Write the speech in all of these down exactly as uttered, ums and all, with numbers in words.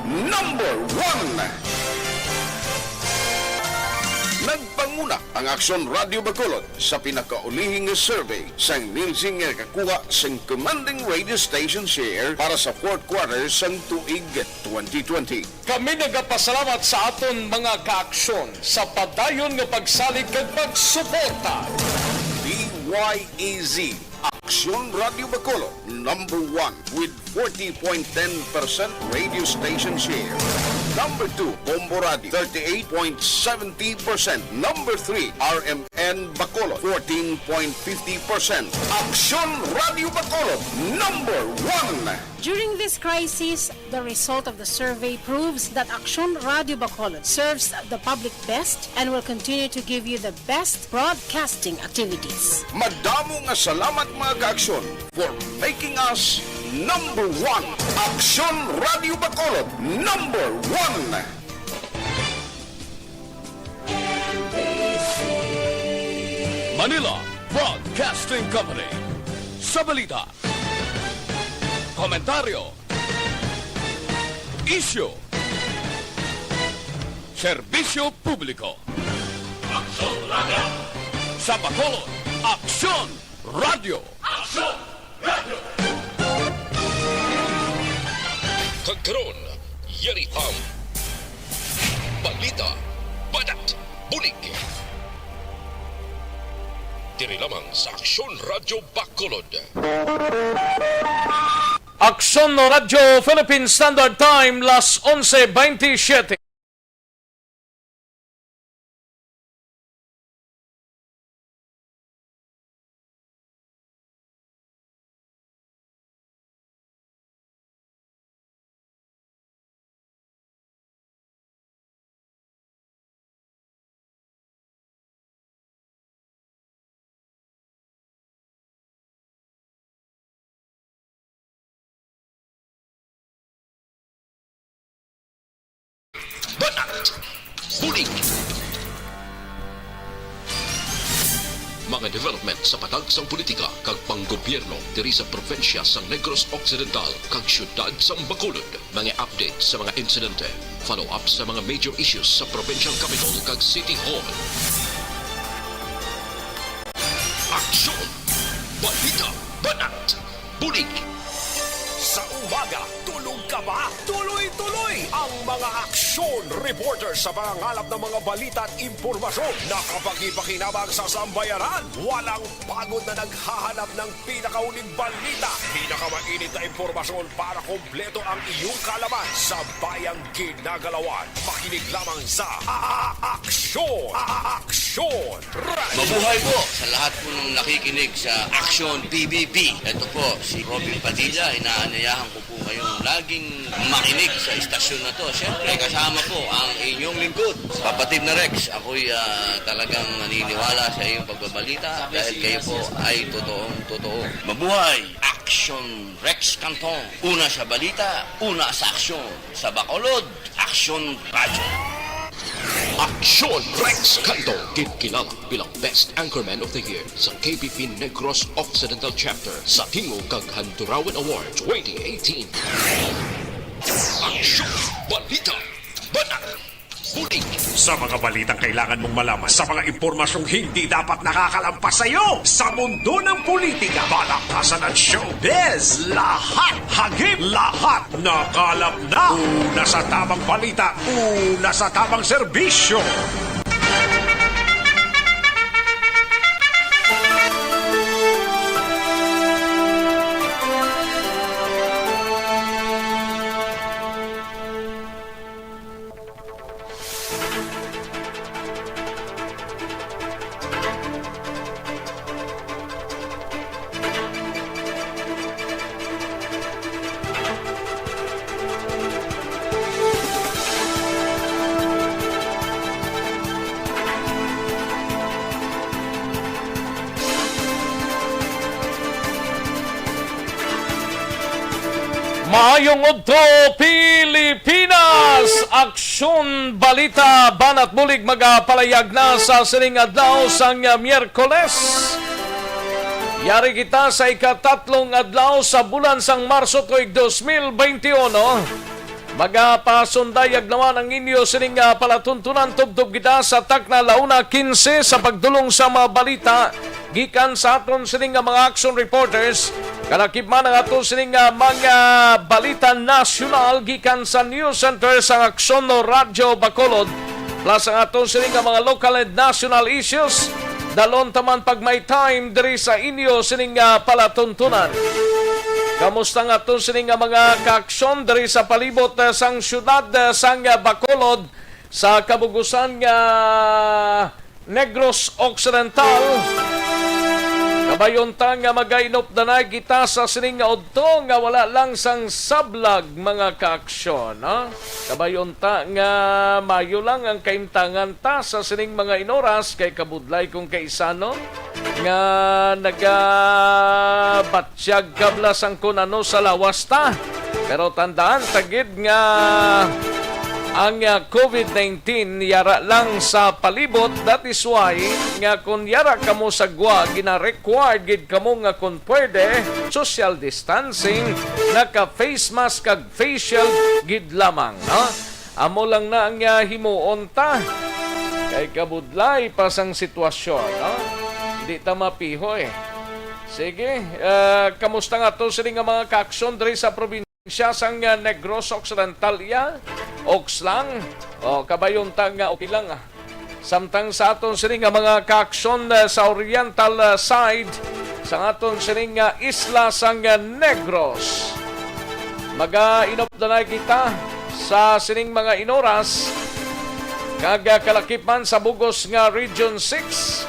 Number one. Nagpanguna ang Aksyon Radyo Bacolod sa pinakaulihing survey sang Nielsen nga nakakuha sang commanding radio station share para sa fourth quarter sang tuig twenty twenty. Kami nagapasalamat sa aton mga kaaksyon sa padayon nga pagsalig kag pagsuporta. D Y E Z, Aksyon Radyo Bacolod, number one with forty point ten percent radio station share. Number two, Bombo Radio, thirty-eight point seventy percent. Number three, R M N Bacolod, fourteen point fifty percent. Aksyon Radyo Bacolod, number one. During this crisis, the result of the survey proves that Aksyon Radyo Bacolod serves the public best and will continue to give you the best broadcasting activities. Madamo nga salamat, mga kaaksyon, for making us number one. Aksyon Radyo Bacolod, number one. Manila Broadcasting Company. Sa balita, komentaryo, isyu, serbisyo publiko. Aksyon Radyo. Sa Bacolod, Aksyon Radyo. Aksyon Radyo. Kag karon, yari ang balita, banat, bulig. Diri lamang sa Aksyon Radyo Bacolod. Aksyon Radyo Philippine Standard Time, las onse veintisiete. Banat. Bulig. Mga development sa patag sang politika kag panggobyerno diri sa probinsya sang Negros Occidental kag siyudad sang Bacolod. Mga update sa mga insidente. Follow up sa mga major issues sa provincial capital kag city hall. Aksyon! Balita! Banat! Bulig! Sa umaga, tulog ka ba? Tuloy-tuloy ang mga aksyon reporter sa pangangalap ng mga balita at impormasyon na kapaki-pakinabang sa sambayanan. Walang pagod na naghahanap ng pinakauling balita, pinakamainit na impormasyon para kompleto ang iyong kaalaman sa bayang ginagalawan. Makinig lamang sa A-, A-, Aksyon! A-, A-, Aksyon! Radyo. Mabuhay po sa lahat po ng nakikinig sa Aksyon P B B. Ito po si Robin Padilla. Inaanyayahan ko po kayong laging makinig sa istasyon na to. Siyempre, kasama po ang inyong lingkod, Papa Tim na Rex. Ako'y, ah, talagang naniniwala sa iyong pagbabalita dahil kayo po ay totoong totoo. Mabuhay! Aksyon Rex Canton. Una sa balita, una sa aksyon. Sa Bacolod, Aksyon Radyo. Aksyon Rex Canton, ginkilala bilang Best Anchorman of the Year sa K B P Negros Occidental Chapter sa Tingog kag Handurawan Award twenty eighteen. Aksyon, balita, banat, bulig. Sa mga balitang kailangan mong malaman, sa mga impormasyong hindi dapat nakakalampas sa iyo, sa mundo ng politika, balaktasan at showbiz, lahat, hagip, lahat, nakalap na. Una sa tamang balita, una sa tamang serbisyo. Maayong udto, Pilipinas! Aksyon, balita, banat bulig magapalayag na sa sining adlaw sang Miyerkules. Yari kita sa ikatatlong adlaw sa bulan sang Marso tuig dos mil beintiuno. Magapasundayag naman ang inyo sining, ah, palatuntunan. Tubtob kita sa takna, la una quince, sa pagdulong sa mga balita gikan sa aton sining nga mga action reporters. Kalakip man ang aton sining nga mga balita nasyonal gikan sa News Center sang Aksyon no Radyo Bacolod, plus ang aton sining nga mga local and national issues. Dalon ta man pag may time diri sa inyo sining nga palatuntunan. Kamusta nga aton sining nga mga kaaksyon diri sa palibot, eh, sang siyudad, eh, sang, eh, Bacolod, sa kabugusan nga Negros Occidental? Kabayon ta nga magainupdanay kita sa sining nga udto nga wala lang sang sablag, mga kaaksyon, ha? Kabayon ta nga mayo lang ang kaimtangan ta sa sining mga inoras, kay kabudlay kung kaisano nga nagabatyag kabla sang kun ano sa lawas ta. Pero tandaan ta gid nga ang, ah, covid nineteen yara lang sa palibot. That is why nga kun yara kamo sa gwa, gina-required gid kamo nga kun pwede, social distancing, naka-face mask kag face shield gid lamang, no? Amo lang na ang, ah, himuon ta. Kay kabudlay pa sang sitwasyon, no? Di ta mapihoy. Sige, ah, kamusta nga to sini nga mga kaaksyon diri sa probinsya sang, ah, Negros Occidental iya? Oks lang? O, kabayon ta nga okay lang, ah. Samtang sa aton sini nga mga kaaksyon, ah, sa oriental, ah, side, sa aton sini nga isla sang, ah, Negros. Magainupdanay kita sa sining mga inoras, kag, ah, kalakip man sa bugos nga Region six,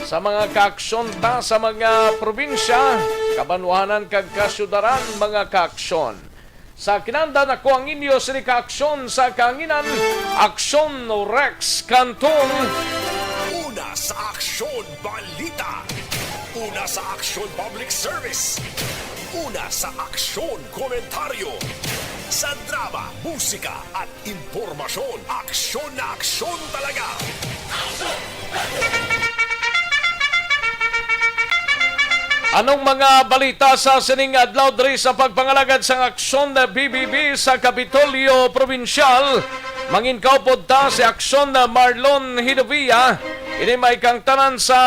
sa mga kaaksyon ta sa mga probinsya, kabanwahanan kag kasyudaran, mga kaaksyon. Sa kinandan, ako ang inyo sini kaaksyon sa kahanginan, Aksyon Rex Canton. Una sa Aksyon Balita. Una sa Aksyon Public Service. Una sa Aksyon Komentaryo. Sa drama, musika, at impormasyon, aksyon na aksyon talaga. Anong mga balita sa sining adlaw diri sa pagpangalagad sang Aksyon B B B sa Kapitolyo Probinsyal? Mangin kaupod ta si Aksyon Marlon Hidovia. Ini may kang tanan sa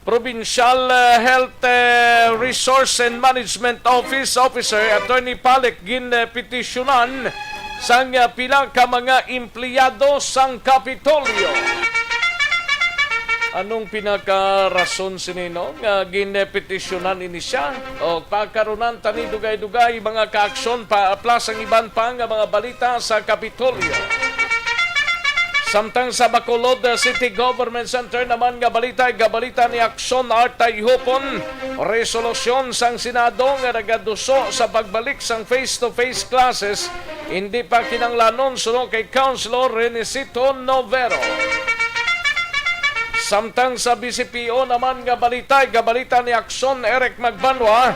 Provincial, eh, Health, eh, Resource and Management Office Officer Attorney Palik ginpetisyonan sang, eh, pila ka mga empleyado sang Kapitolyo. Anong pinakarason sini, no, nga ginpetisyonan ini siya? O, pagkarunan tani dugay-dugay mga kaaksyon pa, plus ang iban pa nga mga balita sa Kapitolyo. Samtang sa Bacolod City Government Center naman nga balita, igabalita ni Aksyon Artay Hupon, resolusyon sang Senado nga nagaduso sa pagbalik sang face-to-face classes hindi pa kinanglanon, suno kay Councilor Renesito Novero. Samtang sa B C P O naman nga balita, igabalita ni Aksyon Eric Magbanwa,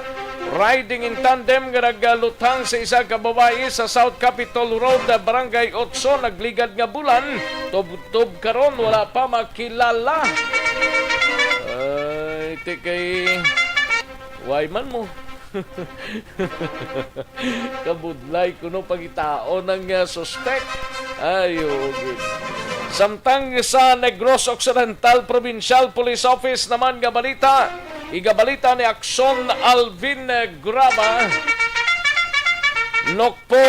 riding in tandem nga nagaluthang sa isa ka babayi sa South Capitol Road, Barangay Otso, nagligad nga bulan, tubtob karon wala pa makilala. Ay, ti kay way man mo. Kabudlay kuno pangitaon ang, ah, suspek. Ay, oo, gid. Samtang sa Negros Occidental Provincial Police Office naman nga balita, igabalita ni Aksyon Alvin Graba, NOCPO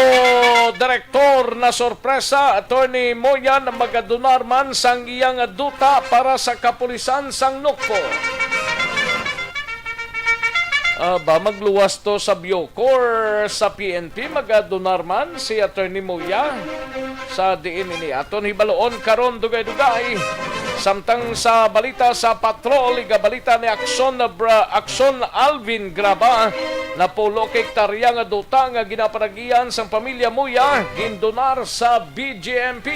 Director na sorpresa, Attorney Moyan, magadonar man sang iyang duta para sa kapulisan sang NOCPO. Ah, ba, magluwas to sa Bucor, sa P N P, magadonar man si Attorney Moya. Sa diin ini aton hibaluon karon dugay-dugay. Samtang sa balita sa patrol, igabalita ni Aksyon na Bra-, Aksyon Alvin Graba, napulo ka hektarya nga duta nga ginapanagian sang pamilya Moya, gindonar sa B J M P.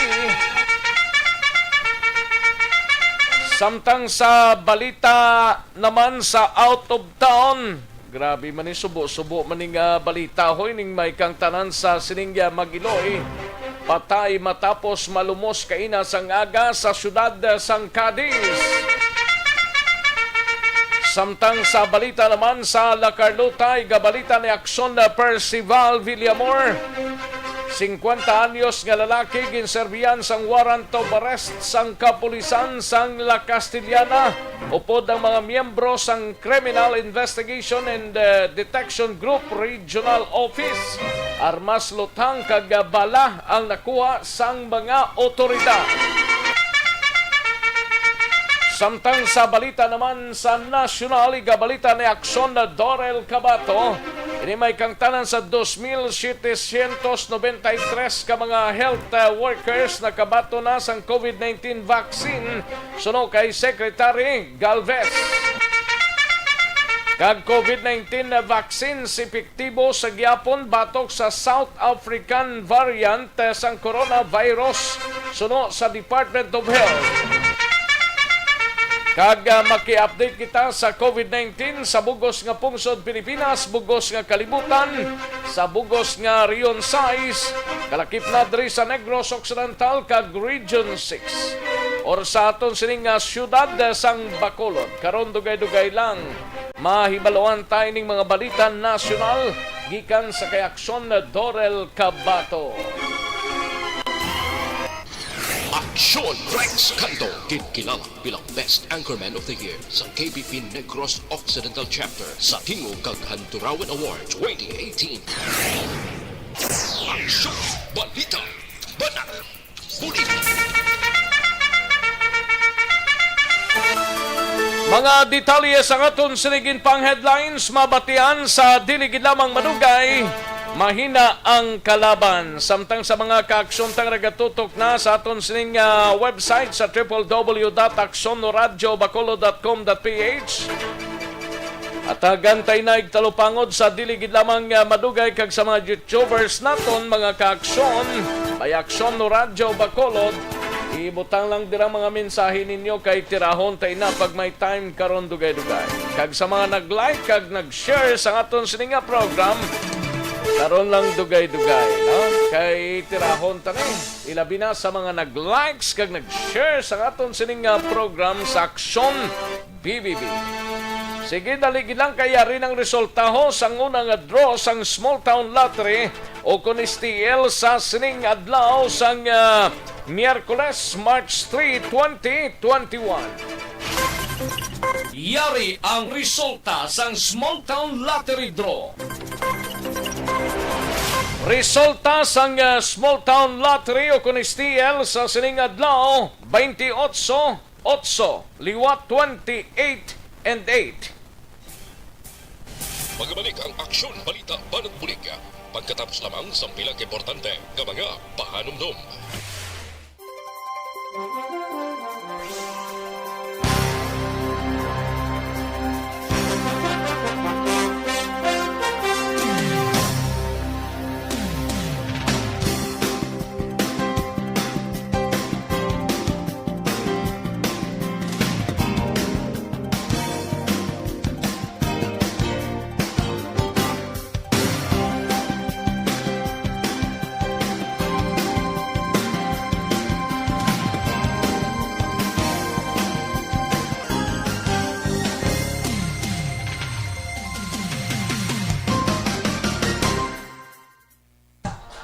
Samtang sa balita naman sa out of town, grabe man ni, subo-subo man ni nga balita, hoy, ning may kang tanan sa sining, ah, Mag-iloy. Patay matapos malumos kaina sang aga sa siyudad, ah, sang Cadiz. Samtang sa balita naman sa La Carlota, igabalita ni Aksyon, ah, Percival Villamor. Singkwenta anyos nga lalaki ginserbihan sang warrant of arrest sang kapulisan sang La Castellana upod ang mga miyembro sang Criminal Investigation and, uh, Detection Group Regional Office. Armas, luthang kag, uh, bala ang nakuha sang mga otoridad. Samtang sa balita naman sa nasyonal, igabalita ni Aksyon Dorel Cabato, ini may kangtanan sa dos mil setecientos noventa y tres ka mga health, uh, workers nakabaton na sang COVID nineteen vaccine, suno kay Secretary Galvez. Kag COVID nineteen vaccines epektibo sa gihapon batok sa South African variant, eh, sang coronavirus, suno sa Department of Health. Kag, ah, maki-update kita sa COVID nineteen sa bugos nga pungsod Pilipinas, bugos nga kalibutan, sa bugos nga Region sais, kalakip na diri sa Negros Occidental kag Region six, or sa aton sining nga siyudad, eh, sang Bacolod. Karon dugay-dugay lang mahibaluan ta ining mga balita nasyonal gikan sa kay Aksyon Dorel Cabato. Aksyon Rex Cando, ginkilala bilang Best Anchorman of the Year sa K B P Negros Occidental Chapter sa Tingog kag Handurawan Award twenty eighteen. Aksyon! Balita! Banat! Bulig! Mga detalye sa aton sining pang-headlines mabatian sa dili gid lamang madugay, mahina ang kalaban. Samtang sa mga kaaksyon ta nga nagatutok na sa aton sining, ah, website sa triple W dot aksyon radyo bacolod dot com dot P H. At hagantay na igtalupangod sa dili gid lamang, ah, madugay kag sa mga YouTubers naton, mga kaaksyon, may Aksyon no Radyo Bacolod. Ibutang lang dira mga mensahe ninyo kay tirahon ta ina pag may time karon dugay-dugay. Kag sa mga nag-like kag nag-share sa aton sini nga program, karon lang dugay-dugay, no? Kay tirahon ta ni. Ilabi na sa mga nag-likes kag nag-share sa aton sini nga program sa Aksyon B B B. Sige, dali gid lang kay yari ng resultaho sang una nga draw sang Small Town Lottery o kon S T L sa sining adlaw sang, ah, Miyerkules, March three, twenty twenty-one. Yari ang resulta sang Small Town Lottery Draw. Resulta sang, ah, Small Town Lottery o kon S T L sa sining adlaw, twenty-eight, otso, liwat twenty-eight and eight. Magabalik ang Aksyon Balita Banat Bulig pagkatapos lamang sang pila ka importante nga mga pahanumdom.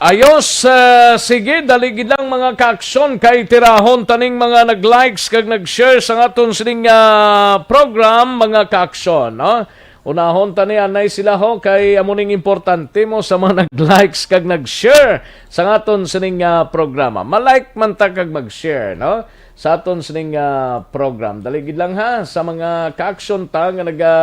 Ayos, ah, sige, dali gid lang, mga kaaksyon, kay tirahon taning mga nag-likes kag nag-share sa aton sining, ah, program, mga kaaksyon, no? Unahon ta ni anay sila, ho, kay amo ning importante mo sa mga nag-likes kag nag-share sa aton sining, ah, programa. Ma-like man ta kag mag-share, no? Sa aton sining, ah, program. Dali gid lang, ha, sa mga kaaksyon ta nga naga,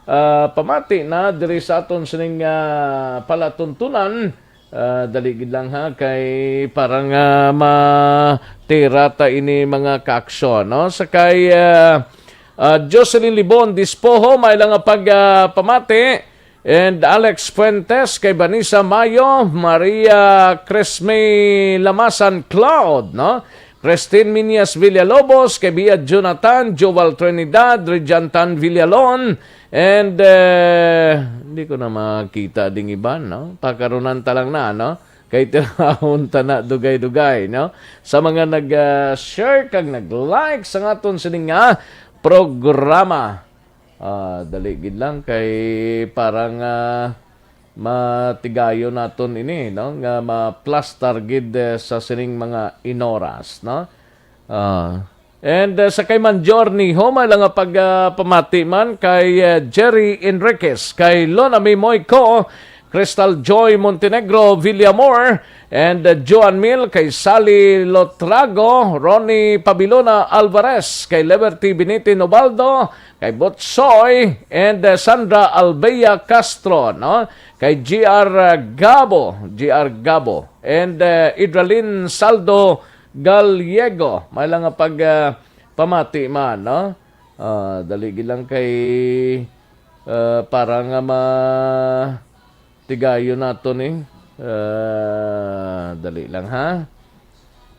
ah, pamati na diri sa aton sining, ah, palatuntunan. Ah, dali gid lang, ha, kay parang, ah, matira ta ini, mga kaaksyon, no? Sa kay, ah, ah, Jocelyn Libon Dispoho, may lang nga pag, ah, pamati. And Alex Fuentes, kay Vanessa Mayo, Maria Cresme Lamasan Cloud, no? Christine Miñas Villalobos, kay Bia Jonathan, Joval Trinidad, Rejantan Villalon, and, eh, hindi ko na makita ding iban, no? Pakarunan ta lang na, no? Kay tirahon ta na dugay-dugay, no? Sa mga nag, ah, share kag nag-like sa aton sining nga programa. Ah, dali gid lang kay parang, ah, matigayon naton ini, no, nga maplastar gid, eh, sa sining mga inoras, no? Ah, and, uh, sa kay Manjorniho, may lang nga pag, uh, pamati man kay, uh, Jerry Enriquez, kay Lona Mimoy Co, Crystal Joy Montenegro Villamor, and, uh, Joan Mil, kay Sally Lotrago, Ronnie Pabilona Alvarez, kay Liberty Binitin Ubaldo, kay Botsoy, and, uh, Sandra Albeya Castro, no? Kay G R Gabo, G R Gabo, and, uh, Idralin Saldo Gallego, may lang nga pag, ah, pamati man, no? Ah, dali gid lang kay, ah, para nga ma-, tigayon nato ni. Ah, dali lang, ha.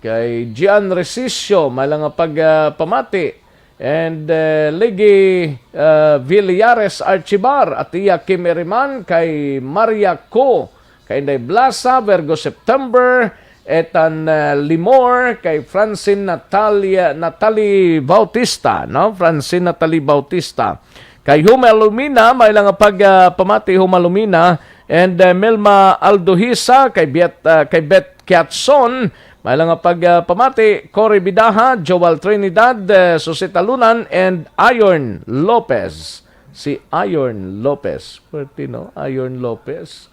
Kay Gian Resicio, may lang nga pag, ah, pamati. And, eh, Ligi, eh, Villares Archibar, Atiya Kim Iriman, kay Maria Co, kay Inday Blasa, Virgo September, Ethan, eh, Limor, kay Francine Natalia, Natalie Bautista, no? Francine Natalie Bautista. Kay Huma Lumina, may lang nga pag, ah, pamati Huma Lumina, and, eh, Melma Aldohisa, kay Biet, ah, kay Bet Kiatson, may lang nga pag, ah, pamati, Cory Bidaha, Joel Trinidad, eh, Susita Lunan, and Iron Lopez. Si Iron Lopez. Pwerte, no? Iron Lopez.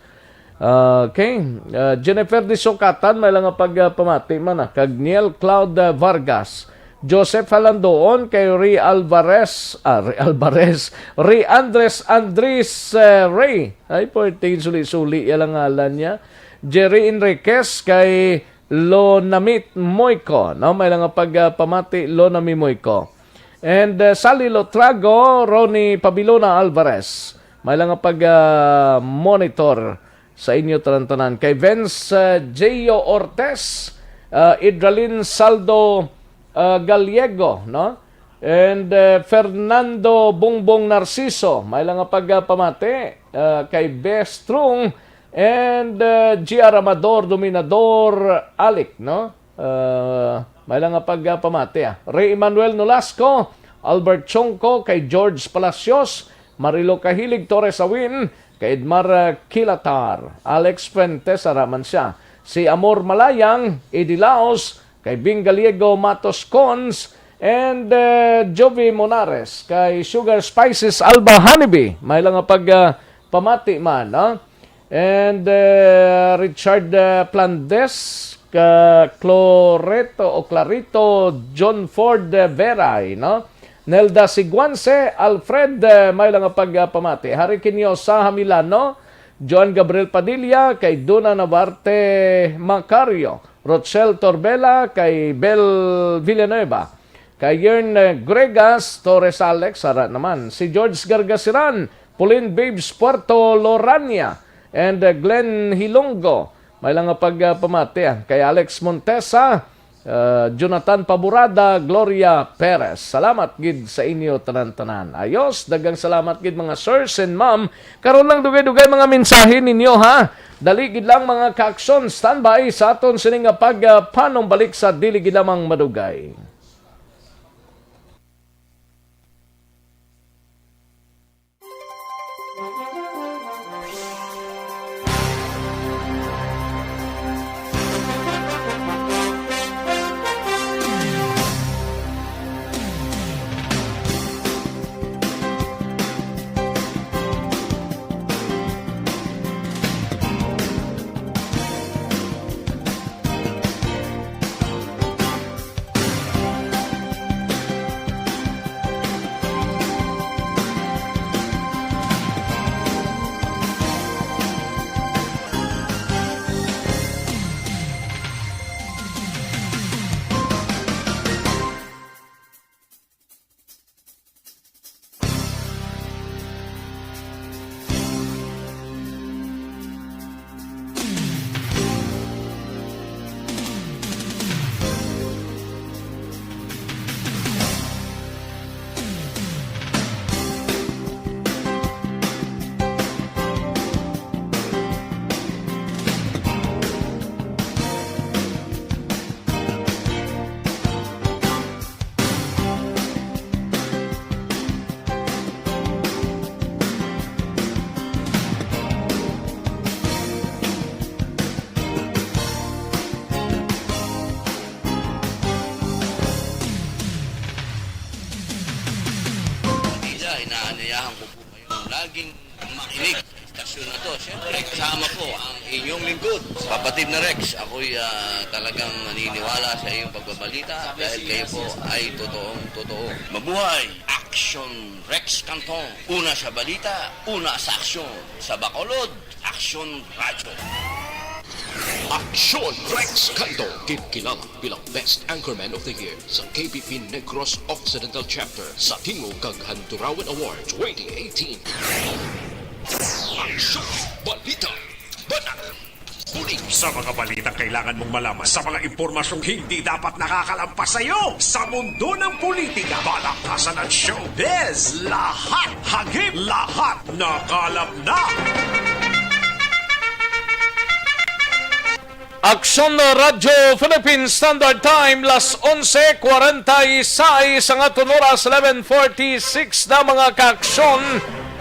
Ah, okay. Ah, Jennifer Disocatan, may lang nga pag, ah, pamati man, ah. Kag Niel Cloud, ah, Vargas. Joseph Halandoon, kay Ray Alvarez, ah, Ray Alvarez, Ray Andres Andres, eh, Ray. Ay, pwerte, suli-suli, yan ang ngalan niya. Jerry Enriquez, kay Lonamit Moico, no? May lang nga pag, ah, pamati, Lonami Moico. And, uh, Sally Lotrago, Ronnie Pabilona Alvarez. May lang nga pag, uh, monitor sa inyo tanan-tanan. Kay Vince, uh, Gio Ortez, uh, Idralin Saldo, uh, Gallego, no? And, uh, Fernando Bongbong Narciso, may lang nga pag, uh, pamati, uh, kay Best Strong, and, uh, G R Amador Dominador Alec, no? Uh, may lang nga pag, uh, pamati, ah. Ray Emmanuel Nolasco, Albert Chongco, kay George Palacios, Marilo Kahilig Torres Awin, kay Edmar, uh, Kilatar, Alex Fuentes, ara man siya. Si Amor Malayang, Eddie Laos, kay Bing Gallego Matos Cons, and, uh, Jovi Monares, kay Sugar Spices Alba Honeybee. May lang nga pag, uh, pamati man, no? And, uh, Richard, uh, Plandes, ka Cloreto o Clarito, John Ford, uh, Veray, no? Nelda Siguanse, Alfred, uh, may lang nga pag, uh, pamati. Harry Quiniosa Hamilano, Joan Gabriel Padilla, kay Duna Navarte Macario, Rochelle Torbela, kay Bel Villanueva, kay Yern, eh, Gregas, Torres Alex, ara naman. Si George Gargasiran, Pauline Babes Puerto Lorania, and, eh, Glenn Hilonggo. May lang nga pag, ah, pamati, ah, kay Alex Montesa, ah, Jonathan Paburada, Gloria Perez. Salamat gid sa inyo tanan-tanan. Ayos, daghang salamat gid, mga sirs and ma'am. Karon lang dugay-dugay mga mensahe ninyo, ha. Dali gid lang, mga ka-aksyon, standby sa aton sini nga pag, ah, panumbalik sa dili gid lamang madugay. Ako po kayong laging makinig sa istasyon na to. Siyempre, kasama po ang inyong lingkod, Kapatid na Rex. Ako'y, ah, talagang naniniwala sa iyong pagbabalita dahil kayo po ay totoong totoo. Mabuhay! Action Rex Canton. Una sa balita, una sa aksyon. Sa Bacolod, Action Radyo. Action Rex Canton, ginkilala bilang Best Anchorman of the Year sa K B P Negros Occidental Chapter sa Tingog kag Handurawan Award twenty eighteen. Action Balita. Banat. Bulig. Sa mga balitang kailangan mong malaman, sa mga impormasyong hindi dapat nakakalampas sa iyo, sa mundo ng politika, balaktasan at showbiz, lahat hagip, lahat nakalap na. Aksyon Radyo Philippine Standard Time, las onse kwarenta y seis ang aton oras, eleven forty-six na, mga kaaksyon.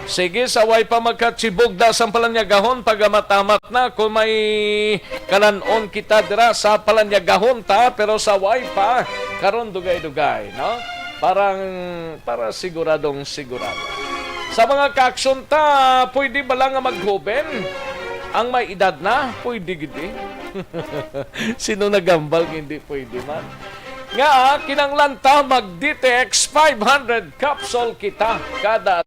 Sige, sa way pa magkachibog na sang palanyagahon, pagamat-amat na kung may kalan-on kita dira sa palanyagahon ta, pero sa way pa, karon dugay-dugay, no? Parang, para siguradong sigurado. Sa mga kaaksyon ta, pwede ba lang nga maghoben? Ang may edad na, pwede gid eh. Sino nagambal nga hindi pwede man? Nga, kinanglan ta mag-D T X five hundred capsule kita kada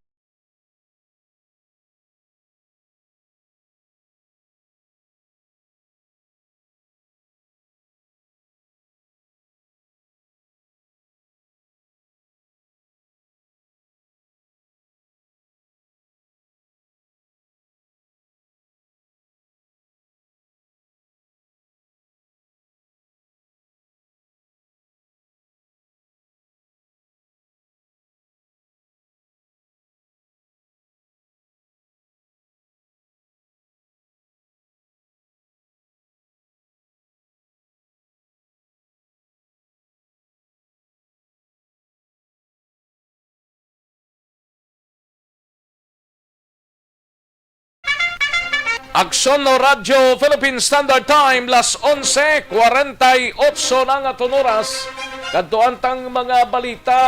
Aksyon Radyo Philippine Standard Time, las onse kwarenta y ocho na nga aton oras. Kadtuan tang mga balita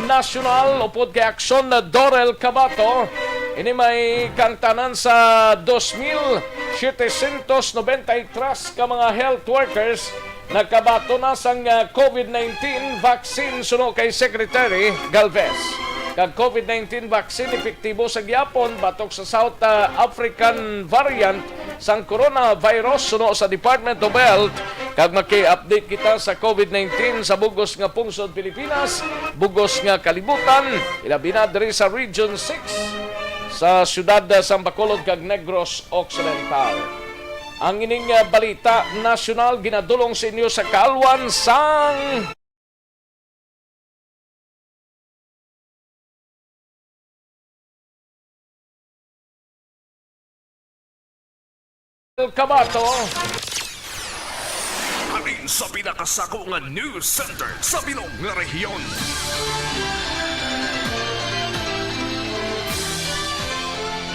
nasyonal upod kay Aksyon Dorel Cabato. Ini may kaangtanan sa dos mil setecientos noventa y tres ka mga health workers nakabaton na sang, ah, COVID nineteen vaccine, suno kay Secretary Galvez. Kag COVID nineteen vaccine epektibo sa gihapon batok sa South, ah, African variant sang coronavirus, suno sa Department of Health. Kag maki-update kita sa COVID nineteen sa bug-os nga pungsod Pilipinas, bug-os nga kalibutan, ilabi na diri sa Region six, sa siyudad, ah, sang Bacolod kag Negros Occidental. Ang ining, ah, balita nasyonal ginadul-ong sa inyo sa kaalwan sang Cabato. Halin sa pinakasako nga news center sa bilog nga rehiyon.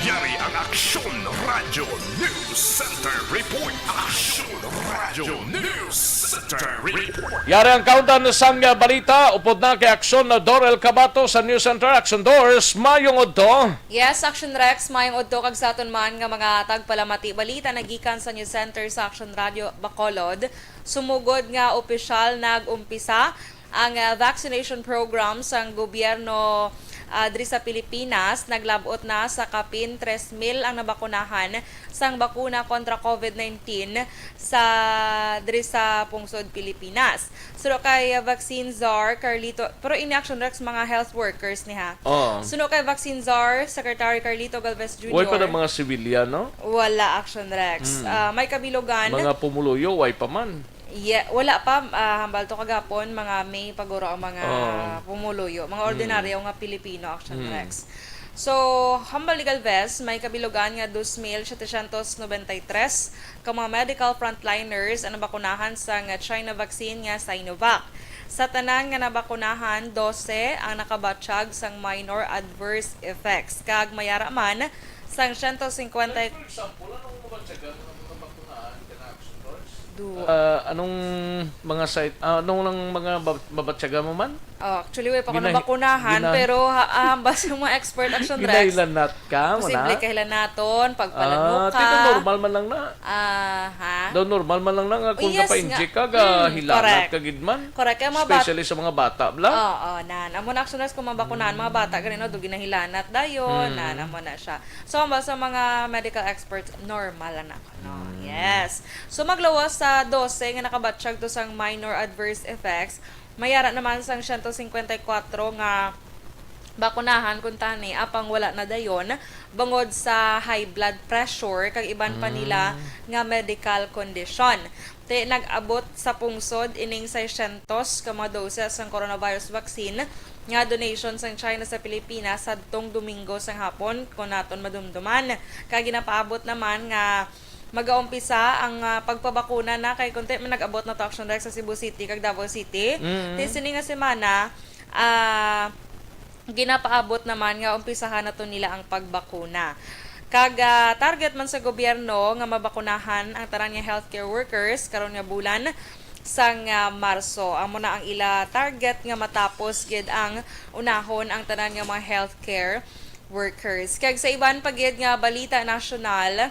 Yari ang Aksyon Radyo News Center Report. Aksyon Radyo News Center Report. Yari ang kaundan sang, ah, balita. Upod na kay Aksyon Dorel Cabato sa News Center. Aksyon Dors, mayong udto. Yes, Aksyon Rex, mayong udto kag sa aton man nga mga tagpalamati. Balita nagikan sa News Center sa Aksyon Radyo Bacolod. Sumugod nga opisyal nag-umpisa ang, ah, vaccination program sang gobyerno, ah, diri sa Pilipinas. Naglab-ot na sa kapin tres mil ang nabakunahan sang bakuna kontra COVID nineteen sa, diri sa pungsod Pilipinas. Suno kay, ah, Vaccine Czar Carlito, pero ini, Aksyon Rex, mga health workers ni ha. Oo. Suno kay Vaccine Czar Secretary Carlito Galvez Junior. Way pa ng mga civilian, no? Wala, Aksyon Rex. Mm. Ah, may kabilugan. Mga pumuluyo, way pa man. Ye-, wala pa, ah, hambal to kagapon, mga May pa guro ang mga Oo. pumuluyo, mga Mm. ordinaryo nga Pilipino, Action Mm. Rex. So, hambal ni Galvez, may kabilugan nga dos mil setecientos noventa y tres ka mga medical frontliners ang nabakunahan sang China vaccine nga Sinovac. Sa tanan nga nabakunahan, dose ang nakabatyag sang minor adverse effects, kag mayara man sang siyento singkwenta. Like, for example, anong mabatyagan nga nabakunahan ka na, Action Dors? Duo. Ah, anong Mga site, ah, anong lang mga bab-, babatyagan mo man? Oh, actually, way pa ko Ginay-, nabakunahan, ginay-, pero ha-, ah, hambal sa mga expert, Action Rex, ginahilanat ka, mo posible na? Kahilan naton, Ah, pagpalanuka. Tito, normal man lang na. Ah, ha? Daw normal man lang na nga Oh, kung yes napa-inject nga. ka, ga Mm, hilanat correct. ka gid man. Correct. Kaya mga bat- Especially sa mga bata, bla? Oo, nan. Amo na, Action Rex, kung mabakunahan, mga bata, ganun, no, do ginahilanat dayon, Mm. nan, amo na siya. So, hambal sa mga medical experts, normal lang na. No? Mm. Yes. So, maglawas sa dose nga nakabatsyag to sang minor adverse effects, may ara naman sang siyento singkwenta y kuwatro nga bakunahan kuntani, apang wala na dayon bangod sa high blood pressure kag iban pa nila Mm. nga medical condition. Ti nag-abot sa pungsod ining seiscientos ka mga dose sang coronavirus vaccine nga donation sang China sa Pilipinas sadtong Domingo sang hapon, kung naton madumduman. Kag ginapaabot naman nga magaumpisa ang, ah, pagpabakuna na, kay kunti man nag-abot na to, Action Rex, sa Cebu City kag Davao City. Mm. Ti sini nga semana, ah, ginapaabot naman nga umpisahan na to nila ang pagbakuna. Kag, ah, target man sa gobyerno nga mabakunahan ang tanan nga healthcare workers karon nga bulan sang, ah, Marso. Amo na ang ila target nga matapos gid ang unahon ang tanan nga mga healthcare workers. Kag sa iban pa gid nga balita nasyonal,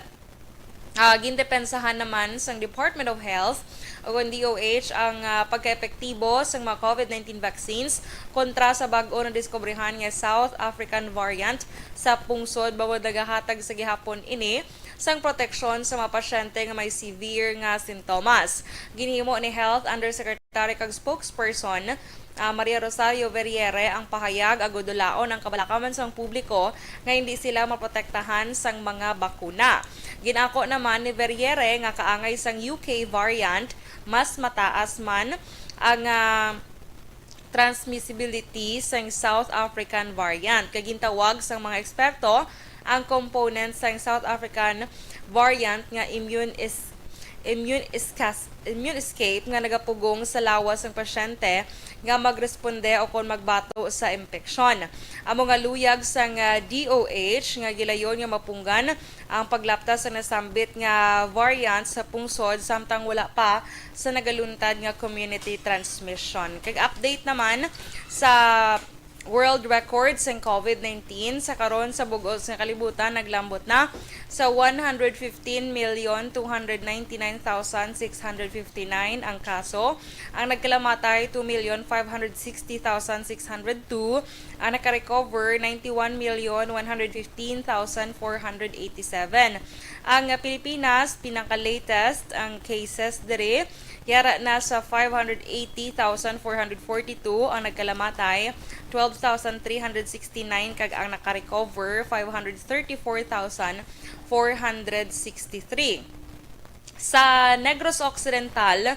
ah, gindepensahan naman sang Department of Health o ang D O H ang, ah, pagkaepektibo sang mga COVID nineteen vaccines kontra sa bag-o nadiskubrihan nga South African variant sa pungsod, bangod nagahatag sa gihapon ini sang proteksyon sa mga pasyente nga may severe nga sintomas. Ginhimo ni Health Undersecretary kag spokesperson, ah, Maria Rosario Verriere ang pahayag agud dulaon ang kabalakawan sang publiko nga hindi sila maprotektahan sang mga bakuna. Gin-ako naman ni Verriere nga kaangay sang U K variant, mas mataas man ang, ah, transmissibility sang South African variant. Kag gintawag sang mga eksperto ang component sang South African variant nga immune is-, immune iscas-, immune escape nga nagapugong sa lawas sang pasyente nga magresponde o kon magbato sa impeksyon. Amo nga luyag sang, ah, D O H nga gilayon nga mapunggan ang paglapta sa nasambit nga variant sa pungsod samtang wala pa sa nagaluntad nga community transmission. Kag update naman sa world record sang COVID nineteen, sa karon sa bug-os nga kalibutan naglambot na sa one hundred fifteen million two hundred ninety-nine thousand six hundred fifty-nine ang kaso, ang nagkalamatay two million five hundred sixty thousand six hundred two, ang naka-recover ninety-one million one hundred fifteen thousand four hundred eighty-seven. Ang Pilipinas, pinaka-latest ang cases diri, yara na sa five hundred eighty thousand four hundred forty-two, ang nagkalamatay, twelve thousand three hundred sixty-nine, kag ang naka-recover, five hundred thirty-four thousand four hundred sixty-three. Sa Negros Occidental,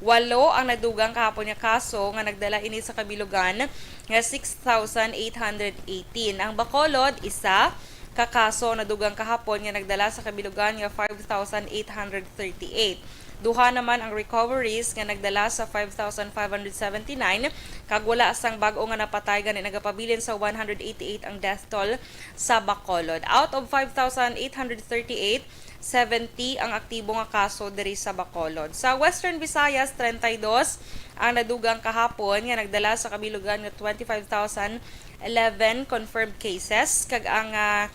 walo ang nadugang kahapon nga kaso nga nagdala ini sa kabilugan nga six thousand eight hundred eighteen. Ang Bacolod, isa ka kaso ang nadugang kahapon nga nagdala sa kabilugan nga five thousand eight hundred thirty-eight. Duha naman ang recoveries nga nagdala sa five thousand five hundred seventy-nine, kag wala sang bag-o nga napatay, gani nagapabilin sa one hundred eighty-eight ang death toll sa Bacolod. Out of five thousand eight hundred thirty-eight, seventy ang aktibo nga kaso diri sa Bacolod. Sa Western Visayas, treinta y dos ang nadugang kahapon nga nagdala sa kabilugan nga twenty-five thousand eleven confirmed cases, kag ang, ah,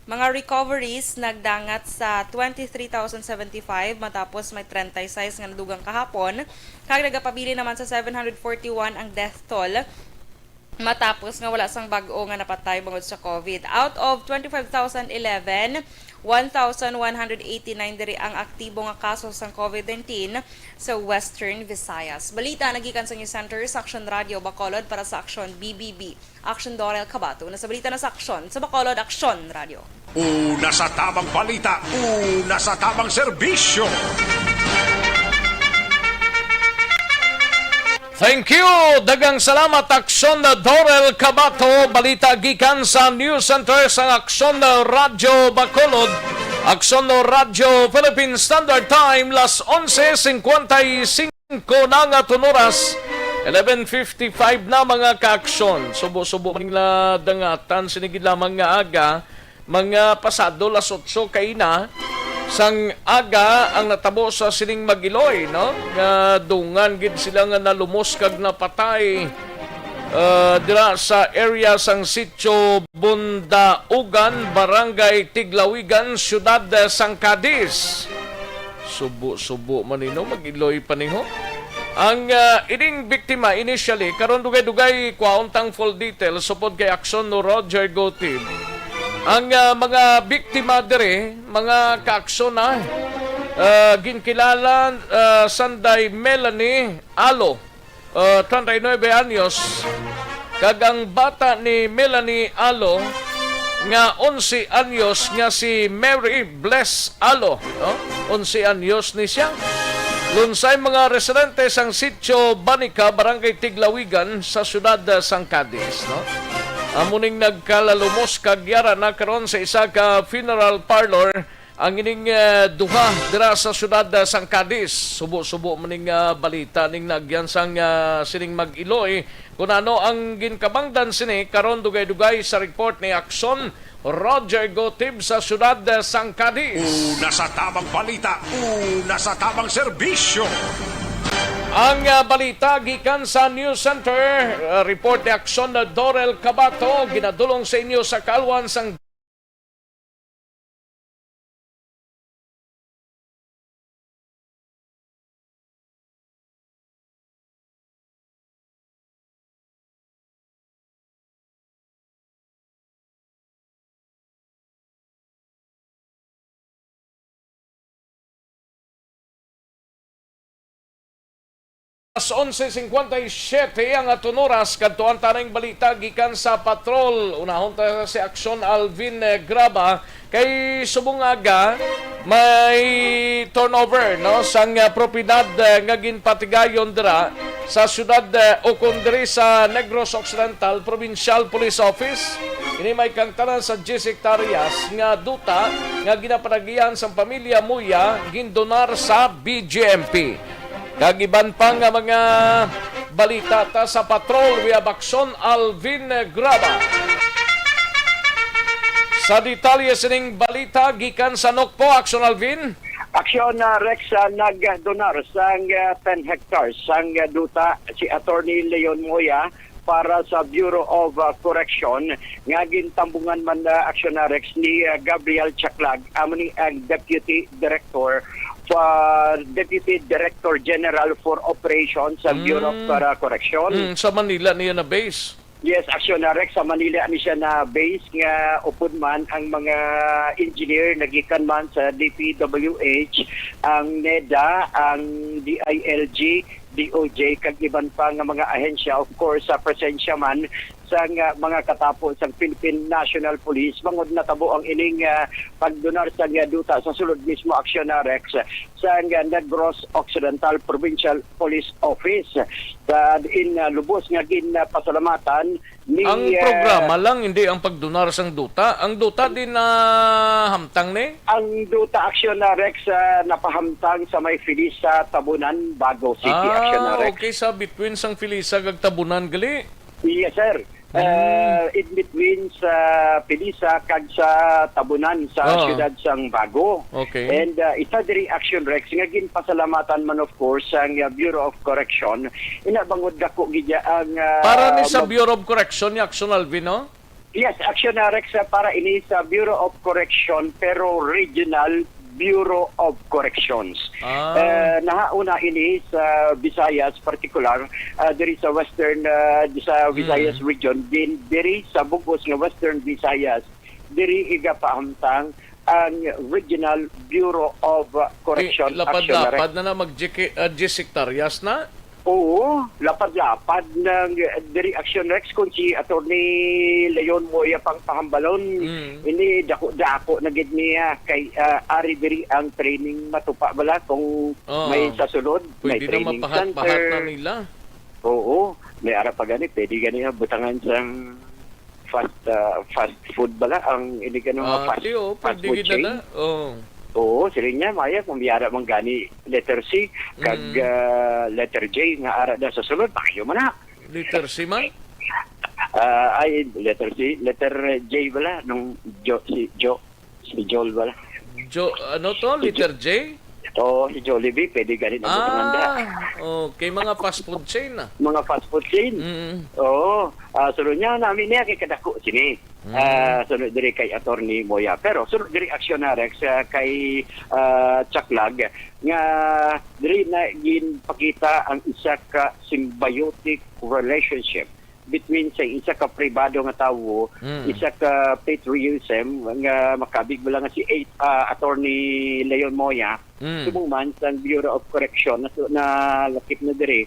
mga recoveries nagdangat sa twenty-three thousand seventy-five, matapos may treinta y seis nga nadugang kahapon, kag nagapabilin naman sa seven hundred forty-one ang death toll, matapos nga wala sang bag-o nga napatay bangod sa COVID. Out of twenty-five thousand eleven, one thousand one hundred eighty-nine diri ang aktibo nga kaso sang COVID nineteen sa Western Visayas. Balita nagikan sa News Center sa Action Radio Bacolod para sa Action B B B. Action Dorel Cabato. Una sa balita na sa Action sa Bacolod, Action Radio. Una sa tamang balita, una sa tamang serbisyo. Thank you. Daghang salamat, Action Dorel Cabato. Balita gikan sa News Center sang Action Radyo Bacolod. Action Radyo Philippine Standard Time, las onse cincuenta y cinco na nga tun oras. Eleven fifty-five na, mga ka-aksyon. Subo-subo man nila dangatan, sini gid lamang nga aga, mga pasado las otso kaina. sang aga ang natabo sa sining mag-iloy, no? Nga dungan gid sila nga nalumos kag napatay, ah, dira sa area sang Sitio Bundaugan, Barangay Tiglawigan, Siyudad sang Cadiz. Subo-subo man ni, no, mag-iloy pa ni, ho. Ang, ah, ining biktima initially, karon dugay-dugay kwaon tang full details upod kay Aksyon no Roger Gotib. Ang, ah, mga biktima diri, mga kaaksyon na, ah, ginkilala, ah, sanday Melanie Alo, ah, treinta y nueve anyos, kag ang bata ni Melanie Alo nga onse anyos nga si Mary Bless Alo, no? Onse anyos ni siya. Lunsay mga residente sang Sitio Banica, Barangay Tiglawigan sa siyudad, ah, sang Cadiz, no? Amo ning nagkalalumos kag yara na karon sa isa ka funeral parlor ang ining, ah, duha dira sa siyudad, ah, sang Cadiz. Subo-subo man ning, ah, balita ning naagyan sang, ah, sining mag-iloy. Kun ano ang ginkabangdan sini, karon dugay-dugay sa report ni Aksyon Roger Gotib sa siyudad, ah, sang Cadiz. Una sa tamang balita, una sa tamang serbisyo. Ang, ah, balita gikan sa News Center, ah, report ni Aksyon Dorel Cabato, ginadulong sa inyo sa kaalwan sang Alas onse cincuenta y siete ang aton oras, kadtuan ta ning balita gikan sa patrol. Unahon ta si Aksyon Alvin, eh, Graba, kay subong aga may turnover, no, sang, ah, propiedad, eh, nga ginpatigayon dira sa siyudad, eh, ukon diri sa Negros Occidental Provincial Police Office. Ini may kangtanan sa diyes hektaryas nga duta nga ginapanagihan sang pamilya Muya, gindonar sa B G M P. Kag iban pa nga mga balita ta sa patrol, we have Aksyon Alvin Graba. Sa detalye sining balita gikan sa Nokpo, Aksyon Alvin. Aksyon, ah, Rex, ah, nagdonar sang, ah, ten hectares sang, ah, duta si Attorney Leon Moya para sa Bureau of, ah, Correction nga gintambungan man, ah, Aksyon, ah, Rex, ni, ah, Gabriel Chaklag, amo ni ang Deputy Director, ah, Deputy Director General for Operations sa Bureau of, Mm. ah, Correction. Mm, sa Manila niya na base? Yes, Aksyon, ah, Rex, sa Manila ni siya na base nga upod man ang mga engineer nagikan man sa D P W H, ang neda, ang D I L G, D O J, kag iban pa nga mga ahensya, of course, sa presensya man sa nga mga katapo sang Philippine National Police, bangod natabo ang ining, ah, pagdonar sa nga duta sa sulod mismo, Aksyon, ah, Rex, sa nga Negros Occidental Provincial Police Office. Sa diin, ah, lubos nga ginpasalamatan ni, Ang, ah, programa lang, hindi ang pagdonar sang duta. Ang duta din na hamtang ni? Ang duta, Aksyon, ah, Rex, ah, napahamtang sa may Felisa, Tabunan, Bago City, Aksyon, ah, Ah, Rex. Okay, sa between sang Felisa kag Tabunan gali? Yes, sir. Mm. Ah, in between sa Felisa kag sa Tabunan sa Ah. siyudad sang Bago. Okay. And, ah, isa diri, Aksyon, Rex, nga ginpasalamatan man, of course, ang, ah, Bureau of Correction. Ina bangod dako gid ya ang, ah, Para ni sa mag- Bureau of Correction ni Aksyon Alvin, no? Yes, Aksyon, ah, Rex, ah, para ini sa Bureau of Correction, pero Regional Bureau of Corrections. Ah. Eh, nahauna ini sa Visayas, partikular, ah, diri sa Western, ah, di sa Visayas Mm. Region, din diri sa bug-os nga Western Visayas, diri igapahamtang ang Regional Bureau of, ah, Correction. Eh, lapad-lapad Aksyon, Rex. Na na mag-, ah, diyes hektaryas na? Oo, lapad-lapad ng diri, Aksyon, Rex, kung si Attorney Leon Moya pang pahambalon, Mm. ini dako-dako na gid niya kay, ah, ari diri ang training matupa bala kung Oo. may sa sulod, may Pwede na training mapahat-pahat center. Na nila. Oo, may ara pa gani, pwede gani, ah, butangan sang fast, ah, fast food bala ang ini, ano, nga Ah, fast, di, oh, fast pwede food gid na chain. Na. Oh. Oo, siling niya, Maya, kung may ara man gani letter C, kag, Mm. ah, letter J, nga ara na sa sulod, maayo man na. Letter C man? Ah, ay, letter C, letter J bala, nung Jo, si Jo, si Joel bala. Jo-, ano to? Letter J? Oo, si Jollibee, pwede gani na mo Ah, okay. Mga fast food chain na. Mga fast food chain. Mm. Oo. Ah, sunod niya, nami niya kay kadako sini. Mm. Ah, sunod diri kay Attorney Moya. Pero sunod diri, Action Rex, ah, kay, ah, Chaklag, nga diri na ginpakita ang isa ka symbiotic relationship between sa isa ka pribado nga tawo, Mm. isa ka patriotism nga makabig mo lang nga si A-, ah, Attorney Leon Moya, Mm. subong man sang Bureau of Correction na, na lakip na diri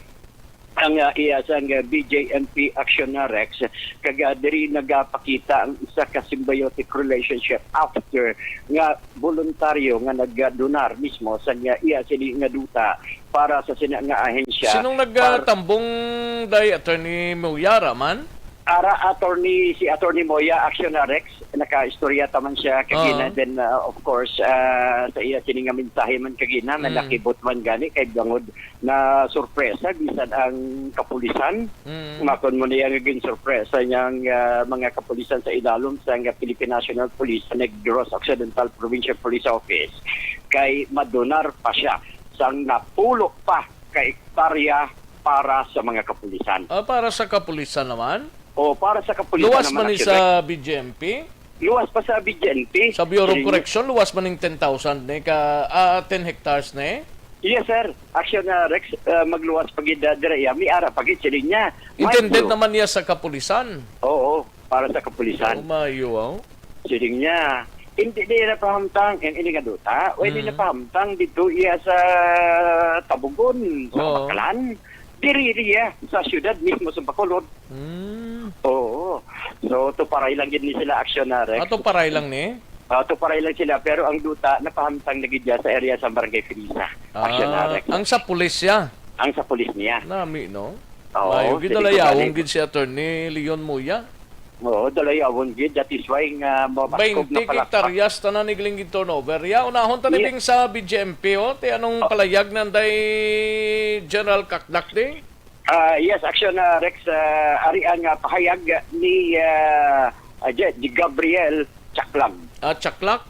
ang, ah, iya sang, ah, B J M P Action Rex, kag, ah, diri nagapakita ang isa ka symbiotic relationship after nga voluntaryo nga nagdonar mismo sa niya iya sini nga duta para sa sina nga ahensya. Sinong par- nagtambong, day, Attorney Moya, ara man? Ara, attorney, si Attorney Moya, Action Rex, nakaistorya ta man siya kagina. Oo. Then, uh, of course, uh, sa iya sini nga mensahe man kagina, Mm. nalakibot man gani kay bangod na sorpresa bisan ang kapulisan. Mm. Makon mo niya nga ginsorpresa niyang, uh, mga kapulisan sa idalom sa nga Philippine National Police sa Negros Occidental Provincial Police Office kay madonar pa siya sang napulo pa ka ektarya para sa mga kapulisan. Ah, para sa kapulisan naman? O, para sa kapulisan Luwas naman, man ni actually. Sa B J M P? Luwas pa sa B J M P. Sa Bureau of Sige. Correction, luwas man ning ten thousand ni ka, ah, ten hectares ni? Yes, sir. Action, ah, Rex, ah, magluwas pa gid, ah, dira iya. May ara pa gid, siling niya. Mind Intended you. Naman niya sa kapulisan. Oo, para sa kapulisan. Umayo, oh. Siling niya, hindi niya napahamtang, ang ini nga duta, o hindi Hmm. napahamtang dito iya sa Tabugon, sa Oo. Bakalan. Diri, diri iya, sa syudad mismo sa Bacolod. Hmm. Oo. So, tuparay lang gid ni sila, Action Rex. Ah, tuparay lang ni? Ah, tuparay lang sila, pero ang duta, napahamtang na gid niya sa area sa Barangay Felisa. Action Ah, Rex. Ang sa pulis siya? Ang sa pulis niya. Nami, no? Oo, Mayo gid, sige, dalayawon balik. Gid si Attorney Leon Moya. Oo, dalayawon gid. That is why nga mabaskog Baynte na palakpak. Hektaryas tanan ni Glenn turnover. Ya, unahon ta ni Yeah. Bing sa B J M P, oh. Ti anong Oh. palayag nanday General Kakdak di? Ah, yes, Action, ah, Rex, ah, ari ang, ah, pahayag ni, ah, ah, Je-, ni Gabriel Chaklang. Ah, Chaklak?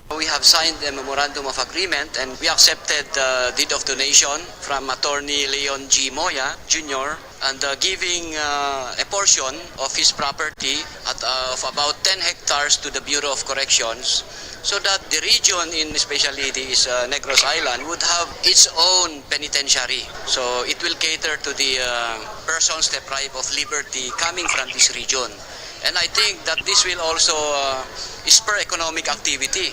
We have signed a memorandum of agreement and we accepted the deed of donation from Attorney Leon G Moya Junior and, uh, giving, uh, a portion of his property at, uh, of about ten hectares to the Bureau of Corrections so that the region, in especially this, uh, Negros Island, would have its own penitentiary. So it will cater to the, uh, persons deprived of liberty coming from this region. And I think that this will also, uh, spur economic activity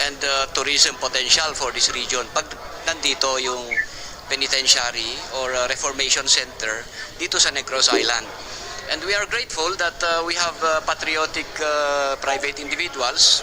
and, uh, tourism potential for this region. Pag nandito yung penitentiary or, uh, reformation center dito sa Negros Island. And we are grateful that, uh, we have, uh, patriotic, uh, private individuals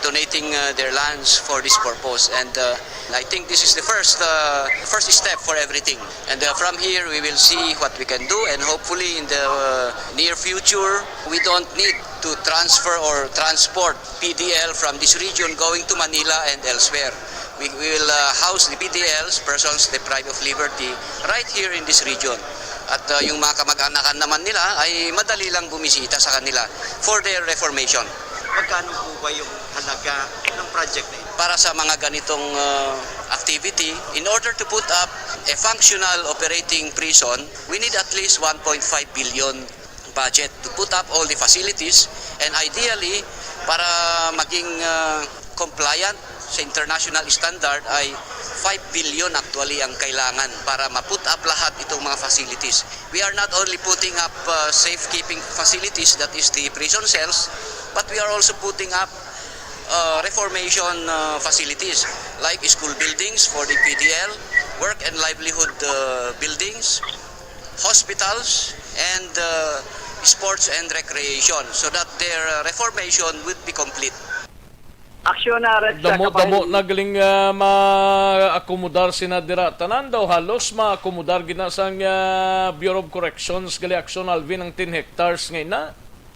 donating, uh, their lands for this purpose. And, uh, I think this is the first, uh, first step for everything. And, uh, from here, we will see what we can do. And hopefully, in the, uh, near future, we don't need to transfer or transport P D L from this region going to Manila and elsewhere. We, we will, uh, house the P D Ls, persons deprived of liberty, right here in this region. At, uh, yung mga kamag-anakan naman nila ay madali lang bumisita sa kanila for their reformation. Magkano po ba yung halaga ng project na ito? Para sa mga ganitong, uh, activity, in order to put up a functional operating prison, we need at least one point five billion budget to put up all the facilities, and ideally, para maging, uh, compliant sa international standard, ay five billion actually ang kailangan para ma-put up lahat itong mga facilities. We are not only putting up, uh, safekeeping facilities, that is the prison cells, but we are also putting up, uh, reformation, uh, facilities like school buildings for the P D L, work and livelihood, uh, buildings, hospitals, and, uh, sports and recreation so that their, uh, reformation would be complete. Action na, Rex, sa Damo-damo kabahin. Na galing, ah, ma-akomodar sina dira. Tanan daw halos ma-akomodar gina sang, ah, Bureau of Corrections gali, Action Alvin, ang ten hectares nga ina.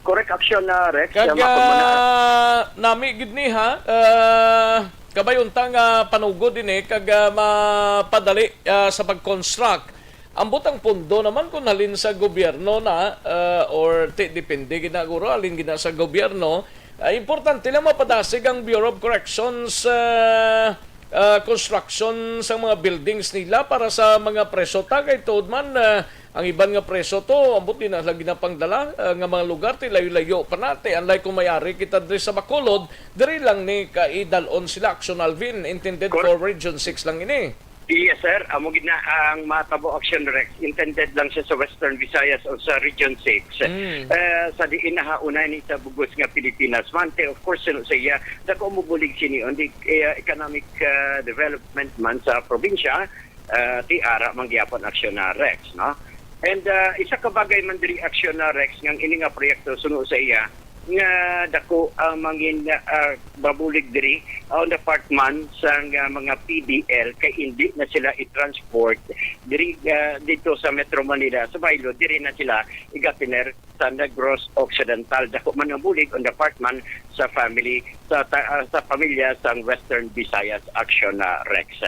Correct, Action na, Rex. Kag, Sa makon mo na. Ah, nami gid ni, ha, ah, kabay unta nga panugod ini kag, ah, mapadali, ah, sa pag-construct. Ambot ang pondo naman kung halin sa gobyerno na, ah, or ti-, depende gina guro, halin gina sa gobyerno, Ah, importante lang mapadasig ang Bureau of Corrections, ah, ah, construction sa mga buildings nila para sa mga preso. Ta kay tuod man, ah, ang iban nga preso to, ambot di na lagi na pangdala, ah, nga mga lugar, ti layo-layo pa na. Ti unlike kung may ari kita diri sa Bacolod, diri lang ni kaidalon sila. Action Alvin, intended Cor- for Region six lang ini. Yes, sir. Amo gid na ang matabo, Action Rex. Intended lang siya sa Western Visayas o sa Region six. Mm. Eh, sa diin nahauna ni sa bugos nga Pilipinas man, te, of course, suno sa iya, dako mo bulig sini, on the, eh, economic, ah, development man sa probinsya, ah, ti ara man gyapon, Action na Rex, no? And, ah, isa ka bagay man diri, Action na Rex, nga ini nga proyekto, suno sa iya, nga dako ang mangin, ah, mabulig diri on the part man sang, ah, mga P D L, kay indi na sila i-transport diri, ah, dito sa Metro Manila, sa Bailo, diri na sila igatiner sa Negros Occidental. Dako man ang bulig on the part man sa family, sa ta-, ah, sa pamilya sang Western Visayas, Action na Rex.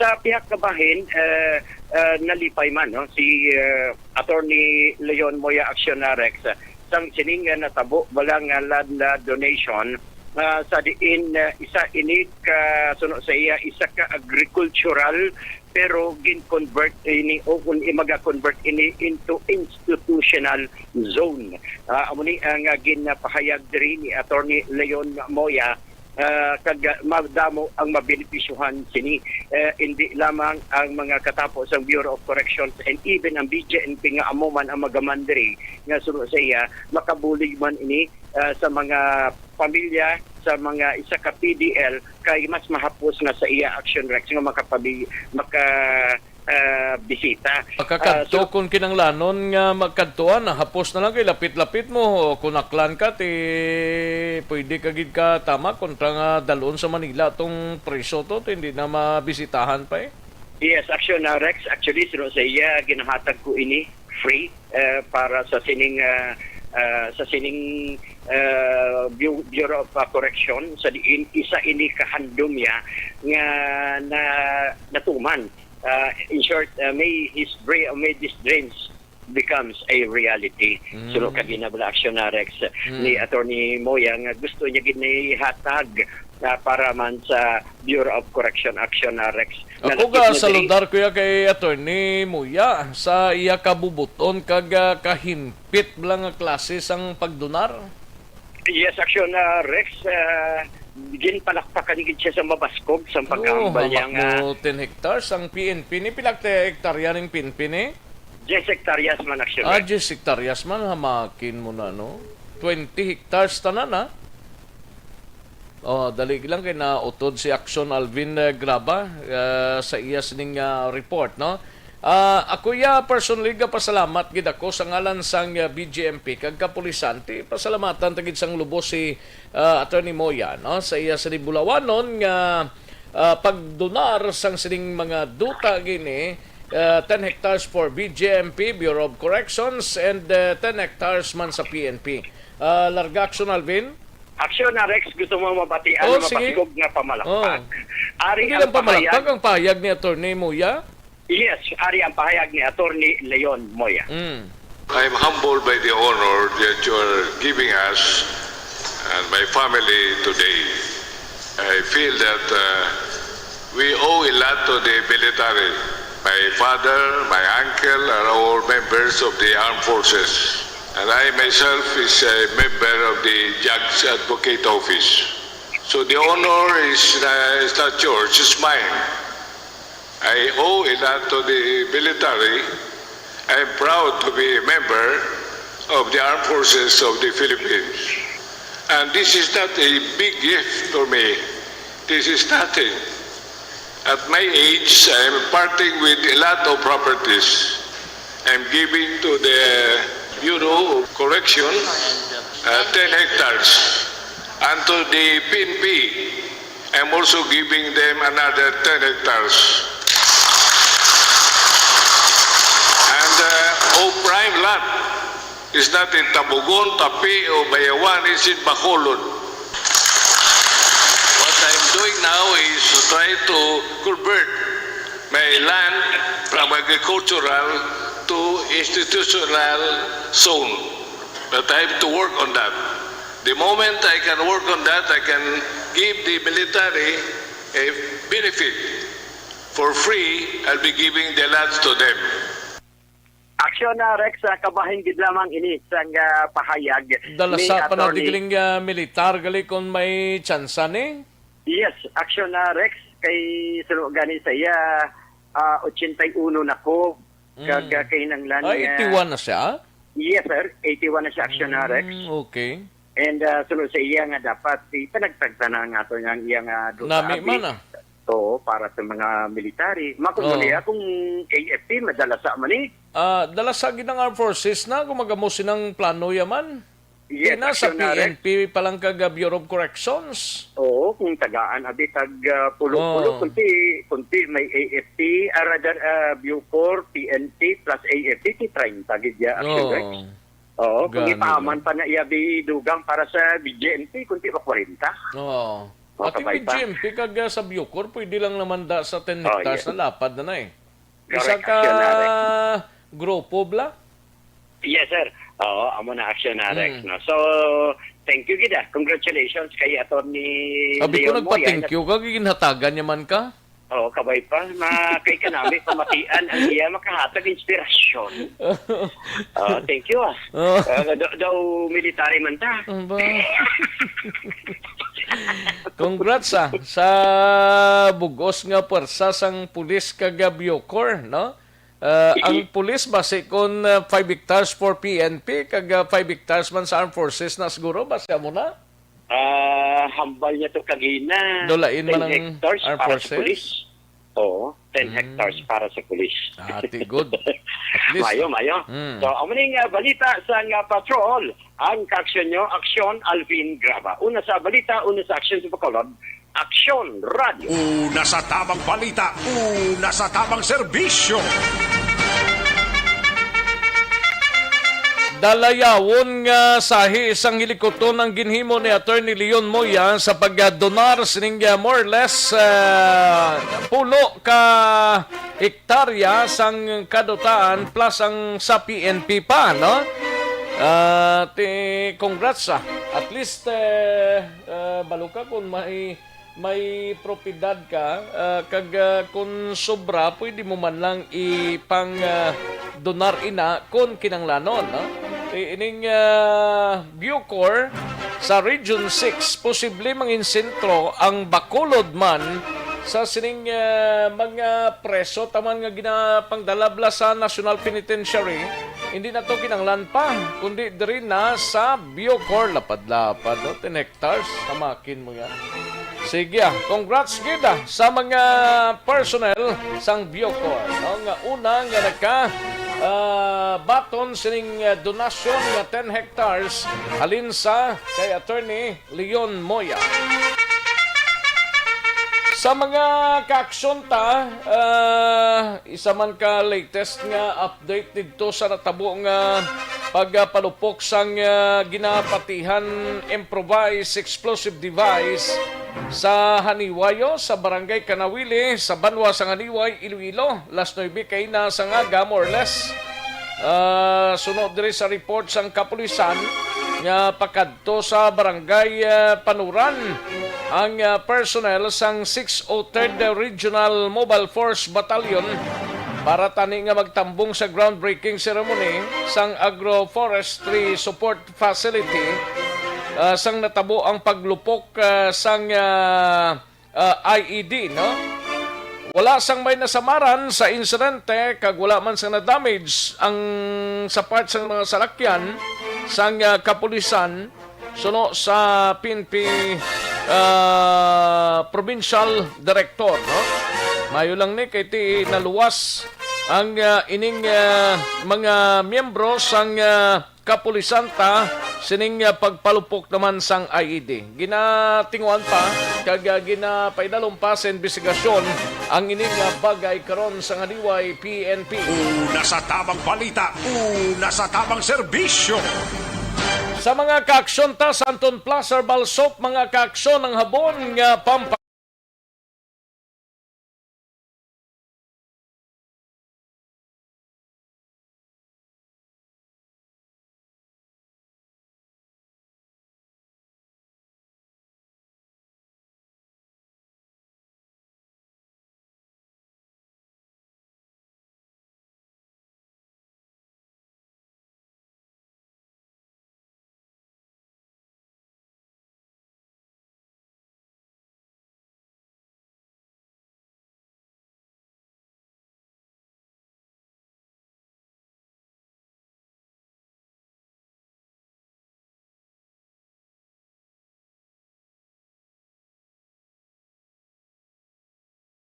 Sa pihak kabahin, eh, eh, nalipay man, no, si, eh, Attorney Leon Moya, Action na Rex, sang sining nga natabo bala nga land, ah, donation, ah, sa diin, ah, isa ini ka, suno sa iya, isa ka agricultural, pero gin-convert ini, o kung i-, maga-convert ini into institutional zone. Ah, amo ni ang, ah, ginapahayag diri ni Attorney Leon Moya, ah, kag, ah, madamo ang mabenepisyuhan sini. Eh, hindi lamang ang mga katapo sa Bureau of Corrections and even ang B J N P nga amo man ang magaman diri nga suno sa iya, makabulig man ini, ah, sa mga pamilya, sa mga isa ka P D L, kay mas mahapos nga sa iya, Action Rex, nga makapabi-, maka, ah, bisita. Makakadto Ah, so kung kinanglanon nga magkadtuan, ah, hapos na lang kay lapit-lapit mo. O kung aklan ka, ti pwede ka gid ka tama kontra nga dalon sa Manila tong preso to, ti hindi na mabisitahan pa eh. Yes, Action na Rex. Actually, suno sa iya, ginahatag ko ini free, eh, para sa sining, ah, ah, sa sining, ah, Bu-, Bureau of, ah, Correction, sa diin isa ini kahandom niya nga na, natuman. Ah, in short, ah, may his dream, may these dreams becomes a reality. Mm. Suno kag ginabala, Action na Rex, Mm. ni Attorney Moya nga gusto niya gid ni hatag, ah, para man sa Bureau of Correction, Action na Rex. Ako Nalapit ga na diri. Saludar ko ya kay Attorney Moya sa iya kabubuton kag, ah, kahimpit bala nga klase sang pagdonar. Yes, Action, ah, Rex, ah, ginpalakpakan gid siya sa mabaskog sa Oo, pagkahambal niya hamak nga mo ten hectares ang P N P ni. Pila ka hektarya ning P N P ni? Diyes hektaryas man, Action, Ah, Rex. Diyes hektaryas man, hamakin mo na, no? Twenty hectares tanan, ha? Oh, dali lang kay nautod si Action Alvin, eh, Graba, ah, sa iya sining, ah, report, no? Ah, ako ya personally gapasalamat gid ako sa ngalan sang, ah, B J M P kag kapulisan. Ti pasalamatan ta gid sang lubos si, ah, Attorney Moya, no, sa iya sa Bulawanon nga, ah, pagdonar sang sining mga duta gini, ah, ten hectares for B J M P, Bureau of Corrections, and, ah, ten hectares man sa P N P. Ah, larga, Action Alvin? Action na, Rex, gusto mo mabatian Oh, ang sige. mabaskog nga pamalakpak? Oh. Ari Hindi ang lang pamalakpak pahayag. ang pahayag ni Attorney Moya? Yes, ari ang pahayag ni Attorney Leon Moya. Mm. I'm humbled by the honor that you are giving us and my family today. I feel that, uh, we owe a lot to the military. My father, my uncle are all members of the armed forces. And I myself is a member of the Judge Advocate Office. So the honor is, uh, is not yours, it's mine. I owe a lot to the military. I am proud to be a member of the Armed Forces of the Philippines. And this is not a big gift for me. This is nothing. At my age, I am parting with a lot of properties. I'm giving to the Bureau of Correction, uh, ten hectares. And to the P N P, I'm also giving them another ten hectares. And, uh, of prime land is not in Tabogon, Tapi, o Bayawan, it's in Bacolod. What I'm doing now is to try to convert my land from agricultural to institutional zone. But I have to work on that. The moment I can work on that, I can give the military a benefit. For free, I'll be giving the lands to them. Action na, Rex, ah, kabahin gid lamang ini sang, ah, pahayag Dalasa ni pa na Attorney. Digling, ah, militar gali kung may tsansa ni? Yes, action na, Rex, kay sulo gani sa iya, ah, ochenta y uno na ko. Kag, Mm. ah, kahinanglan Ah, nga eighty-one na siya? Yes, sir. Eighty-one na siya, action na, Rex. Mm, okay. And, ah, sunod sa iya nga dapat ipanagtagtanan nga ato nga ang iya nga duta Nami abi. Man, ah. Oo, para sa mga military. Makon mo Oo. Niya kung A F P, madala sa man eh. Ah, dala sa gid ang armed forces na, kung magamo sinang plano yaman. Yes, Di na sa action na, Rex. P N P pa lang kag, ah, Bureau of Corrections. Oo, kung tagaan abi tag, ah, pulo-pulo, Oo. kunti, kunti may A F P, ah, rather, ah, Bucor, P N P plus A F P, ti treinta gid ya, action, Rex. Oo. Oo, kung Gani, ipaman no? Pa na iya bidugang para sa B G M P, kunti ba kwarenta? Oo. O, Pati kabay pa. B G M P kag, ah, sa Bucor, pwede lang naman da sa ten Oh, hectares yes. Na lapad na na eh. Isa Correct, ka action na, Rex. Grupo bla? Yes, sir. Oo, amo na action na, Rex, Mm. no? So, thank you gid, ah. Congratulations kay Attorney Abi ko Leon Moya. Nagpa-thank you ka, ginhatagan niya man ka? Oo, kabay pa. Ma-, kay kanami, pamatian ang iya makahatag inspirasyon. Ah, thank you, ah. Oh. Ah, daw, daw military man ta. Aba. Congrats, ah, sa bugos nga puwersa sang pulis kag, ah, Bucor, no? Ah, ang Mhm. Pulis basi kon, ah, five hectares for P N P kag, ah, five hectares man sa Armed Forces na siguro, basi amo na? Ah, hambal niya to kagina. Dulain man Ten ang hectares Armed para sa Forces? Pulis. Oo, ten Mm. hectares para sa pulis. Ah, ti good. At least. Mayo, mayo. Mm. So, amo ning, ah, balita sa nga patrol. Ang kaaksyon nyo, aksyon, Alvin Graba. Una sa balita, una sa aksyon sa Bacolod, Aksyon Radio. Una sa tabang balita, una sa tabang serbisyo. Dalayawon nga sahi sang hilikuton ang ginhimo ni Attorney Leon Moya sa pagdonar sining, ah, more or less, ah, pulo ka hektarya sang kadutaan plus ang sa P N P pa, no? Ah, ti, congrats, ah. At least, eh, ah, balo ka kung may may propiedad ka, ah, kag, ah, kun sobra, pwede mo man lang ipang, ah, donar ina kun kinanglanon, no? I-, ining, ah, Bucor sa Region six, posible mangin sentro ang Bacolod man sa sining, ah, mga preso taman nga ginapangdalabla sa National Penitentiary. Hindi na to kinanglan pa, kundi diri na sa Bucor, lapad-lapad, no? Ten hectares, tamakin mo yan. Sige, ah, congrats gid, ah, sa mga personnel sang Bucor, no, nga una nga naka, ah, baton sining, ah, donasyon nga ten hectares halin sa kay Attorney Leon Moya. Sa mga kaaksyon ta, ah, isa man ka latest nga update didto sa natabo nga pagpalupok sang, ah, ginapatihan improvised explosive device sa Haniwayo, sa Barangay Kanawili, sa banwa sang Haniway, Iloilo, las nuebe kaina sang aga, more or less. Ah, suno diri sa report sang kapulisan nga pakadto sa Barangay, ah, Panuran ang, ah, personnel sang six oh third Regional Mobile Force Battalion para tani nga magtambong sa groundbreaking ceremony sang Agroforestry Support Facility, ah, sang natabo ang paglupok, ah, sang, ah, ah, I E D, no? Wala sang may nasamaran sa insidente kag wala man sang na-damage ang sa part sang mga salakyan sang, ah, kapulisan suno sa P N P, ah, provincial director, no? Mayo lang ni kay ti naluwas ang, ah, ining, ah, mga miyembro sang, ah, kapulisan ta sining, ah, pagpalupok naman sang I E D. Ginatinguan pa kag, ah, ginapaidalom pa sa imbestigasyon ang ining, ah, bagay karon sa Haniway P N P. Una sa tabang balita, una sa tabang serbisyo. Sa mga kaaksyon ta sa Anton Plaza, Balsop, mga kaaksyon, ang habon nga pampa-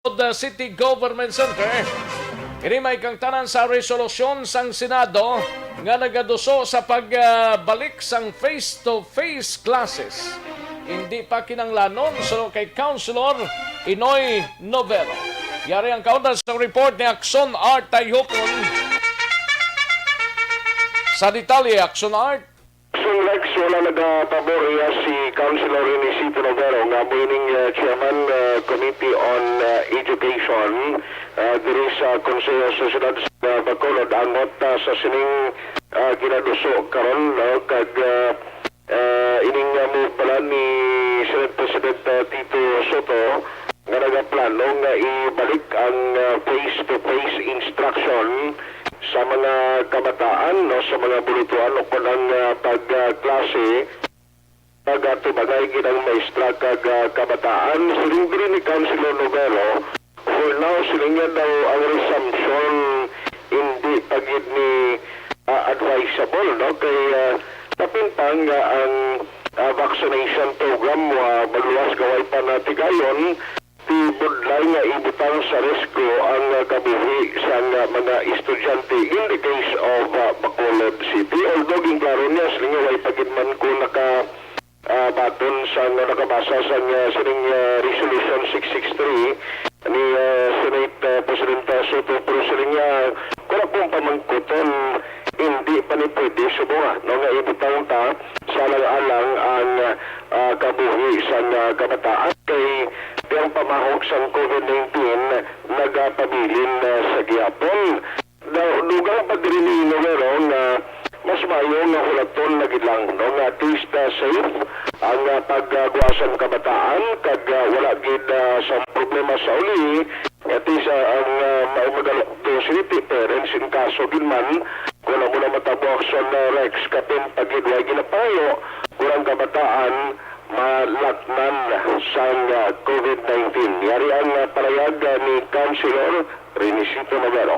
Bacolod City Government Center. Ini may kangtanan sa resolusyon sang Senado nga nagaduso sa pagbalik sang face-to-face classes. Hindi pa kinanglanon, suno kay Councilor Inoy Novelo. Yari ang kaundan sa report ni Axon R. Tayhukon. Sa detalye, Axon R. Sung Rex, wala nagapabor iya si Councilor Renisito Novero nga amo ining, uh, Chairman, uh, Committee on, uh, Education, uh, diri sa Konseho sa Siyudad sa Bacolod, angot, uh, sa sining, uh, ginaduso karon, no? Kag, uh, uh, ining, uh, move pala ni Senate President, uh, Tito Soto, nga nagaplano nga ibalik ang, ah, face-to-face instruction sa mga kabataan, no, sa mga bulutuan o kon ang, ah, pagklase, nagatubangay gid ang maestra kag, ah, kabataan. Siling diri ni Councilor Novelo, for now, siling niya daw ang resumption hindi pa gid ni, ah, advisable, no, kay, ah, kapin pa nga ang, ah, vaccination program, ah, magluwas nga way pa natigayon, ti budlay nga ibutang sa risgo ang, ah, kabuhi sang, ah, mga estudyante in the case of, ah, Bacolod City. Although ginklaro niya, siling nga way pa gid man ko naka, ah, baton sang, ah, nakabasa sang, ah, sining, ah, Resolution six six three ni, ah, Senate, ah, Presidenta Soto, pero siling niya, kung akong pamangkuton, hindi pa ni pwede subong, ah, no, nga ibutang ta sa alang-alang ang, ah, kabuhi sang, ah, kabataan kay ang pamahog sang COVID nineteen nagapabilin, ah, sa gihapon. Daw, dugang pa diri ni Novero nga mas maayo nga hulaton na gid lang, no, nga at least, ah, safe ang, ah, pagguwa sang kabataan kag, ah, wala gid, ah, sa problema sa uli. At least, ah, ang, ah, ma-, magalok to sila ti parents in kaso gid man, kung amo na matabo aksyon na Rex, kapin pa gid way ginapangayo, kung ang kabataan malaknan sang, ah, COVID nineteen. Yari ang, ah, parayag, ah, ni Councilor Renisito Novero.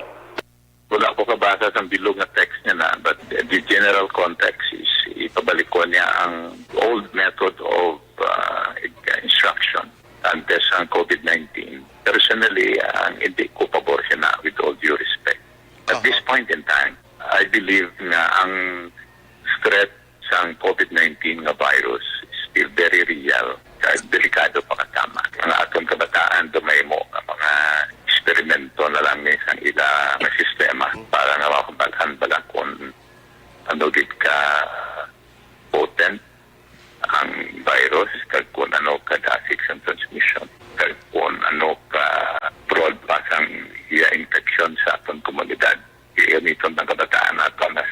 Wala ko kabasa sang bilog nga text niya na, but the general context is ipabalik ko niya ang old method of, uh, instruction antes ang COVID nineteen. Personally, ang hindi ko pabor siya na, with all due respect. At this Aha. point in time, I believe nga ang threat sang COVID nineteen nga virus is still very real. Kag delikado pa katama. Ang aton kabataan, gamay mo nga mga eksperimento na lang ni sang ila nga sistema para nga mapabal-an bala kung ano gid ka potent ang virus, kag kung ano ka dasig sang transmission, kag kung ano ka broad pa sang iya infection sa aton komunidad. Gamiton ang kabataan nato na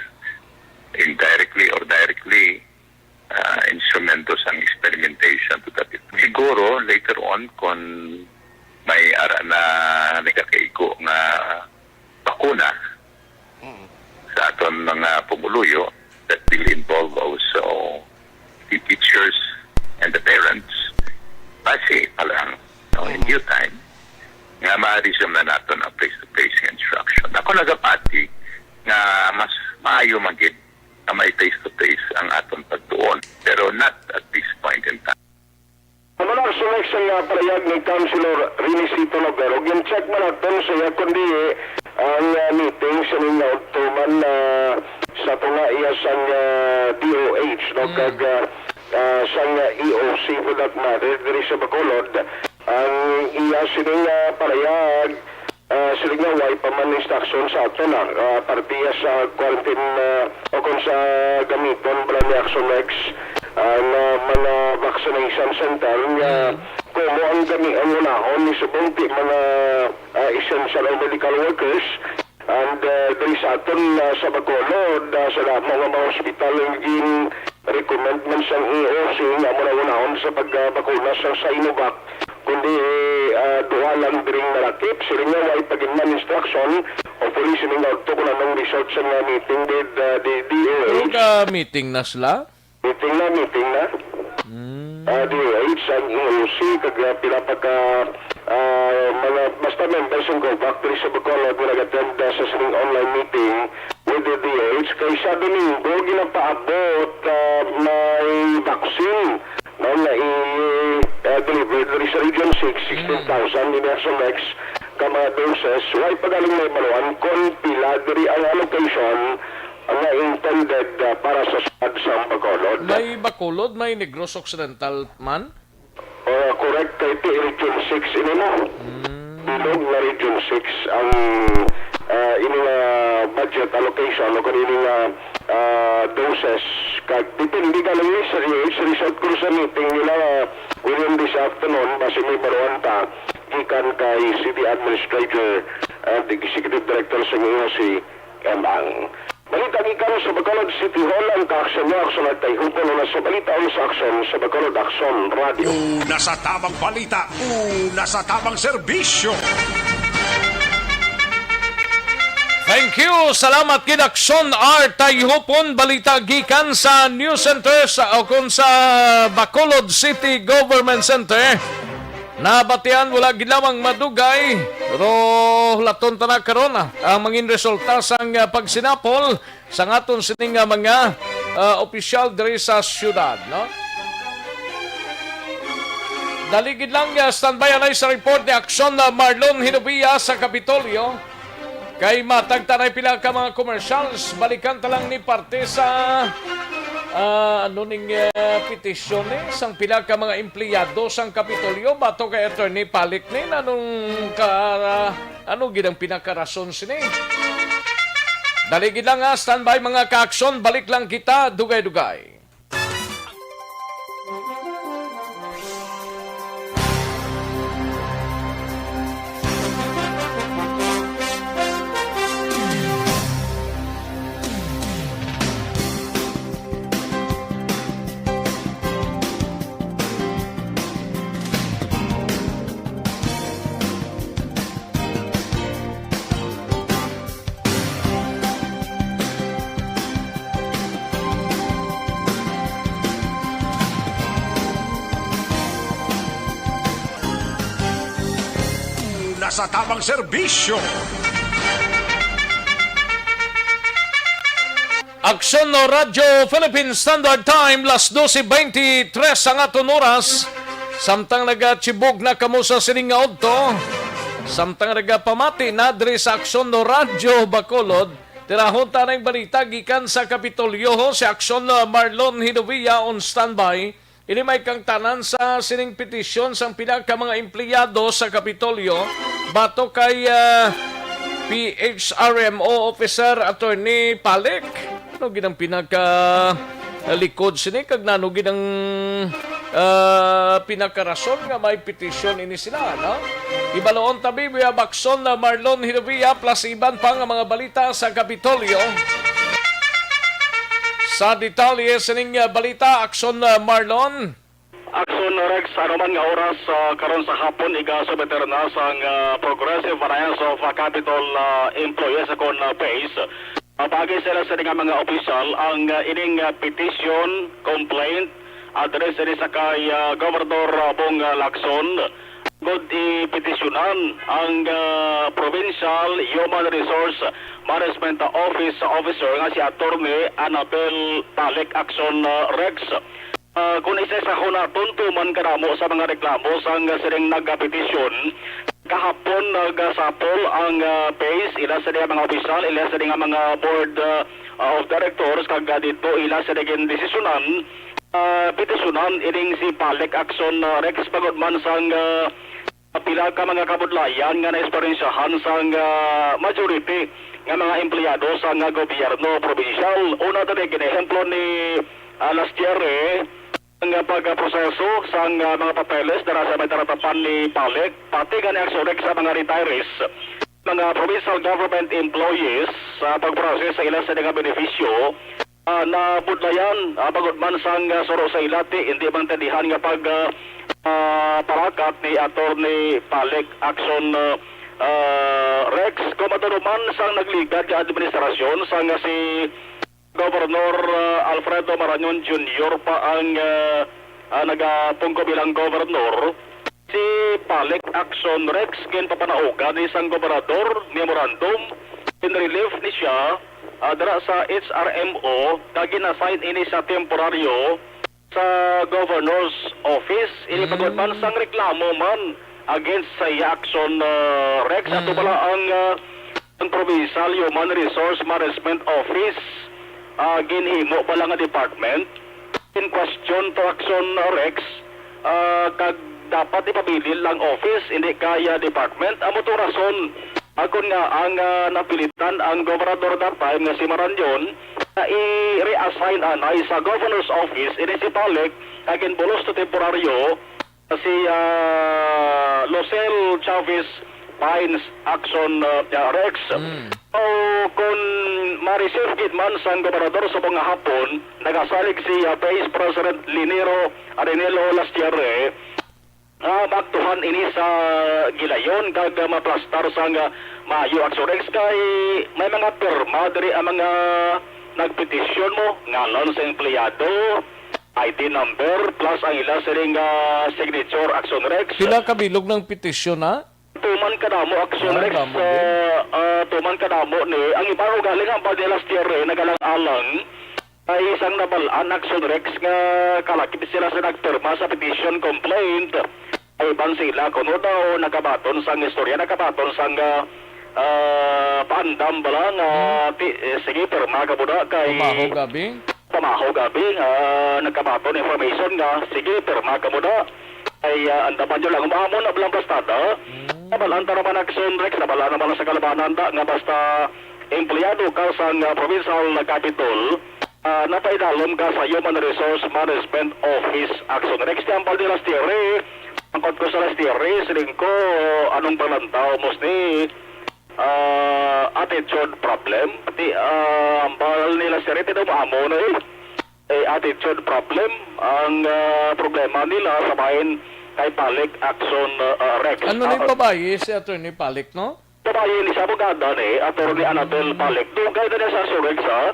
indirectly or directly, ah, instrumento sang experimentation to that effect. Siguro, later on, kung may ara na nagakaigo nga bakuna Mm. sa aton mga pumuluyo, that will involve also the teachers and the parents, basi pa lang, no, in Mm. due time, nga ma-resume na naton ang face-to-face instruction. Ako nagapati nga mas maayo man gid na may face-to-face ang aton pagtuon, pero not at this point in time. Amo na ang sunext nga parayag ni Councilor Renisito Novero. Gin-check man naton siya kundi ang, ah, meeting sa mga tuman, ah, sa tunga iya sang, ah, D O H, no? Mm. Kag, ah, ah, sang, ah, E O C for that matter, diri sa Bacolod. Ang iya sining, ah, parayag, ah, siling nga way pa man instruction sa aton, ah, ah, parte sa quarantine, ah, o kung sa gamiton bala ni Action X, ah, nga mga vaccination center nga Mm. kumo ang gani ang unahon ni subong ti mga, ah, essential or medical workers. And, ah, diri sa aton, ah, sa Bacolod, ah, sa damo nga mga hospital, ang gin-recommend man sang E O C nga amo na unahon sa pagbakuna sa Sinovac, kundi, ah, duha lang diri nga malakip. Siling nga way pa gid man instruction. Hopefully, siling nga udto kung anong result sa nga meeting with, ah, the D O H. Pero ka meeting na sila? Meeting na, meeting na. Mm. Ah, D O H, ang E O C, kag, ah, pila pa ka, ah, mga, basta members ng COVAC diri sa Bacolod nga nag-attend, ah, sa sining online meeting with the D O H. Kay sa Domingo, ginapaabot, ah, may vaccine Mao nga i-, uh, deliver diri sa Region six, sixteen thousand, mm, ini Action X ka mga doses. Way pa galing may baluan kon pila diri ang allocation nga intended, uh, para sa syudad sang Bacolod. May Bacolod, may Negros Occidental man? Uh, correct, kay ti Region six ini mo. Mm. Bilog nga Region six ang, uh, ini nga budget allocation o kung ini nga, uh, doses. Kag depende galing ni sa, sa result ko sa meeting nila, uh, within this afternoon, basi may baruan ta gikan kay City Administrator and Executive Director sa inyo si Emang. Balita gikan sa Bacolod City Hall, ang kaaksyon mo, aksyon at kayhupon, una sa balita, una sa aksyon sa Bacolod Aksyon Radio. Una sa tamang balita, una sa tamang serbisyo. Thank you. Salamat gid, Aksyon R. Tayhupon, balita gikan sa News Center sa, o kung sa Bacolod City Government Center. Nabatian, wala gid lamang madugay, pero hulaton ta na karon, ah, ang mangin resulta sang, ah, pagsinapol sang aton sining nga mga, ah, opisyal diri sa siyudad, no? Dali gid lang, ah, standby anay sa report ni Aksyon, ah, Marlon Hinovia sa Kapitolyo. Kay matag ta nay pila ka mga commercials, balikan ta lang ni parte sa, ah, ano ning, ah, petisyon ni sang pila ka mga empleyado sang Kapitolyo bato kay Attorney Palik ni. Anong ka, ano gid ang pinakarason sini? Dali gid lang, ha, standby mga kaaksyon, balik lang kita dugay-dugay. Una sa tamang serbisyo. Aksyon no Radyo Philippine Standard Time, las dose veintitrés ang aton oras. Samtang nagatibog na kamo sa sining nga udto, samtang nagapamati na diri sa Aksyon no Radyo Bacolod, tirahon ta ang balita gikan sa Kapitolyo. Si Aksyon, uh, Marlon Hidovia on standby. Ini may kangtanan sa sining petisyon sang pila ka mga empleyado sa Kapitolyo batok kay, ah, P H R M O Officer Attorney Palik. Ano gid ang pinaka, ah, likod sini kag nano gid ang, ah, pinakarason nga may petisyon ini sila, no? Ibaloon tabi via Bakson na Marlon Hinovia plus iban pa nga mga balita sa Kapitolyo. Sa detalye sining, ah, balita, Akson, ah, Marlon. Akson, Rex, ano man nga oras, ah, karon sa hapon, igasubmiter na sang, ah, Progressive Alliance of, ah, Capitol, ah, Employees, kon, ah, PACE. Ah, paagi sila sa nga mga opisyal ang, ah, ining, ah, petition, complaint, address ini sa kay, ah, Gobernador, ah, Bong, ah, Lacson. Gud ipetisyonan ang, ah, Provincial Human Resource Management Office Officer nga si Attorney Annabel Palik, Akson, ah, Rex. Ah, kung isa sa hunaton tuman kanamo sa mga reklamo sang sining nagapetisyon, kahapon nagasapol ang, ah, PACE, ila sa mga opisyal, ila sa mga board, ah, of directors, kag, ah, dito ila sa gindesisyonan, ah, petisyonan ining si Palik, Akson, ah, Rex, pagod man sang, ah, pila ka mga kabudlayan nga naeksperyensyahan sang, ah, majority nga mga empleyado sang, ah, gobyerno probinsyal. Una diri, ginehemplo ni, ah, last year, eh, ang, ah, pagproseso sang, ah, mga papeles dira sa may taratapan ni Palik, pati gani ang surik sa mga retirees, mga provincial government employees sa pagprocess sa ila sa mga benepisyo. Ah, nabudlayan, ah, bangod man sang, ah, suro sa ilati, hindi man tindihan nga pag, ah, ah, parakat ni Attorney Palik, Akson, ah, ah, Rex. Kung matuod man sang nagligad nga administrasyon, sang, ah, si Gobernador, ah, Alfredo Marañon Junior pa ang, ah, ah, nagapungko bilang gobernador. Si Palik, Akson, Rex, ginpapanaugan ni sang gobernador memorandum in relief ni siya, ah, dira sa H R M O, kag gin-assign ini sa temporaryo sa governor's office, ini Mm. pagod man sang reklamo man against sa iya action, ah, Rex. Ato Mm. pala ang, ah, ang Provincial Human Resource Management Office, ah, ginhimo pala nga department in question to action, ah, Rex, ah, kag dapat ipabilin lang office, hindi kaya department. Amo to rason, akon nga ang, ah, napilitan ang gobernador that time nga si Maranyon na i-reassign anay sa governor's office ini si Palik, kag ginbulos to temporaryo si, ah, Lucel Chavez Pines Action, ah, ah, Rex. Mm. So, kung ma-receive gid man sang gobernador sa mga hapon, nagasalig si, ah, Vice President Linero Arenelo Lastierre, ah, maaktuhan ini sa gilayon kag, ah, maplastar sang, ah, maayo, Action Rex, kay may mga pirma diri ang mga nagpetisyon mo, ngalan sa empleyado, I D number, plus ang ila sining, ah, signature, Action Rex. Pila ka bilog ng petisyon, ha? Tuman kadamo, Action Ah, Rex, damo ah, din. ah, tuman kadamo ni. Ang iban ugaling ang pag nila Lastierre, nagalang-alang. Ay isang nabalaan, Action Rex, nga kalakip sila sa nagpirma sa petition complaint. Ay iban sila, kuno daw, nakabaton sang istorya, nakabaton sang, ah, ah, paandam bala nga, Hmm. ti-, eh, sige, pirma ka muna kay Pamaho gabi? Pamaho gabi, ah, nagkabaton information nga, sige, pirma ka muna. Ay, ah, andaman nyo lang, umamo na lang basta, da. Mm. Nabalaan ta naman, Action Rex, nabalaan naman sa kalabanan, da, nga basta empleyado ka sa, ah, provincial capitol, ah, napaidalom ka sa Human Resource Management Office, Action Rex. Tiyampal ni Lastierre, ang kot ko sa Lastierre, siling ko, anong palantaw mo ni ah, attitude problem. Pati, ah, ang bahal nila si Rete daw amo na eh. Eh, attitude problem. Ang, ah, problema nila sa bahin kay Palik Action, ah, ah, Rex. Ano ni Ah, babayi si Attorney Palik, no? Babayi ni sa abogada ni Attorney Anabel Palik. Dugay na niya sa Surex, ha?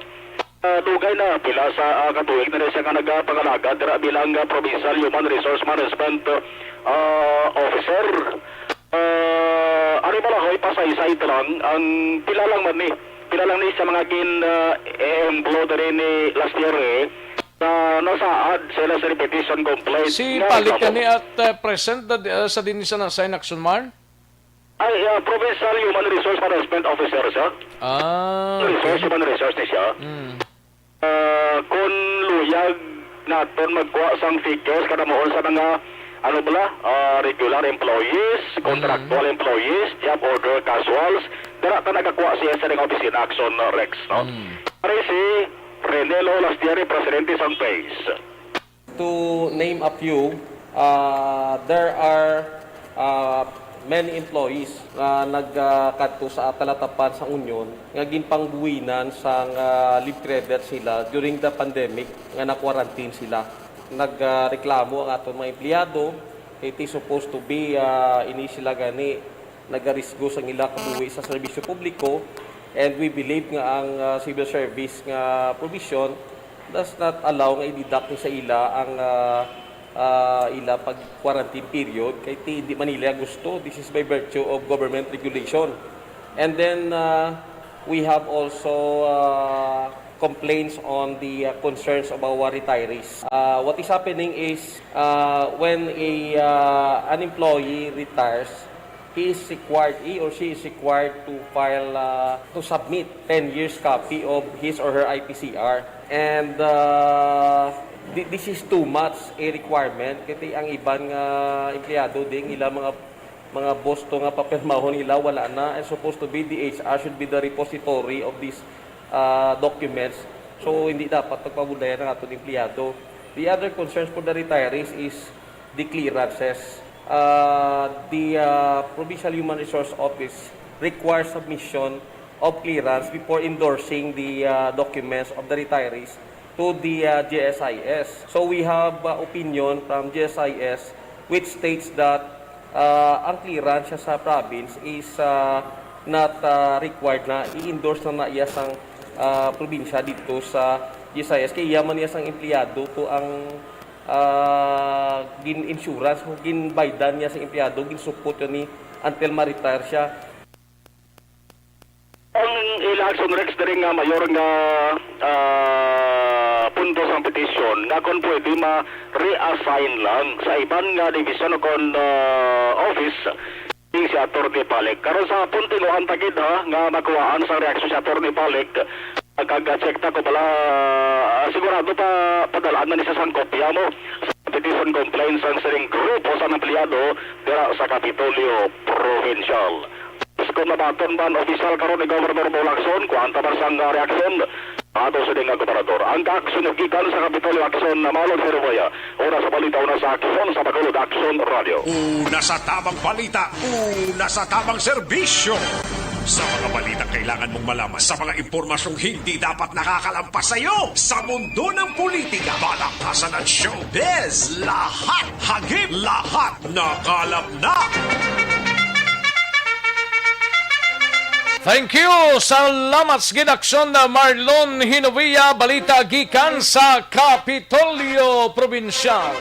Ah, dugay na, pila sa, ah, katuig na niya siya nga nagapangalaga dira bilang, ah, Provincial Human Resource Management, ah, Officer. Ah, ano pala, hoy, pasaysay lang, ang pila lang man ni, pila lang ni sa mga gin, ah, ehemplo diri ni last year, eh, na nasaad sila sa repetition complaint. Si Nga Palik reklamo. Kani at, ah, present na di-, ah, sa dinhi sa na-assign, Action Mar? Ay, ah, Provincial Human Resource Management Officer siya. Ah, Resource, okay. Human resource ni siya. Mm. Ah, kung luyag naton magkuha sang figures kada muon sa mga, ano bala, ah, regular employees, Mm. Contractual employees, job order casuals, dira ta nagakuha siya sa mga opisina, Action, uh, Rex, no? Mm. Pare si Renelo Lastieri, presidente sang PACE. To name a few, uh, there are, uh, many employees nga nagkadto sa Talatapan sa Union nga ginpangbuhinan sang, ah, leave credits nila during the pandemic nga na-quarantine sila. Nagreklamo ang aton mga empleyado, it is supposed to be, ah, ini sila gani nagarisgo sang ila kabuhi sa serbisyo publiko, and we believe nga ang, ah, civil service nga provision does not allow nga i-deduct ni sa ila ang, ah, ah, ila pag-quarantine period, kay ti-, di man nila gusto. This is by virtue of government regulation. And then, ah, we have also, ah, complaints on the, ah, concerns of our retirees. Ah, what is happening is, ah, when a, ah, an employee retires, he is required, he or she is required to file, uh, to submit ten years copy of his or her I P C R. And, uh, thi-, this is too much a requirement. Kasi ang iban nga empleyado, di ang ila mga, mga boss to nga papirmahon nila, wala na. And supposed to be, the H R should be the repository of these, uh, documents. So, hindi dapat pagpabudlayan ang aton empleyado. The other concerns for the retirees is the clearances. Uh, the, uh, Provincial Human Resource Office requires submission of clearance before endorsing the, uh, documents of the retirees to the, uh, G S I S. So we have, uh, opinion from G S I S which states that, uh, ang clearance siya sa province is, uh, not, uh, required na i-endorse na na iya sang, uh, probinsya dito sa G S I S. Kay iya man niya sang empleyado to ang ah, gin-insurance o ginbaydan niya sa empleyado, ginsupot yun ni until ma-retire siya. Ang ila Action Rex diri nga mayor nga, ah, punto sa Petition nga kon pwede ma-reassign lang sa iban nga division o kon, ah, office si Attorney Palik. Karon sa hapon, tinguhan ta gid, ha, nga makuhaan sa reaksyon si Attorney Palik. Kag check ta ko pala, ah, sigurado pa padalaan na ni sa sang kopya mo sa petition complaint sang sining grupo sa empleyado dira sa Kapitolyo Provincial. Kung mabaton man opisyal karon ni Governor Paul Lacson, kuhaan ta man sang, ah, reaksyon ato sa nga gobernador. Ang kaaksyon gikan sa Kapitolyo Aksyon na Malog Herboya. Una sa balita, una sa aksyon sa Bacolod Aksyon Radio. Una sa tamang balita, una sa tamang serbisyo. Sa mga balitang kailangan mong malaman, sa mga impormasyong hindi dapat nakakalampas sa iyo, sa mundo ng politika, balakasan at showbiz, lahat hagip, lahat nakalap na. Thank you. Salamat sa gid aksyon na Marlon Hinovia. Balita gikan sa Kapitolyo Probinsyal.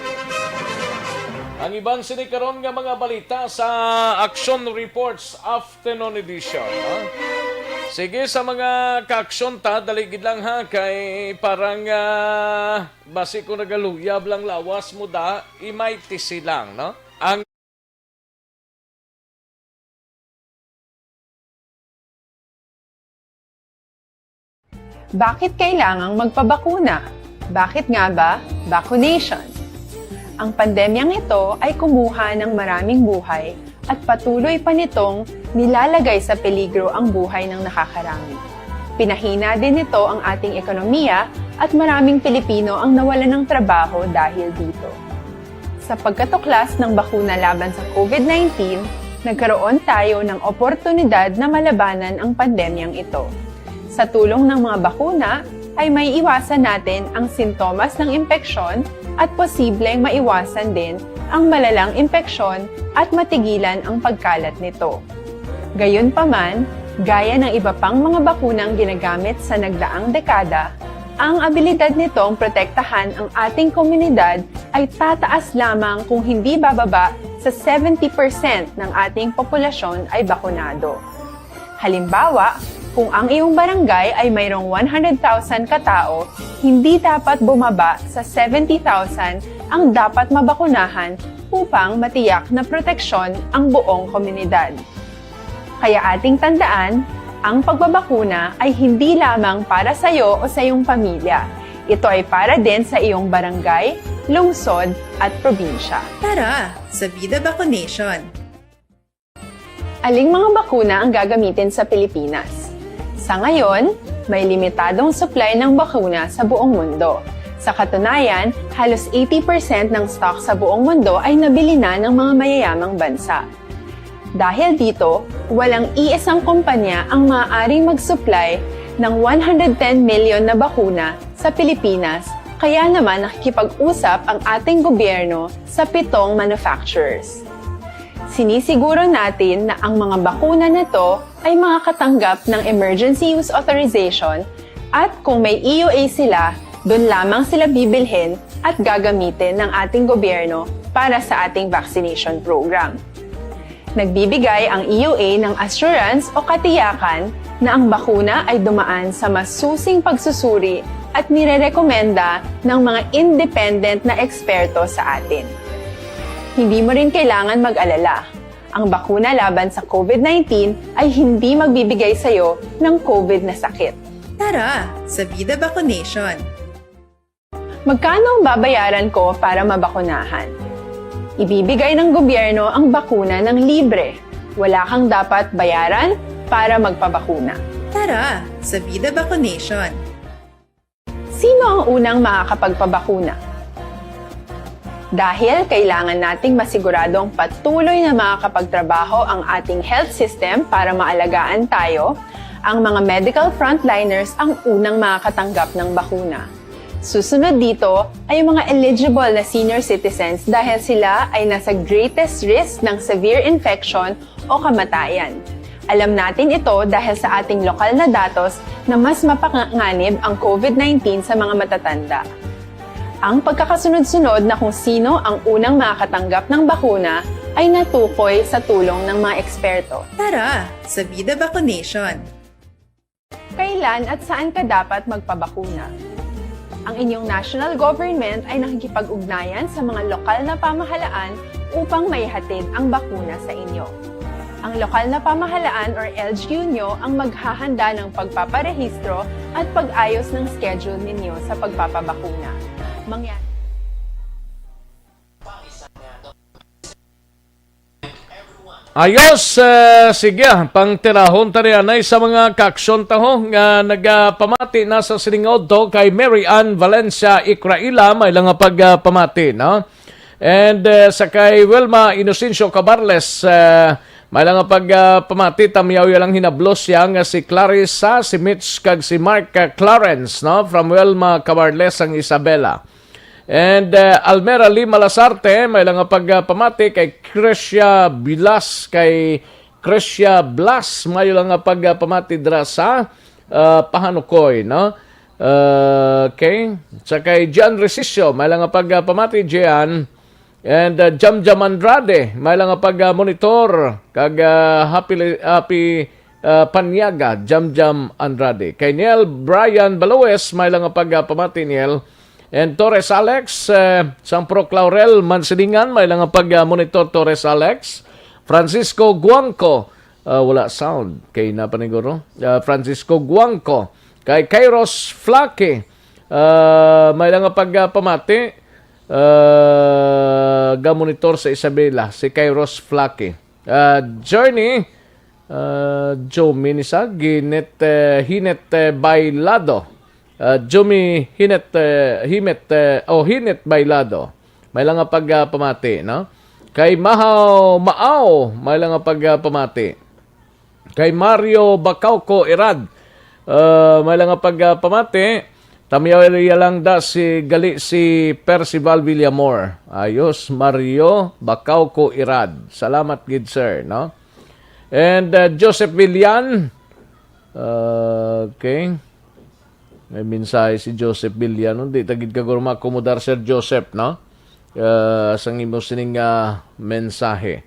Ang iban sini karon nga mga balita sa Action Reports Afternoon Edition, ha? Sige, sa mga kaaksyon ta, dali gid lang, ha, kay parang, ah, basi ko nagaluyab lang lawas mo da, imay tisi lang, no? Ang Bakit kailangang magpabakuna? Bakit nga ba vaccination? Ang pandemyang ito ay kumuha ng maraming buhay at patuloy pa nitong nilalagay sa peligro ang buhay ng nakakarami. Pinahina din nito ang ating ekonomiya at maraming Pilipino ang nawalan ng trabaho dahil dito. Sa pagkatuklas ng bakuna laban sa COVID nineteen, nagkaroon tayo ng oportunidad na malabanan ang pandemyang ito. Sa tulong ng mga bakuna, ay maiiwasan natin ang sintomas ng impeksyon at posibleng maiwasan din ang malalang impeksyon at matigilan ang pagkalat nito. Gayunpaman, gaya ng iba pang mga bakunang ginagamit sa nagdaang dekada, ang abilidad nitong protektahan ang ating komunidad ay tataas lamang kung hindi bababa sa seventy percent ng ating populasyon ay bakunado. Halimbawa, kung ang iyong barangay ay mayroong one hundred thousand katao, hindi dapat bumaba sa seventy thousand ang dapat mabakunahan upang matiyak na proteksyon ang buong komunidad. Kaya ating tandaan, ang pagbabakuna ay hindi lamang para sa iyo o sa iyong pamilya. Ito ay para din sa iyong barangay, lungsod, at probinsya. Tara, sa Vida Vaccination! Aling mga bakuna ang gagamitin sa Pilipinas? Sa ngayon, may limitadong supply ng bakuna sa buong mundo. Sa katunayan, halos eighty percent ng stock sa buong mundo ay nabili na ng mga mayayamang bansa. Dahil dito, walang iisang kumpanya ang maaaring mag-supply ng one hundred ten million na bakuna sa Pilipinas, kaya naman nakikipag-usap ang ating gobyerno sa pitong manufacturers. Sinisiguro natin na ang mga bakuna na to ay makakatanggap ng Emergency Use Authorization at kung may E U A sila, doon lamang sila bibilhin at gagamitin ng ating gobyerno para sa ating vaccination program. Nagbibigay ang E U A ng assurance o katiyakan na ang bakuna ay dumaan sa masusing pagsusuri at nirerekomenda ng mga independent na eksperto sa atin. Hindi mo rin kailangan mag-alala. Ang bakuna laban sa COVID nineteen ay hindi magbibigay sa iyo ng COVID na sakit. Tara, sa Vida Vaccination! Magkano ang babayaran ko para mabakunahan? Ibibigay ng gobyerno ang bakuna ng libre. Wala kang dapat bayaran para magpabakuna. Tara, sa Vida Vaccination! Sino ang unang makakapagpabakuna? Dahil kailangan nating masiguradong patuloy na makakapagtrabaho ang ating health system para maalagaan tayo, ang mga medical frontliners ang unang makakatanggap ng bakuna. Susunod dito ay ang mga eligible na senior citizens dahil sila ay nasa greatest risk ng severe infection o kamatayan. Alam natin ito dahil sa ating lokal na datos na mas mapanganib ang COVID nineteen sa mga matatanda. Ang pagkakasunod-sunod na kung sino ang unang makakatanggap ng bakuna ay natukoy sa tulong ng mga eksperto. Tara, sa Vida Vaccination! Kailan at saan ka dapat magpabakuna? Ang inyong national government ay nakikipag-ugnayan sa mga lokal na pamahalaan upang maihatid ang bakuna sa inyo. Ang lokal na pamahalaan or L G U nyo ang maghahanda ng pagpaparehistro at pag-ayos ng schedule ninyo sa pagpapabakuna. Mangya- Ayos, eh, sige, ah, pangtirahon ta rin anay sa mga kaaksyon taho nga nagapamati na sa sining udto kay Mary Ann Valencia Ikraila, may lang nga pagpamati, no? And eh, sa kay Wilma Inocencio Cabarles, eh, may lang nga pagpamati, tamyaw ya lang hinablos siya nga si Clarissa, si Mitch, kag si Mark, eh, Clarence, no? From Wilma Cabarles ang Isabela. And uh, Almera Lima Lasarte, may lang nga pagpamati kay Cresia Bilas, kay Cresia Blas, may lang nga pagpamati dira sa uh, Pahanukoy, no? Uh, okay. Sa kay Gian Resicio, may lang nga pagpamati, Gian. And uh, Jamjam Andrade, may lang nga pag-monitor kag uh, happy, happy uh, Panyaga, Jamjam Andrade. Kay Niel Brian Baloes, may lang nga pagpamati, Niel. And Torres Alex, uh, sang Proc Laurel, Mansilingan, may lang nga pag-monitor, Torres Alex. Francisco Guangco, uh, wala sound, kay napaniguro. Uh, Francisco Guangco. Kay Kairos Flake, uh, may lang nga pagpamati, uh, ga-monitor sa Isabela, si Kairos Flake. Uh, Journey, uh, Jomi ni sa Ginit, uh, Hinit, uh, Bailado. Uh, Jomi Hinit, uh, Himit, uh, o Hinit Bailado. May lang nga pagpamati, no? Kay Mahaw Maaw, may lang nga pagpamati. Kay Mario Bacauco Irad, uh, may lang nga pagpamati. Tamyaw ya lang da si gali si Percival Villamor. Ayos, Mario Bacauco Irad. Salamat gid, sir, no? And uh, Joseph Villan. Uh, okay. May mensahe si Joseph Villan, no? Di ta gid ka guro maakomodar, Sir Joseph, no? Uh, sang imo sining uh, mensahe.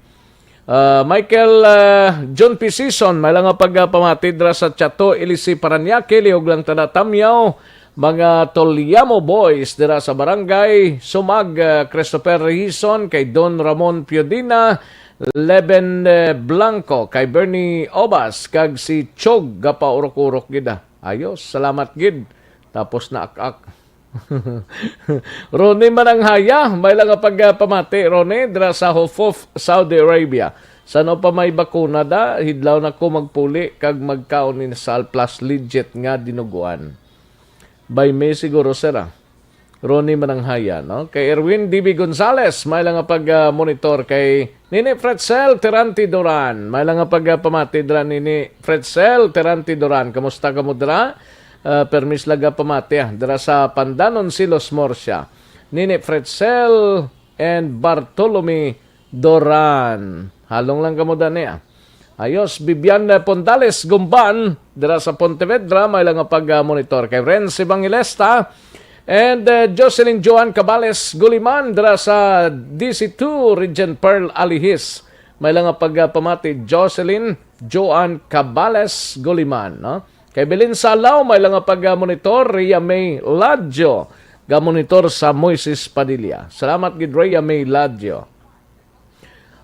Uh, Michael uh, John P. Season, may lang nga pagpamati dira sa Chato, Ilisi, Paranaque, lihog lang ta natamyaw. Mga Tolyamo Boys dira sa barangay Sumag, uh, Christopher Rehison, kay Don Ramon Piodina, Leven uh, Blanco, kay Bernie Obas, kag si Chog gapaurok-urok gid, ah. Ayos, salamat gid. Tapos na ak-ak. Ronnie Mananghaya, may lang nga pagpamati, Ronnie, dira sa Hufuf, Saudi Arabia. San-o pa may bakuna da, hidlaw na ko magpuli kag magkaon ni Sal Plus legit nga dinuguan. By me siguro, sir, ah. Ronnie Mananghaya, no? Kay Erwin D B Gonzales, may lang nga pag-monitor kay Nini Fretzel Tirante Duran. May lang nga pagpamati dira Nini Fretzel Tirante Duran. Kamusta kamo dira? Uh, permis laga pamati ah. Dira sa Pandanon, Silos, Murcia. Nini Fretzel and Bartolome Duran. Halong lang kamo dani ah. Ayos, Bibian Pontales Gumban, dira sa Pontevedra, may lang nga pag-monitor kay Renz Evangelista and uh, Jocelyn Joan Cabales Guliman, dira sa D C two Regent Pearl Alihis. May lang nga pagpamati, Jocelyn Joan Cabales Guliman, no? Kay Belen Salaw, may lang nga pag-monitor, Rhea May Ladjo, ga-monitor sa Moises Padilla. Salamat gid, Rhea May Ladjo.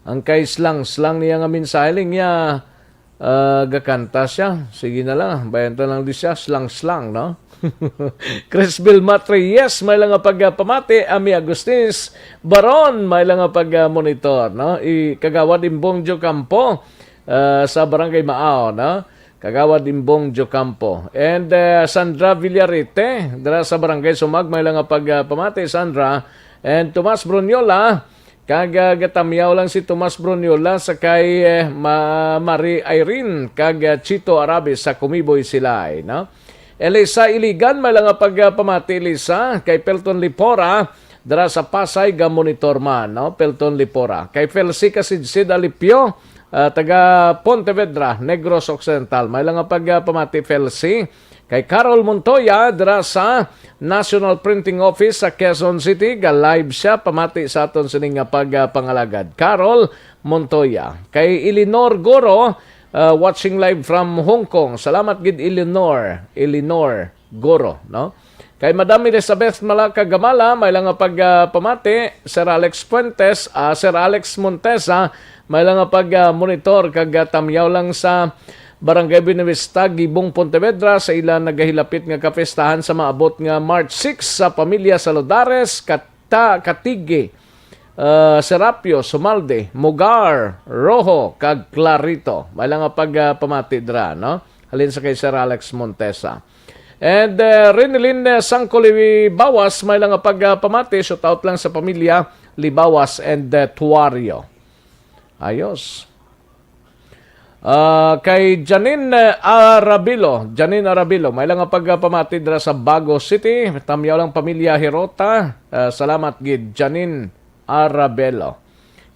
Ang kay slang-slang niya nga mensahe, ling niya, ah, gakanta siya. Sige na lang, bayan ta lang di siya, slang-slang, no? Chris Bill Matre, yes, may lang nga pagpamati, Ami Agustis Baron, may lang nga pag-monitor, no? I Kagawad Imbong Jocampo, ah, sa Barangay Maaw, no? Kagawad Imbong Jocampo. And ah, Sandra Villarete, dira sa Barangay Sumag, may lang nga pagpamati, Sandra. And Tomas Bruniola, kag ah, gatamyaw lang si Tomas Bruniola sa kay eh, Ma- Marie Irene kag ah, Chito Arabe sa Kumiboy Silay, no? Elisa Iligan, may lang nga pagpamati, Elisa, kay Pelton Lipora, dira sa Pasay, ga-monitor man, no? Pelton Lipora. Kay Felsi Kasidsid Alipio, ah, taga Pontevedra, Negros Occidental. May lang nga pagpamati, Felsi. Kay Carol Montoya, dira sa National Printing Office sa Quezon City, ga-live siya, pamati sa aton sining nga pagpangalagad. Carol Montoya. Kay Eleanor Goro, ah, watching live from Hong Kong. Salamat gid, Eleanor. Eleanor. Guro, no? Kay Madam Elizabeth Malaka Gamala, may lang nga pag, ah, pamati, Sir Alex Fuentes, ah, Sir Alex Montesa, may lang nga pag, ah, monitor kag, ah, tamyaw lang sa Barangay Buenavista, Gibong, Pontevedra, sa ila nagahilapit nga kapistahan sa maabot nga March six sa pamilya Salodares, Kata-, Katigi, ah, Serapio, Sumalde, Mugar, Rojo, kag Clarito. May lang nga pag, ah, pamati dira, no? Halin sa kay Sir Alex Montesa. And, uh, Renelyn, uh, Sangko Libawas, may lang nga pag, uh, pamati, shout out lang sa pamilya Libawas and, uh, Tuario. Ayos. Ah, kay Janine, uh, Arabilo, Janine Arabilo, may lang nga pag, uh, pamati dira sa Bago City. Tamyaw lang pamilya Hirota. Uh, salamat gid, Janine Arabelo.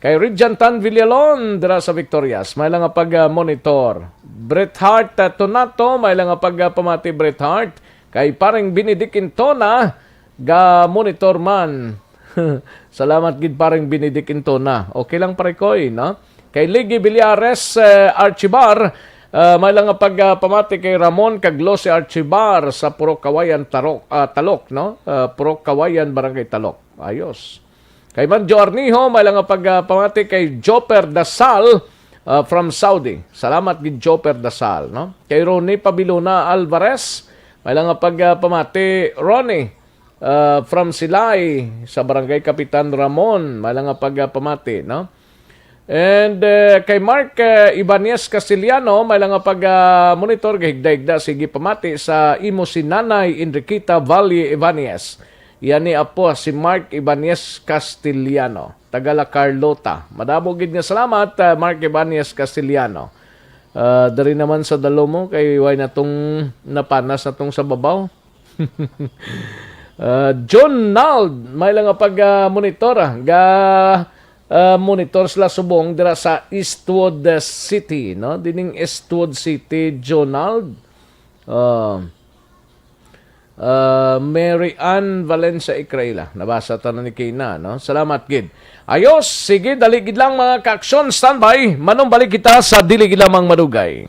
Kay Rijan Tan Villalon dira sa Victorias, may lang nga pag, ah, monitor. Bret Hart, ah, Tonato, may lang nga pag, ah, pamati, Bret Hart. Kay Pareng Benedict Intona, ga monitor man. Salamat gid, Pareng Benedict Intona. Okay lang, pare ko, eh, no? Kay Ligi Villares, eh, Archibar, ah, may lang nga pag, ah, pamati kay Ramon kag Lucy Archibar sa Purok Kawayan, Tarok, ah, Talok, no? Ah, Purok Kawayan, Barangay Talok. Ayos. Kay Manjo Arnijo, may lang nga pag, ah, pamati kay Joper Dasal, ah, from Saudi. Salamat gid, Joper Dasal, no? Kay Ronnie Pabilona Alvarez, may lang nga pag, ah, pamati, Ronnie, ah, from Silay, sa Barangay Kapitan Ramon, may lang nga pag, ah, pamati, no? And, ah, kay Mark, ah, Ibanez Castellano, may lang nga pag, ah, monitor, gahigda-higda, sige pamati sa imo si Nanay Enriqueta Valle Ibanez. Yan ni apo si Mark Ibanez Castellano, taga La Carlota. Madamo gid nga salamat, ah, Mark Ibanez Castellano. Ah, diri naman sa dalo mo, kay way na tong napanas na tong sa babaw. Ah, John Nald, may lang nga pag, ah, monitor, ah. Ga, ah, monitor sila subong dira sa Eastwood, ah, City, no? Dining Eastwood City, John Nald. Ah, Ah, Mary Ann Valencia Icraila. Nabasa ta na ni Kina, no? Salamat gid. Ayos, sige, dali gid lang, mga ka-aksyon. Standby, manumbalik kita sa dili gid lamang madugay.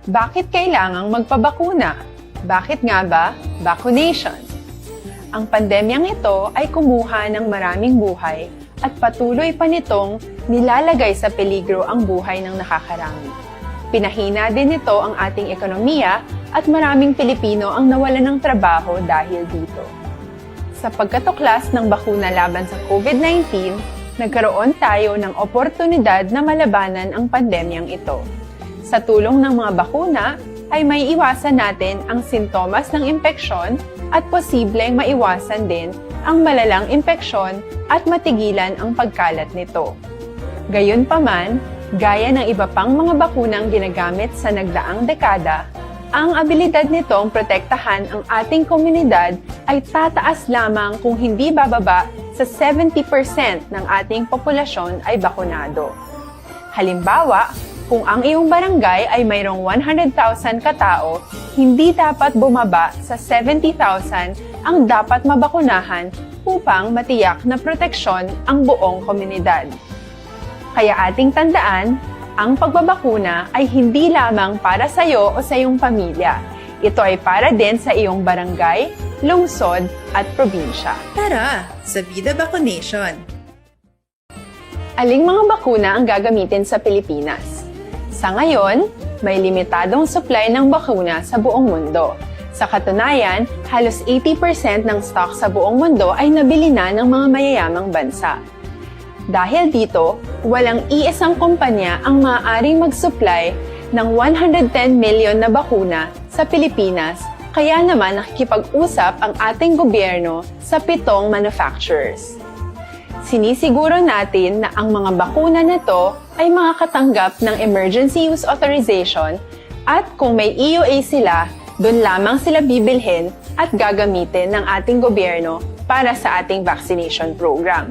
Bakit kailangang magpabakuna? Bakit nga ba vaccination? Ang pandemyang ito ay kumuha ng maraming buhay at patuloy pa nitong nilalagay sa peligro ang buhay ng nakakarami. Pinahina din nito ang ating ekonomiya at maraming Pilipino ang nawalan ng trabaho dahil dito. Sa pagkatuklas ng bakuna laban sa COVID nineteen, nagkaroon tayo ng oportunidad na malabanan ang pandemyang ito. Sa tulong ng mga bakuna, ay maiiwasan natin ang sintomas ng impeksyon at posibleng maiwasan din ang malalang impeksyon at matigilan ang pagkalat nito. Gayunpaman, gaya ng iba pang mga bakunang ginagamit sa nagdaang dekada, ang abilidad nitong protektahan ang ating komunidad ay tataas lamang kung hindi bababa sa seventy percent ng ating populasyon ay bakunado. Halimbawa, kung ang iyong barangay ay mayroong one hundred thousand katao, hindi dapat bumaba sa seventy thousand ang dapat mabakunahan upang matiyak na proteksyon ang buong komunidad. Kaya ating tandaan, ang pagbabakuna ay hindi lamang para sa iyo o sa iyong pamilya. Ito ay para din sa iyong barangay, lungsod, at probinsya. Tara, sa Vida Vaccination! Aling mga bakuna ang gagamitin sa Pilipinas? Sa ngayon, may limitadong supply ng bakuna sa buong mundo. Sa katunayan, halos eighty percent ng stock sa buong mundo ay nabili na ng mga mayayamang bansa. Dahil dito, walang iisang kumpanya ang maaaring mag-supply ng one hundred ten million na bakuna sa Pilipinas, kaya naman nakikipag-usap ang ating gobyerno sa pitong manufacturers. Sinisiguro natin na ang mga bakuna na to ay makakatanggap ng emergency use authorization at kung may E U A sila, doon lamang sila bibilhin at gagamitin ng ating gobyerno para sa ating vaccination program.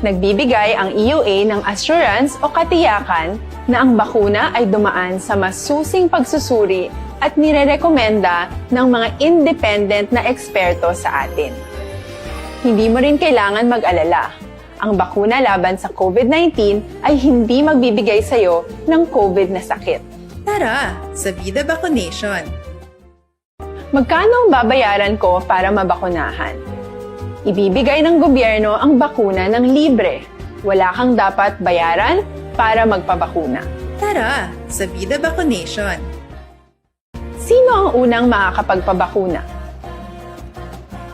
Nagbibigay ang E U A ng assurance o katiyakan na ang bakuna ay dumaan sa masusing pagsusuri at nirerekomenda ng mga independent na eksperto sa atin. Hindi mo rin kailangan mag-alala. Ang bakuna laban sa COVID nineteen ay hindi magbibigay sa iyo ng COVID na sakit. Tara, sa Vida Vaccination! Magkano ang babayaran ko para mabakunahan? Ibibigay ng gobyerno ang bakuna ng libre. Wala kang dapat bayaran para magpabakuna. Tara sa Vida Vacunation! Sino ang unang makakapagpabakuna?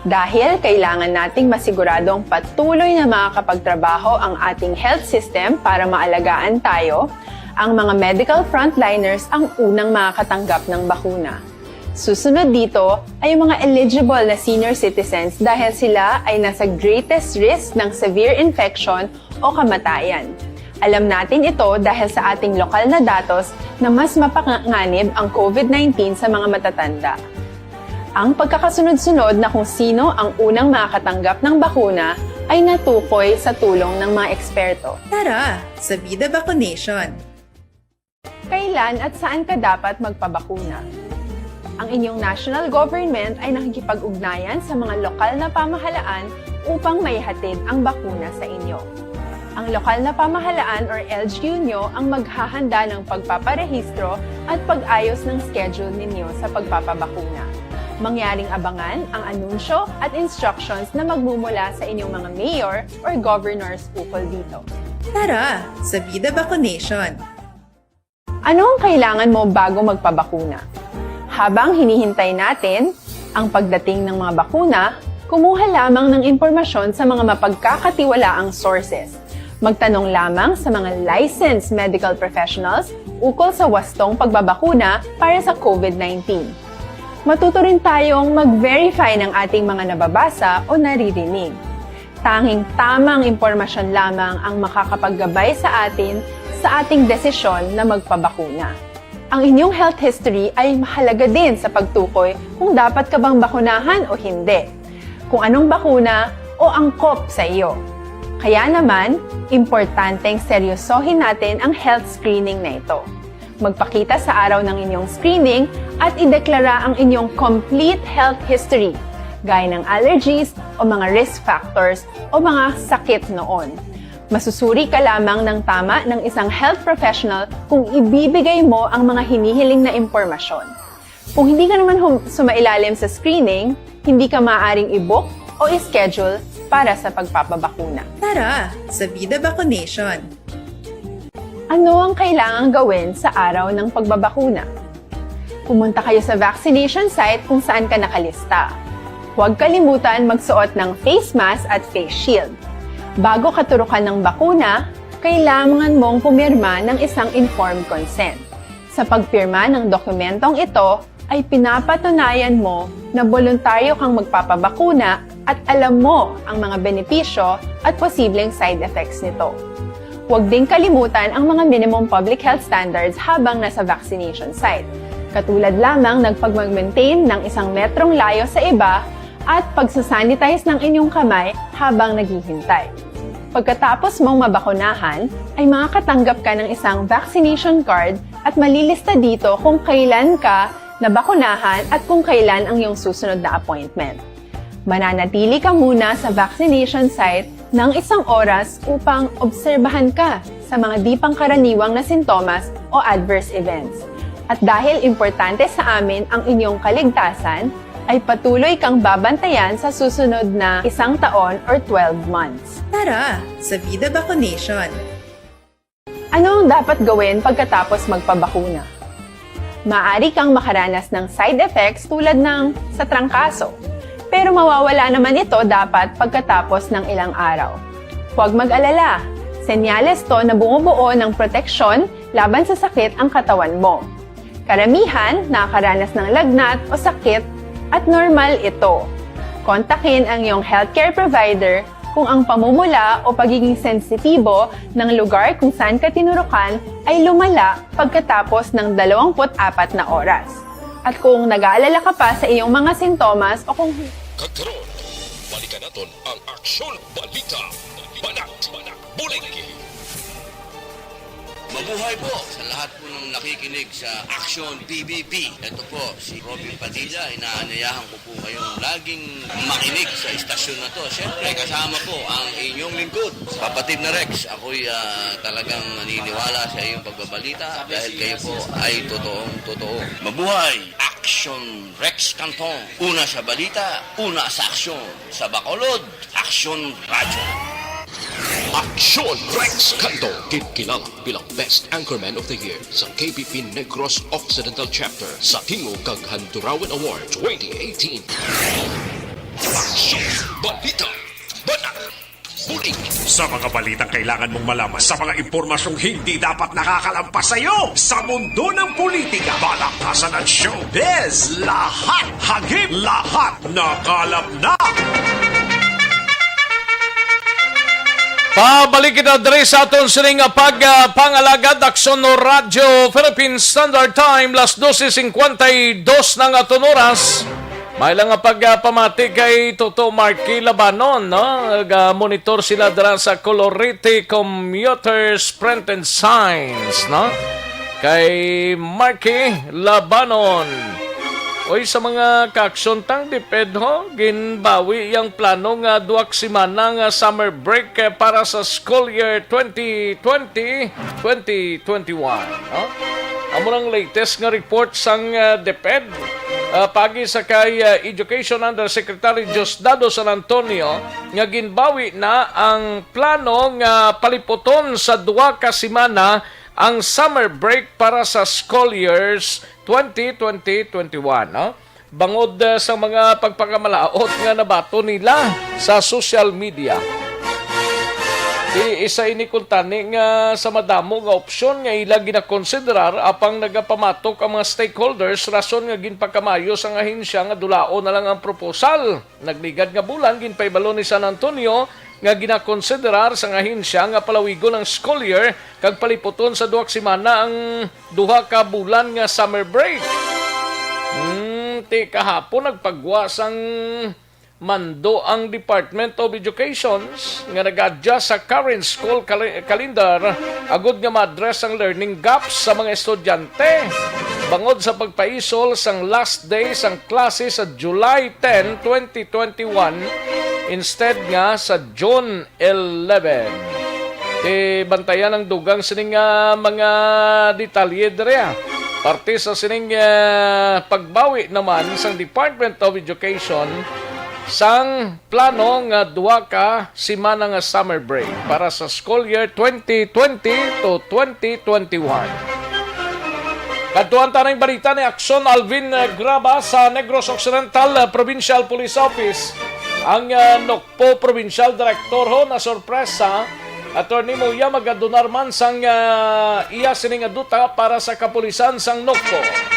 Dahil kailangan nating masiguradong patuloy na makakapagtrabaho ang ating health system para maalagaan tayo, ang mga medical frontliners ang unang makakatanggap ng bakuna. Susunod dito ay ang mga eligible na senior citizens dahil sila ay nasa greatest risk ng severe infection o kamatayan. Alam natin ito dahil sa ating lokal na datos na mas mapanganib ang COVID nineteen sa mga matatanda. Ang pagkakasunod-sunod na kung sino ang unang makakatanggap ng bakuna ay natukoy sa tulong ng mga eksperto. Tara sa Vida Vacunation! Kailan at saan ka dapat magpabakuna? Ang inyong national government ay nakikipag-ugnayan sa mga lokal na pamahalaan upang maihatid ang bakuna sa inyo. Ang lokal na pamahalaan or L G U nyo ang maghahanda ng pagpaparehistro at pag-ayos ng schedule ninyo sa pagpapabakuna. Mangyaring abangan ang anunsyo at instructions na magmumula sa inyong mga mayor or governors ukol dito. Tara sa Vida Vacunation! Ano ang kailangan mo bago magpabakuna? Habang hinihintay natin ang pagdating ng mga bakuna, kumuha lamang ng impormasyon sa mga mapagkakatiwalaang sources. Magtanong lamang sa mga licensed medical professionals ukol sa wastong pagbabakuna para sa COVID nineteen. Matuto rin tayong mag-verify ng ating mga nababasa o naririnig. Tanging tamang impormasyon lamang ang makakapaggabay sa atin sa ating desisyon na magpabakuna. Ang inyong health history ay mahalaga din sa pagtukoy kung dapat ka bang bakunahan o hindi, kung anong bakuna o angkop sa iyo. Kaya naman, importanteng seryosohin natin ang health screening na ito. Magpakita sa araw ng inyong screening at ideklara ang inyong complete health history, gaya ng allergies o mga risk factors o mga sakit noon. Masusuri ka lamang ng tama ng isang health professional kung ibibigay mo ang mga hinihiling na impormasyon. Kung hindi ka naman hum- sumailalim sa screening, hindi ka maaaring i-book o i-schedule para sa pagpapabakuna. Tara sa Vida Vacunation! Ano ang kailangang gawin sa araw ng pagbabakuna? Pumunta kayo sa vaccination site kung saan ka nakalista. Huwag kalimutan magsuot ng face mask at face shield. Bago katurukan ng bakuna, kailangan mong pumirma ng isang informed consent. Sa pagpirma ng dokumentong ito, ay pinapatunayan mo na boluntaryo kang magpapabakuna at alam mo ang mga benepisyo at posibleng side effects nito. Huwag ding kalimutan ang mga minimum public health standards habang nasa vaccination site, katulad lamang ng pagmag-maintain ng isang metrong layo sa iba at pagsasanitize ng inyong kamay habang naghihintay. Pagkatapos mong mabakunahan, ay makakatanggap ka ng isang vaccination card at malilista dito kung kailan ka nabakunahan at kung kailan ang iyong susunod na appointment. Mananatili ka muna sa vaccination site ng isang oras upang obserbahan ka sa mga di pangkaraniwang na sintomas o adverse events. At dahil importante sa amin ang inyong kaligtasan, ay patuloy kang babantayan sa susunod na isang taon or twelve months. Tara sa Vida Vacunation! Ano ang dapat gawin pagkatapos magpabakuna? Maaari kang makaranas ng side effects tulad ng sa trangkaso, pero mawawala naman ito dapat pagkatapos ng ilang araw. Huwag mag-alala, senyales to na bumubuo ng proteksyon laban sa sakit ang katawan mo. Karamihan nakakaranas ng lagnat o sakit at normal ito. Kontakin ang iyong healthcare provider kung ang pamumula o pagiging sensitibo ng lugar kung saan ka tinurukan ay lumala pagkatapos ng dalawampu't apat na oras. At kung nag-aalala ka pa sa iyong mga sintomas o kung Kag karon, balikan naton ang Aksyon Balita. Banat, Banat, Bulig. Mabuhay po sa lahat po ng nakikinig sa Action P B B. Ito po si Robin Padilla. Inaanyayahan ko po kayong laging makinig sa istasyon na to. Siyempre, kasama po ang inyong lingkod, Kapatid na Rex. Ako'y, ah, talagang naniniwala sa iyong pagbabalita dahil kayo po ay totoong totoo. Mabuhay! Aksyon Rex Cantong. Una sa balita, una sa aksyon. Sa Bacolod, Aksyon Radyo. Aksyon Rex Cantong. Ginkilala bilang Best Anchorman of the Year sa K P P Negros Occidental Chapter sa Tingog kag Handurawan Award twenty eighteen. Aksyon Balita. Banat. Bulig. Sa mga balitang kailangan mong malaman, sa mga impormasyong hindi dapat nakakalampas sa iyo, sa mundo ng politika, balaktasan at showbiz, lahat hagip, lahat nakalap na. Pabalik kita diri sa aton sining, ah, pag, ah, pangalagad, Aksyon Radyo Philippine Standard Time, las doce cincuenta y dos ng aton oras. May lang nga pagpamati kay Toto Marky Labanon, no? Nag-monitor sila dira sa Colorete Commuter Sprint and Signs, no? Kay Marky Labanon. Oy, sa mga kaaksyon tang DepEd, ho, ginbawi yang plano nga duha ka semana nga summer break, eh, para sa school year twenty twenty, twenty twenty-one, no? Amo nang latest nga report sang, ah, DepEd, ah, pagi sa kay, ah, Education Undersecretary Diosdado San Antonio nga ginbawi na ang plano nga paliputon sa duha ka semana ang summer break para sa school years twenty twenty, twenty-one, no? Bangod, eh, sa mga pagpakamalaut nga nabaton nila sa social media. Ti isa ini kuntani nga sa madamo nga opsyon nga ila ginakonsiderar, apang nagapamatok ang mga stakeholders, rason nga ginpakamayo sang ahensya nga dulaon na lang ang proposal. Nagligad nga bulan, ginpahibalo ni San Antonio nga ginakonsiderar sang ahensya nga palawigon ang school year kag paliputon sa duha ka semana ang duha ka bulan nga summer break. Hmm, ti kahapon nagpagwa sang mando ang Department of Education nga nag-adjust sa current school cali-, calendar agud nga ma-address ang learning gaps sa mga estudyante bangod sa pagpaisol sang last day sang klase sa July ten, twenty twenty-one, instead nga sa June eleven. Ti bantayan ang dugang sining, ah, mga detalye diri, ah. Parte sa sining, ah, pagbawi naman sang Department of Education sang plano nga duha ka semana nga summer break para sa school year twenty twenty to twenty twenty-one. Kadtuan ta ning balita ni Aksyon Alvin, eh, Graba sa Negros Occidental, eh, Provincial Police Office. Ang, eh, NOCPO Provincial Director ho na sorpresa, Attorney Moya, magadunar man sang, eh, iya sining duta para sa kapulisan sang NOCPO.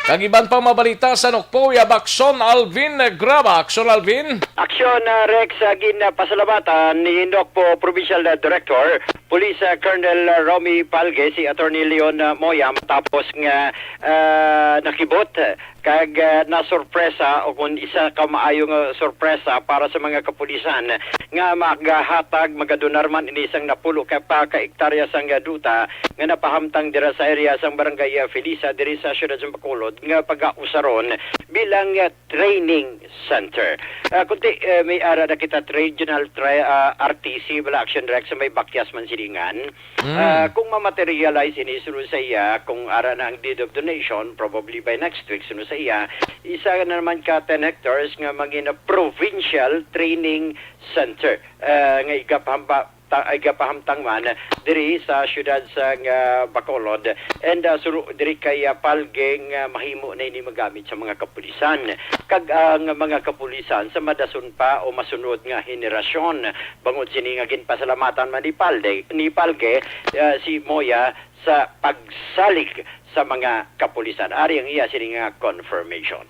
Kag iban pang mabalita sa NOCPO, we have Aksyon Alvin, eh, Graba. Aksyon Alvin. Aksyon, ah, Rex, ah, gin, ah, pasalamatan ni NOCPO Provincial, ah, Director Police, ah, Colonel, ah, Romy Palge si Attorney Leon, ah, Moya matapos nga, ah, nakibot, ah, kag, ah, nasorpresa o kung isa ka maayo nga sorpresa para sa mga kapulisan nga magahatag, magadunar man ini sang napulo ka pa ka ektarya sang, ah, duta nga napahamtang dira sa area sang Barangay, ah, Felisa diri sa siyudad sa Bacolod nga pagausaron bilang, ah, training center. Ah, kunti, eh, may ara na kita regional tri-, ah, R T C, bala, Action Direct, sa may Bakyas, Mansilingan. Mm. Ah, kung ma-materialize ini, sunod sa iya, kung ara na ang deed of donation, probably by next week, sunod sa iya, isa na naman ka ten hectares nga mangin provincial training center, ah, nga igapahamba-, ta-, ay gapahamtang man diri sa siyudad sa, ah, Bacolod, and, ah, suru-, diri kay, ah, Palge nga mahimo na ini magamit sa mga kapulisan, kag ang mga kapulisan sa madason pa o masunod nga henerasyon. Bangod sini nga ginpasalamatan man ni Palde-, ni Palge, ah, si Moya sa pagsalig sa mga kapulisan. Ari ang iya sini nga confirmation.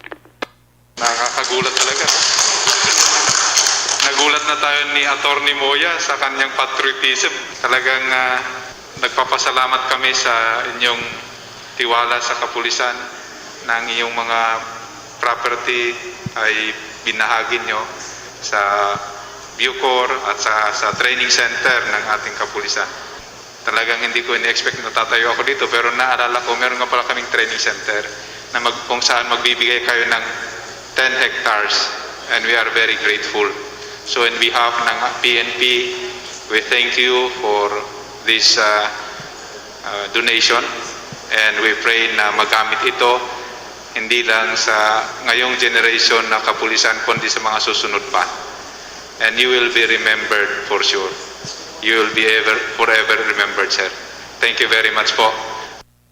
Nakakagulat talaga, no? Nagulat na tayo ni Attorney Moya sa kanyang patriotism. Talagang, ah, nagpapasalamat kami sa inyong tiwala sa kapulisan na ang iyong mga property ay binahagi nyo sa Bucor at sa, sa training center ng ating kapulisan. Talagang hindi ko in-expect na tatayo ako dito, pero naalala ko, meron nga pala kaming training center na mag-, kung saan magbibigay kayo ng ten hectares, and we are very grateful. So in behalf ng P N P, we thank you for this, uh, uh, donation, and we pray na magamit ito Hindi lang sa ngayong generation na kapulisan, kundi sa mga susunod pa. And you will be remembered for sure. You will be ever, forever remembered, sir. Thank you very much po.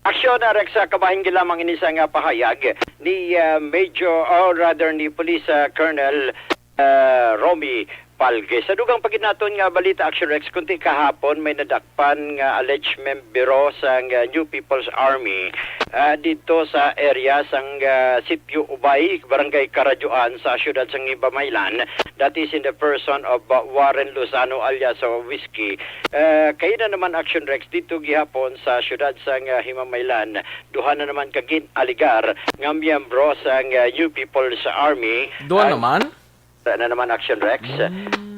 Aksyon, ah, Rex, ah, kabahin gid lamang ini sa nga pahayag ni ah, Major, or rather ni Police ah, Colonel ah, Romy Palge. Sa dugang pa gid naton nga balita, Action Rex, kunti kahapon may nadakpan nga alleged membro sang ah, New People's Army ah, didto sa area sang ah, Sitio Ubay, Barangay Karadyoan sa siyudad sang Himamaylan. That is in the person of ah, Warren Lozano alias ah, Whiskey. Ah, kay na naman, Action Rex, dito gihapon sa siyudad sang ah, Himamaylan, duha na naman ka gin-aligar nga miyembro sang ah, New People's Army. Duha Ang naman? Sa na naman, Action Rex.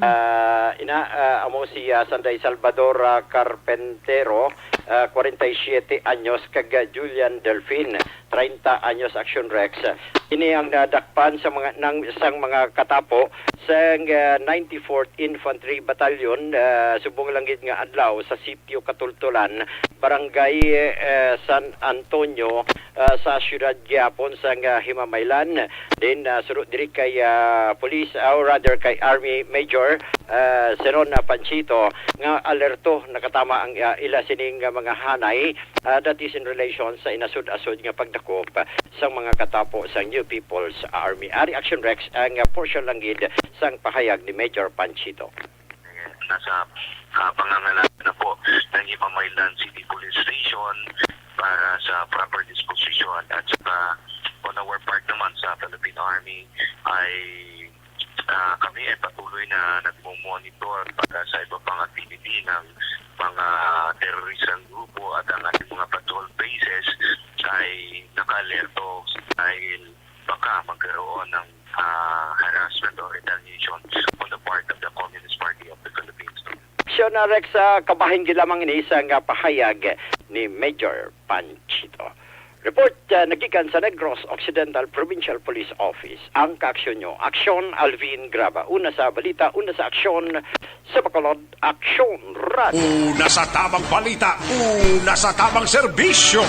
Ah, ina, ah, amo si ah, Sanday Salvador ah, Carpentero, ah, forty-seven anyos, kag ah, Julian Delfin, treinta anyos, Action Rex. Ini ang nadakpan sa mga nang sang mga katapo sang ah, ninety-fourth Infantry Battalion ah, subong lang gid nga adlaw sa Sitio Katultulan, Barangay eh, San Antonio, ah, sa siyudad gihapon sang ah, Himamaylan. Then ah, suno diri kay ah, police, ah, or rather kay Army Major ah, Seron ah, Panchito, nga alerto nakatama ang ah, ila sining ah, mga hanay, ah, that is in relation sa inasod-asod nga pagdakop sang mga katapo sang New People's Army. Ari, Action Rex, ang ah, portion lang gid sang pahayag ni Major Panchito. Nasa ah, pangangalaga na po ng Himamaylan City Police Station para sa proper disposition at saka on our part naman sa Philippine Army ay ah, kami ay patuloy na nagmo-monitor para sa iba pang activity ng mga teroristang grupo at ang ating mga patrol bases ay naka-alerto dahil baka magkaroon ng ah, harassment or retaliation on the part of the Communist Party of the Philippines. Action, ah, Rex, ah, kabahin gid lamang ini sa nga pahayag ni Major Panchito. Report ah, nagikan sa Negros Occidental Provincial Police Office. Ang kaaksyon nyo, Aksyon Alvin Graba. Una sa balita, una sa aksyon, sa Bacolod, Aksyon Radio. Una sa tamang balita, una sa tamang serbisyo.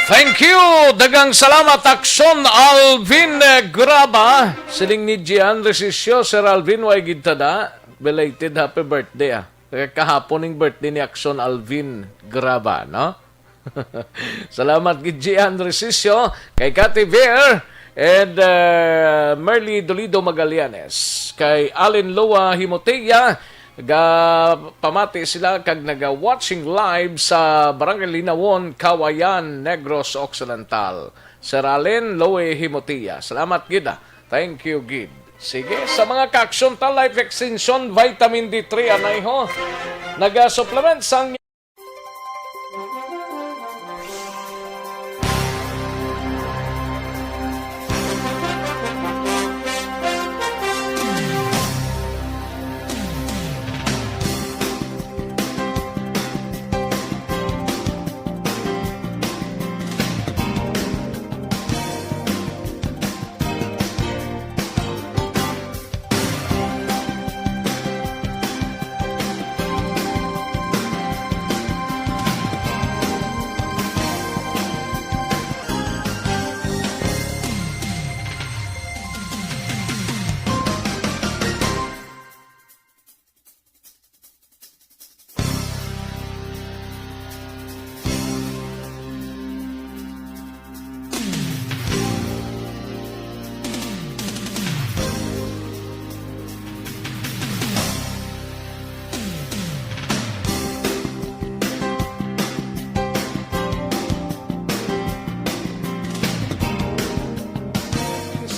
Thank you! Daghang salamat, Aksyon Alvin eh, Graba. Siling ni Gian Resisyo, Sir Alvin, way gid tada. Belated happy birthday ah. Kay kahapon ning birthday ni Aksyon Alvin Graba, no? Salamat gid Gian Resisyo, kay Cathy Ver, and uh, Merly Dolido Magallanes, kay Allen Loa Himotea, ga pamati sila kag naga-watching live sa Barangay Linawon, Kawayan, Negros Occidental. Sir Allen Loe Himotea, salamat gid ah. Thank you gid. Sige, sa mga kaaksyon ta, Life Extension, Vitamin D three, anay ho. Naga-supplement sang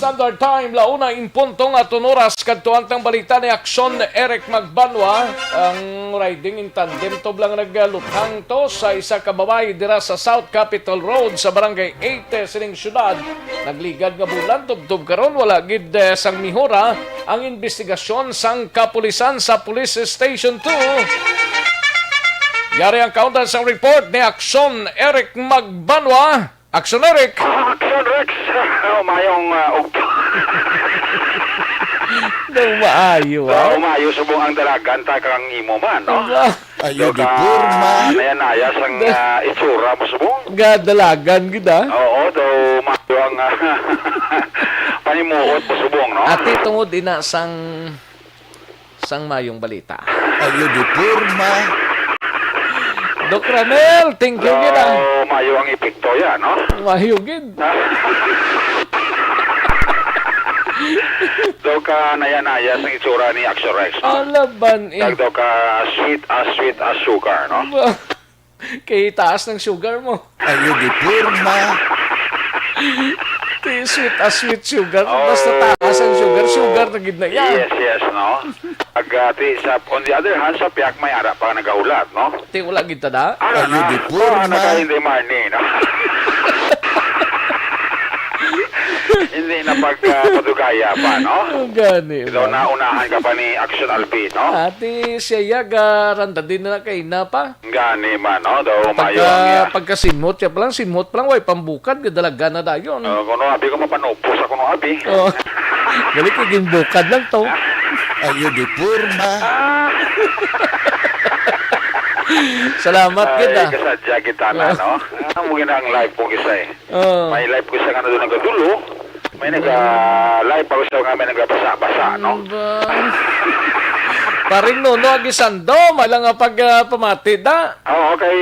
Standard Time, launa in punto nga aton oras. Kadtuan tang balita ni Aksyon Eric Magbanwa. Ang riding in tandem to lang nagaluthang to sa isa ka babayi dira sa South Capitol Road sa Barangay eight sining syudad. Nagligad nga bulan, tubtob karon wala gid eh, sang mihora ang investigasyon sang kapulisan sa Police Station two. Yari ang kaundan sang report ni Aksyon Eric Magbanwa. Aksyon Eric! Action Rex, mayong uh, ugto. Daw maayo, So, ah. Maayo subong ang dalagan ta kang imo man, no? Aba. Ayo, Daw di ka porma. Naya-naya sang, Da- ah, itsura mo subong. Nga dalagan gid, ah. Oo, daw maayo ang, ah, panimuot mo subong, no? Ati tungod ina sang, sang mayong balita. Ayo, di porma. Doc Ramel, thank you gid, ah. So, maayo ang epekto yan, no? Maayo gid. Daw ka naya-naya sa itsura ni Axel Rex, no? Alaban, eh. Kag daw ka sweet as sweet as sugar, no? Ba, kay taas ng sugar mo. Ayo, di porma. Kay sweet as sweet sugar. Oh. Basta taas ang sugar, sugar na gid na yan. Yes, yes, no? Ag, ah, ti, sa, on the other hand, sa piyak may ara pa nagahulat, no? Ti, wala gid ta da? Ano Ayo, na? di porma. Ano ka, hindi marni, no? Hindi na pagkapadugaya pa, no? Ang gani Ikaw ba? Naunahan ka pa ni Action Alpin, no? Ati siya yaga, randa din na kay na pa. Ang gani man, no? Daw Pagka, mayo ang iya. Pagkasimhot siya pa lang, simhot pa lang, way pambukad, gadalaga na dayon. Oh, kuno abi ko mapanupos ako, no, abi. Oh. Dali kay ginbukad lang to. Ayo di porma. Ah. Salamat Ay, gid, ah. Kasadya kita na, Oh. no? Ah, mo gina ang live po isa eh. Oh. May live ko sa nga doon nagadulo. May Mm. naga-live ako sa nga may nagabasa-basa, no? Ano ba? Paring Nono Aguisando, may lang nga pag, ah, pamati da. Oo, kay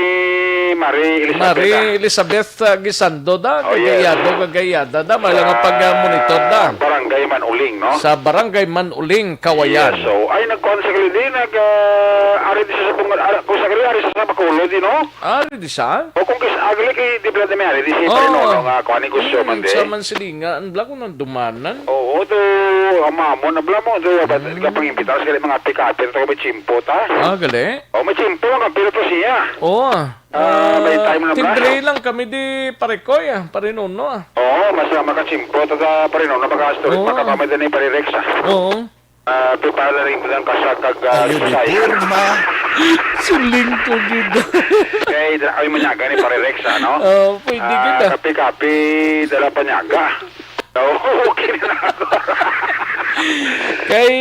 Marie Elizabeth, Marie ah. Elizabeth, ah, Aguisando da, Oh, yes. Kagayado, kagayada da, may lang nga Sa pag, ah, monitor da. Barangay Manuling, no? Sa Barangay Manuling, Kawayan. Yes, so, ay, nagkuhan sa gali, di, nag, ah, ari di sa, sa, ari, kung sa gali, ari sa, sa Bacolod, di, no? Ari di sa? O kung kis-, agli kay di bala na may ari, di si Oh. Pare Nono nga kuha ni gusto Mm, man di. Sa Mansilinga, ang bala ko nang dumanan. Oo, do, ang mamo na bala mo, do, abad Mm. ka pang imbitar sa mga pick-up, pero to may chimpo ta. Ah, gali? O, may chimpo, ang kampiro to siya. Oo, ah. Ah, may Ah, time na bala. Tindre lang kami di pare ko, ah, pare Nono, ah. Oo, mas, ah, makachimpo to ta, pare Nono, maka-story, Oo. Makapamay din ni pare Rex, ah. Oo. Ah, prepare na rin ang kasag kag, ah, Ayo, di society. Porma. Suling ko gid. Kay dala kami manyaga ni Pare Rex, ano? Oh, pwede Ah, gid, ah. Kape-kape, dala panyaga. So, okay na ako. Kay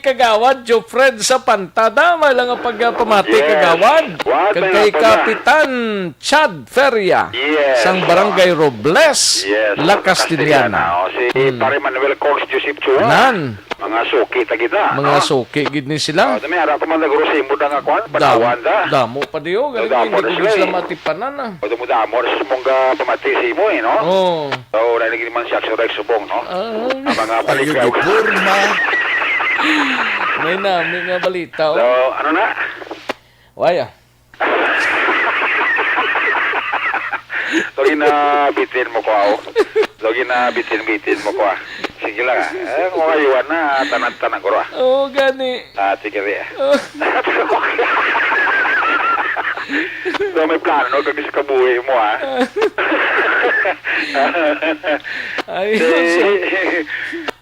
Kagawad Jofred sa Pantada, may lang ang pagpamati, Yes. Kagawad. What Kag may kay nga pala? Kapitan Chad Feria Yes. sang Barangay Robles, Yes. La Castellana. Castellana. O, si Hmm. Pare Manuel Cons Joseph Chua. Nan. Mga suki ta gid na, Mga no? suki gid ni sila. Oh, dami, ara pa man naguro sa imo na nga kwan, Dam-, panawan da. Damo pa diyo, galing Damo hindi na ko sila sila eh. matipanan, ah. O, damo-damo na sa mong, ah, pamati sa imo eh, no? Oo. So, narinig naman si Axel Rex Subong, no? Ah. Ang mga Ayo, paligyaw. Di porma. May nami nga balita, oh. So, ano na? Waya. Lagi na bitin mo ko, aw. Lagi na bitin-bitin mo ko, ah. Sige lang, ah. Eh, kung kayuan na, tanan-tanan ko, ah. Oo, gani. Ah, sige, ah. Oh. So, may plano kag sa kabuhi mo, ah. Ay, Di, so,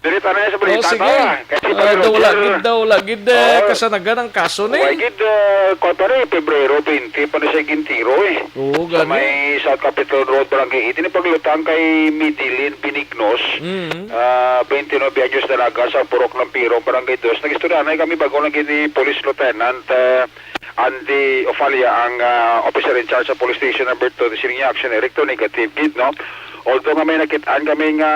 dili, tanay sa balita, oh, sige. Ta. Kasi Ah, pag daw wala Roger, gid, daw wala gid, eh, oh, kasanagan ang kaso ni. Wala gid, eh, kuwan pa rin, Pebrero twenty pa na siya gintiro, eh. Oo, Sa gani. May South Capitol Road, Barangay eighteen, paglutang kay Midilin Benignos, Mm. ah, twenty-nine anyos, dalaga sa Purok ng Pirong, Barangay Dos. Nag-istorya na kami bago lang gid ni Police Lieutenant, ah, Andy Ofalia, ang, ah, officer in charge sa Police Station Number Two, sining iya action, Eric, to negative gid, no? Although nga may nakitaan kami nga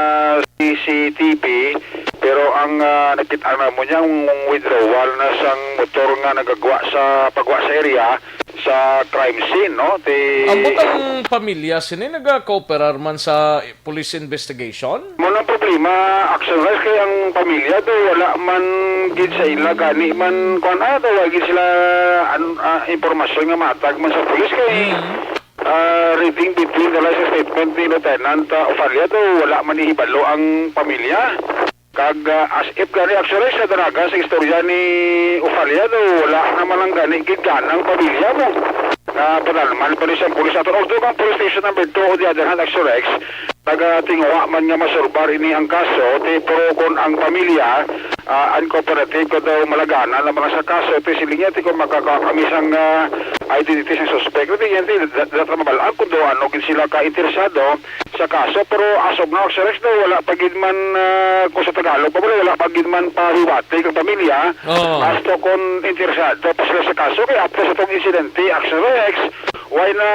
C C T V, pero ang, ah, nakitaan namo niya ang withdrawal na sang motor nga nagagwa sa pagwa sa area sa crime scene, no? Ti Ambot ang pamilya sini nagakooperar man sa police investigation? Mo nang problema, Axel Rice, kay ang pamilya do wala man gid sa ila gani man kuan, ah, do wala gid sila an-, ah, impormasyon nga matag man sa pulis kay, Mm. ah, reading between the lines sa statement ni Lieutenant, ah, Ofalia do wala man ihibalo ang pamilya. Kag, ah, as if gani, Axel Rice, sa dalagan sa istorya ni Ofalia do wala naman lang gani gid ganang pamilya mo. Ah, padalman pa ni sa pulis ato. Although ang police station number two, on the other hand, Axel Rice, nagatinguha man nga masurbar ini ang kaso, ti, pero kon ang pamilya, ah, uncooperative ka daw malaganan naman sa kaso, ti, siling niya, ti, kon makakawa kami sang, ah, identity sang suspect. Hindi yan, hindi, da-, da-, da-, mabalaan kung daw ano gid sila ka interesado sa kaso, pero as of now, Sir Rex, daw wala pa gid man, ah, kung sa Tagalog pa, wala, wala pa gid man pahiwati kang pamilya Oo. as to kung interesado pa sila sa kaso. Kaya after sa tong insidente, Sir Rex, why na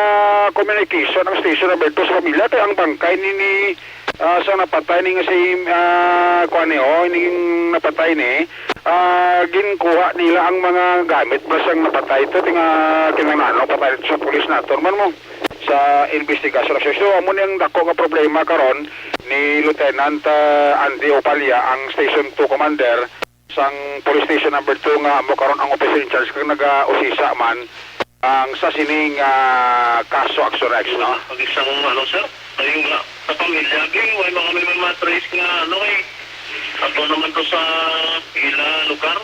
communication ang station number two sa pamilya? Kaya ang bangkay ni, ni, ah, sa napatay ni nga si, ah, kuan ni, oh, ning napatay ni, ah, ginkuha nila ang mga gamit ba sang napatay to, tinga kinanano patay sa pulis naton man mo sa investigasyon. So, so, amo ni ang dako nga problema karon ni Lieutenant, ah, Andy Opalya, ang Station two Commander sang Police Station Number two, nga amo karon ang officer in charge kag nagausisa man ang sa sining, ah, kaso, Action X, no? Pag isang, ano, sir, ay nga, sa pamilya, gay, may mga, may mga trace nga, ano, eh, ato naman to sa ila lugar.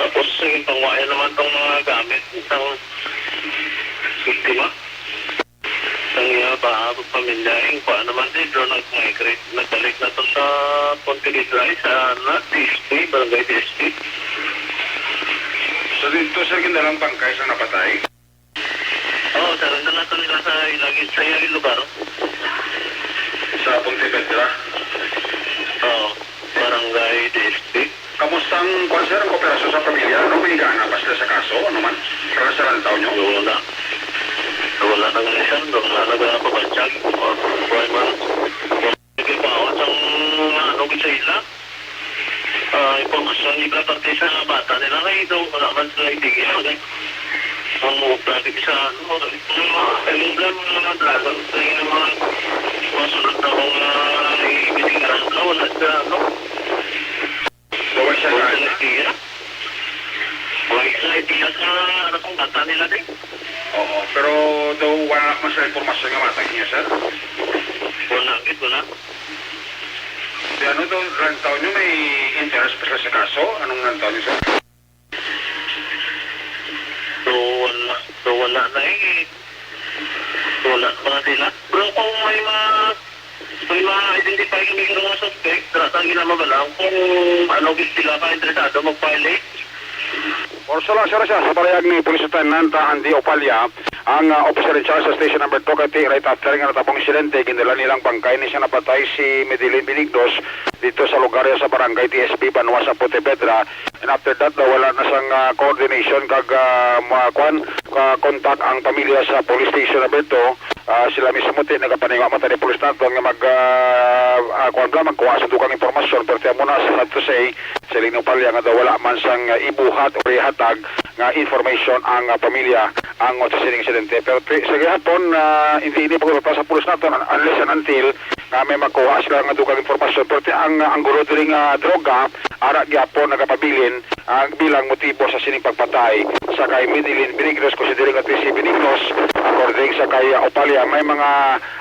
Tapos, eh, pangwayan naman tong mga gamit isang biktima. Ang iya ba, pamilya, eh, kuha naman din, doon nag-migrate, nagbalik na to sa Pontevedra, eh, sa, na, D S P, Barangay D S P. So, dito, sir, ginalang bangkay sa napatay? Oo, sir. Ito na ito nila sa ilagid, sa ilagid lugar. Sa Pontevedra? Oo, Barangay D S P. Kamusta ang, kwan, sir, ang kooperasyon sa pamilya? Ano, may gana pa sila sa kaso? Ano man? Para sa lantaw nyo? Wala. Wala na nga, sir. Wala na nga pabatyag. Wala man. Nagtrabaho sang mga ano gid sa ila. Ah, impormasyon, iba parte sa bata nila, kay daw wala man sila idea, eh. Ang mga traffic sa ano, yung mga, yung mga, mga dragon, yung mga, mga sunod na mga ibinigyan na wala sa ano. Wala siya sa idea. Wala siya idea sa, ano, kung bata nila, eh. Oo, pero daw wala man sa impormasyon nga matag niya, sir? Wala, gid, wala. Di ano daw, lantaw nyo may interest pa sa, sa kaso? Anong lantaw nyo, sir? So, wala, so, wala na, eh. Wala pa nila. Pero kung may ma-, may ma-identify kami ng mga suspect, wala tang ginamabalaw kung ano, gid sila ka interesado mag-file, eh. Or sa lang, sir, sa, sa pahayag ni Police Lieutenant, ah, Andy Opalya, ang, ah, officer in charge sa Station Number two, kay right after nga natabong insidente, gindala nilang bangkay ni siya napatay si Medellin Benignos dito sa lugar sa Barangay D S B, Banwa sa Pontevedra. And after that, daw wala na sang, ah, coordination kag, ah, ma-, kwan, ka-, contact ang pamilya sa Police Station Number two. Ah, sila mismo ti nagapaninga man tani police naton nga mag, ah, ah, kwan bala, magkuha sa dugang impormasyon, pero ti amo na, sad to say, siling ni Opalya nga daw wala man sang, ah, ibuhat o ihatag nga information ang, ah, pamilya ang sa sining insidente. Pero ti-, sa gihapon, ah, hindi ini pagkutata sa pulis naton un-, unless and until nga may makuha sila nga dugang impormasyon. Pero ti-, ang, ah, ang gulo diri nga droga, ara gyapon nagapabilin ang bilang motibo sa sining pagpatay sa kay Medellin Benignos, considering nga ti si Benignos, according sa kay, ah, Opalya, may mga,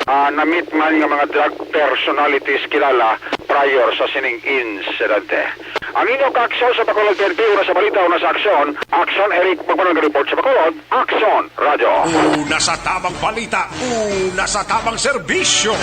ah, namit man nga mga drug personalities kilala prior sa sining insidente. Ang inyo ka-aksyon sa Bacolod P N P, una sa balita, una sa aksyon. Aksyon, Eric Magbanwa, report sa Bacolod. Aksyon, Radyo. Una sa tamang balita, una sa tamang serbisyo.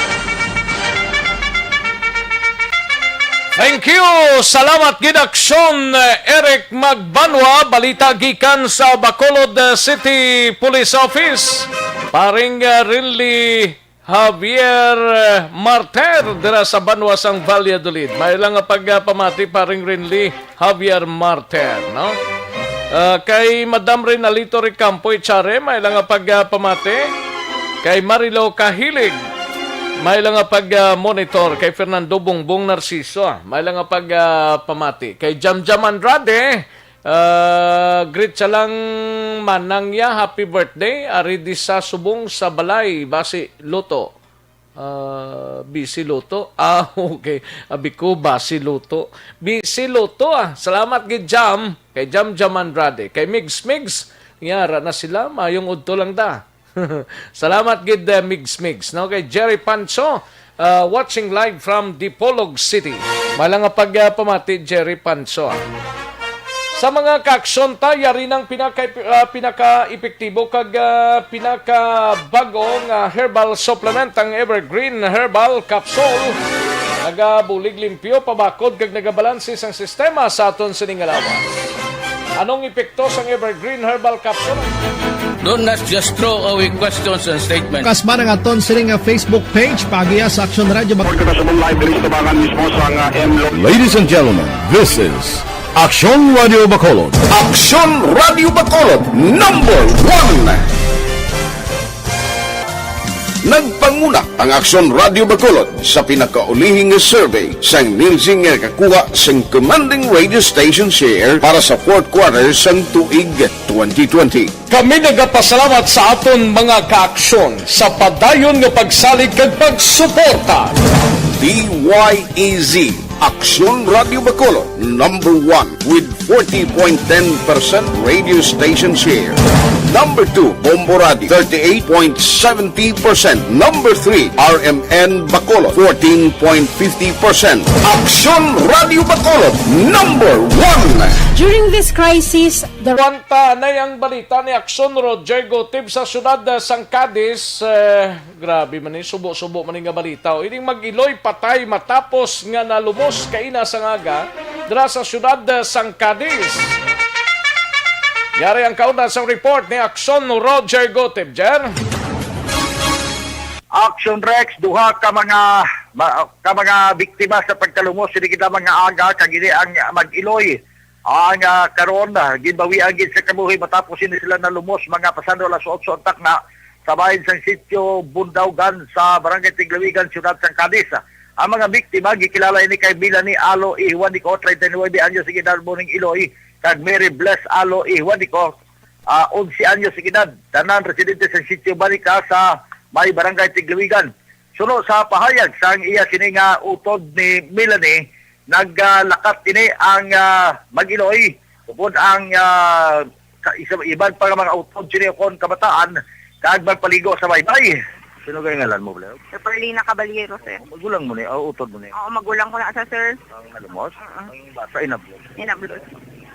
Thank you. Salamat gid, Aksyon, Eric Magbanwa. Balita gikan sa Bacolod, uh, City Police Office. Paring, uh, Rinli Javier, uh, Marter dira sa banwa sang Valladolid. May lang nga pagpamati, Paring Rinli Javier Marter, no? Ah, kay Madam Renalito Ricampo Echare, may lang nga pagpamati. Kay Marilo Kahilig, may lang nga pag, ah, monitor. Kay Fernando Bongbong Narciso, ah, may lang nga pag, ah, pamati. Kay Jamjam Andrade, ah, greet siya lang manang niya, happy birthday. Ari di sa subong sa balay, basi luto. Ah, bisi luto. Ah, okay. Abi ko, basi luto. Bisi luto, ah. Salamat gid, Jam. Kay Jam Jam Andrade. Kay Migs Migs, yara na sila. Mayong udto lang da. Salamat gid, eh, Migs Migs, no? Kay Jerry Pancho, ah, watching live from Dipolog City. May lang nga pag, ah, pamati, Jerry Pancho, ah. Sa mga kaaksyon ta, yari nang pinaka, ah, pinaka-epektibo kag, ah, pinakabag-o nga herbal supplement, ang Evergreen Herbal Capsule. Nagabulig limpyo, pabakod kag nagabalanse sang sistema sa aton sining nga lawas. Anong epekto sang Evergreen Herbal Capsule? Don't just throw away questions and statements. Kasma nga aton sini nga Facebook page, paagiha sa Aksyon Radio Bak- Report kita sa mga live diri sa Tabangan mismo sa nga M Lo- Ladies and gentlemen, this is Aksyon Radio Bacolod. Aksyon Radio Bacolod, number one. Nagpanguna ang Aksyon Radio Bacolod sa pinakaulihi nga survey sang Nielsen nga nakakuha sang commanding radio station share para sa fourth quarter sang tuig twenty twenty. Kami nagapasalamat sa aton mga kaaksyon sa padayon nga pagsalig kag pagsuporta. D Y E Z, Aksyon Radio Bacolod, number one with forty point ten percent radio station share. Number two, Bombo Radio, thirty-eight point seventy percent. Number three, R M N Bacolod, fourteen point fifty percent. Aksyon Radio Bacolod, number one. During this crisis, the Kwanta na ang balita ni Aksyon Roger Gotib sa siyudad, ah, sang Cadiz. Eh, grabe man ni, subo-subo man ni nga balita. O, ining mag-iloy patay matapos nga nalumos kaina sang aga dira sa siyudad, ah, sang Cadiz. Yari ang kauna sang report ni Aksyon Roger Gotib, Jer. Action Rex, duha ka mga ma-, ka mga biktima sa pagkalumos sini kita mga aga kag ini ang mag-iloy. Ang, ah, karon, ah, ginbawian gid sa kabuhi matapos ini sila nalumos mga pasando alas otso ang takna sa bahin sang sitio Bundaugan sa Barangay Tiglawigan, Siyudad sang Cadiz. Ang mga biktima gikilala ini kay Melanie Alo Ihuanico, treinta y nuebe anyos ang edad, mo ning iloy, kag Mary Bless Alo Ihuanico, ah, onse anyos ang edad. Tanan residente sa sitio Banica sa may Barangay Tiglawigan. Suno sa pahayag sang iya sini nga utod ni Melanie, naglakat ini ang, ah, mag-iloy upod ang, ah, ka-, isa, iban pa nga mga utod sini ukon kabataan kag magpaligo sa baybay. Sino kay ngalan mo, Blair? Sa Perlina Caballero, sir. Magulang mo ni, ah, utod mo ni? Oo, magulang ko na sa, sir. Ang nalumos? Oo. Ang bata, inablos? Inablos.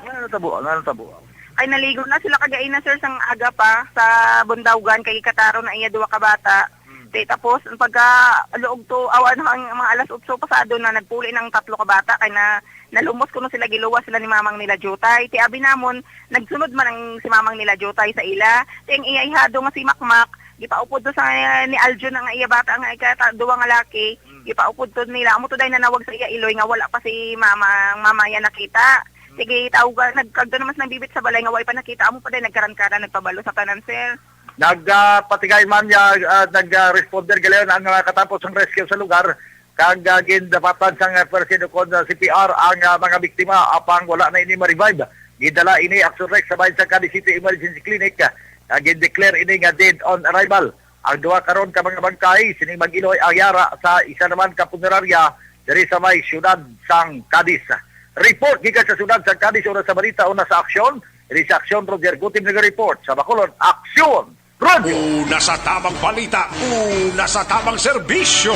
Ano natabo? Ano natabo? Kay naligo na sila kagaina, sir, sang aga pa sa Bundaugan, kay kataro na iya duwa ka bata. Hmm. Di, tapos, ang pagka luog to, aw, ano, ang mga alas otso pasado na, nagpuli ng tatlo ka bata, kay na, nalumos kuno sila, giluwas sila ni mamang nila Jutay. Ti abi namon, nagsunod man ang si mamang nila Jutay sa ila. Ti ang iya ihado nga si Makmak, gipaupod to sa, ni Aljun nga iya bata nga ikata-, duwa nga laki, Hmm. gipaupod to nila. Amo to day nanawag sa iya iloy nga wala pa si mama, ang mama iya nakita. Hmm. Sige, tawag, nagkagda naman sa bibit sa balay nga way pa nakita. Amo pa day nagkaran-karan, nagpabalo sa tanan, sir. Nag, ah, patigay man niya, ah, nag, ah, responder galayon ang, ah, katapos ang rescue sa lugar. Kag, ah, gindapatan sang, ah, first aid ukon, ah, C P R ang, ah, mga biktima, apang wala na ini ma-revive. Gidala ini, Action Rex, sa bahin sa Cadiz City Emergency Clinic. Ah, gindeclare ini nga dead on arrival. Ang duha karon ka mga bangkay, sining mag-iloy ang yara sa isa naman ka punerarya diri sa may siyudad sang Cadiz. Report gikan sa siyudad sang Cadiz, una sa balita, una sa aksyon. Diri sa Aksyon, Roger Gutib nag-report. Sa Bacolod, Aksyon! Radyo. Una sa tamang balita, una sa tamang serbisyo.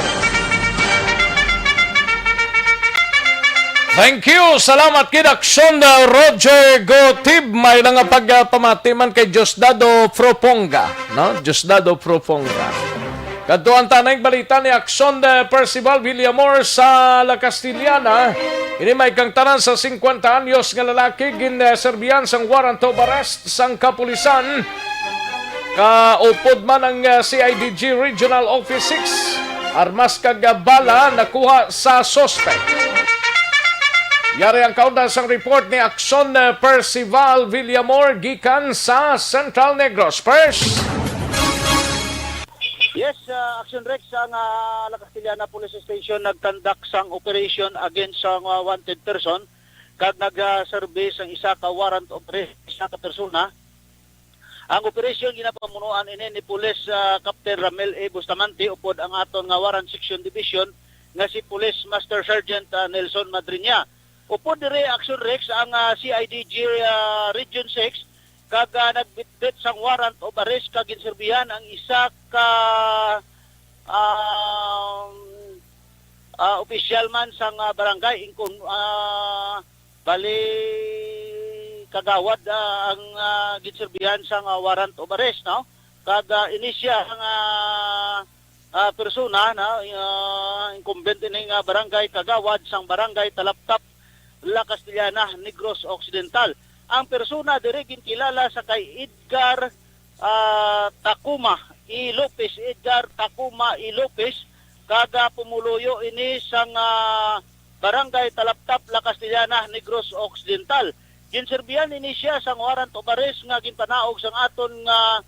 Thank you. Salamat gid, Aksyon, uh, Roger Gotib. May nga pagpamati man kay Diosdado Proponga, no? Diosdado Proponga. Kadto ang tanang balita ni Aksyon, uh, Percival Villamor sa La Castellana. Ini may kang tanan sa singkwenta anyos nga lalaki gin, uh, serbihan sang warrant of arrest sang kapulisan. Kaupod man ang, ah, C I D G Regional Office six, armas kag, ah, bala nakuha sa suspect. Yari ang kaunda sang report ni Aksyon, ah, Percival Villamor gikan sa Central Negros. First. Yes, ah, Action Rex, ang, ah, La Castellana Police Station nagkandak sang operation against sa, ah, wanted person kag nag, ah, serve sang isa ka warrant of arrest sa isa ka persona. Ang operasyon ginapamunuan ini ni Police, ah, Captain Ramel A. Bustamante upod ang aton nga Warrant Section Division nga si Police Master Sergeant, ah, Nelson Madriña. Upod diri, Action Rex, ang, ah, C I D G, ah, Region six kag, ah, nagbitbit sang warrant of arrest kag ginserbihan ang isa ka, ah, ah, opisyal man sang, ah, barangay. Ingkon, ah, Bali, kagawad, ah, ang, ah, ginserbihan sang, ah, warrant of arrest, no? Kag, ah, ini siya nga, ah, persona, no? Ah, incumbent ini nga barangay, kagawad sang barangay Talaptap, La Castellana, Negros Occidental. Ang persona diri ginkilala sa kay Edgar ah, Tacuma E. Lopez, Edgar Tacuma E. Lopez, kag, ah, pumuluyo ini sang, ah, Barangay Talaptap, La Castellana, Negros Occidental. Ginserbihan ini siya sang warrant of arrest nga ginpanaog sang aton nga,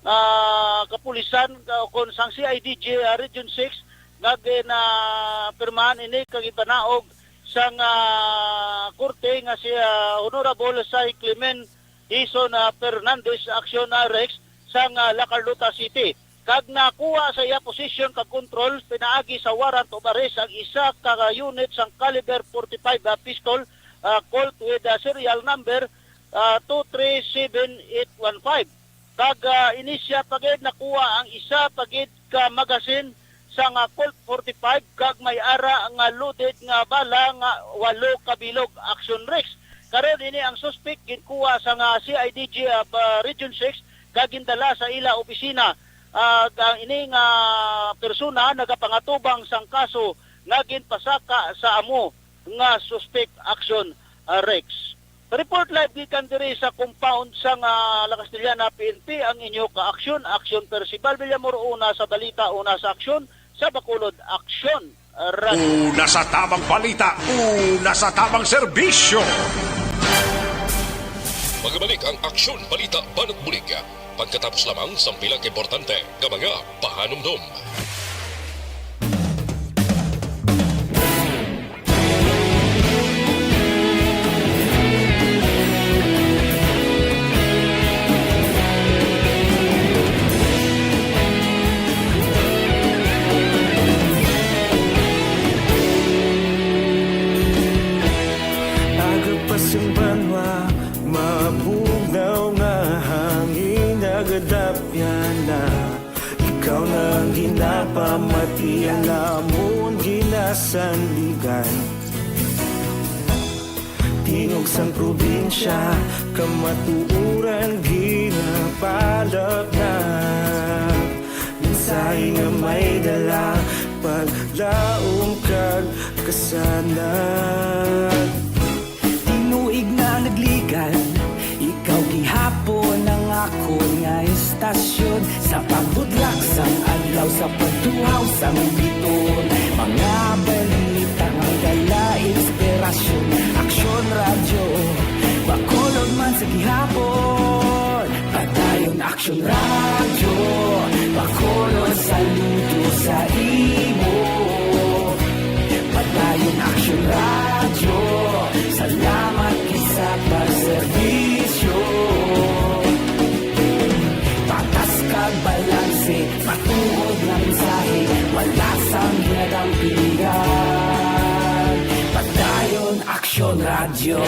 ah, kapulisan, ah, kon sang C I D G, ah, Region six, nga ginapirmahan ini kag ginpanaog sang, ah, korte nga si, ah, Honorable Sai Clement Dison, ah, Fernandez, Aksyon, ah, Rex, sang, ah, La Carlota City. Kag nakuha sa iya posisyon kag kontrol pinaagi sa warrant of arrest ang isa ka unit sang caliber forty-five, ah, pistol, ah, Colt with, ah, serial number, ah, two three seven eight one five. Kag, ah, ini siya pa gid nakuha ang isa pa gid ka magazine sang, ah, Colt forty-five kag may ara nga loaded nga bala nga walo ka bilog. Action Rex. Karon ini ang suspek ginkuha sang, ah, C I D G, ah, pa Region six kag gindala sa ila opisina. Ah, ang ini nga persona nagapangatubang sang kaso nga ginpasaka sa amo nga suspek. Action, ah, Rex. Report live gikan diri sa compound sang, ah, La Castellana P N P ang inyo ka-aksyon, Aksyon Percival Villamor, una sa balita, una sa aksyon, sa Bacolod Aksyon, ah, Radyo. Una sa tamang balita, una sa tamang serbisyo. Magabalik ang Aksyon Balita Banat Bulig. Pagkatapos lamang sang pila ka importante nga mga pahanumdom. Aga pa sing banwa, mabugnaw nga hangin nagadapyan na. Ikaw na ang ginapamati, ang amon ginasandigan. Tingog sang probinsya, kamatuoran ginapalapnag. Mensahe nga may dala, paglaom kag kasanag. Tinuig na nagligan, ikaw gihapon ang akon nga estasyon. Sa pagbudlak sang adlaw, sa pagtuhaw sang bituon, mga balita nga dala inspirasyon. Aksyon Radyo, Bacolod man sa gihapon. Padayon Aksyon Radyo, Bacolod, saludo sa imo. Padayon Aksyon Radyo, salamat gid sa pagserbisyo. Patas kag balanse, matuod nga mensahe, wala sang ginadampigan. Padayon Aksyon Radyo.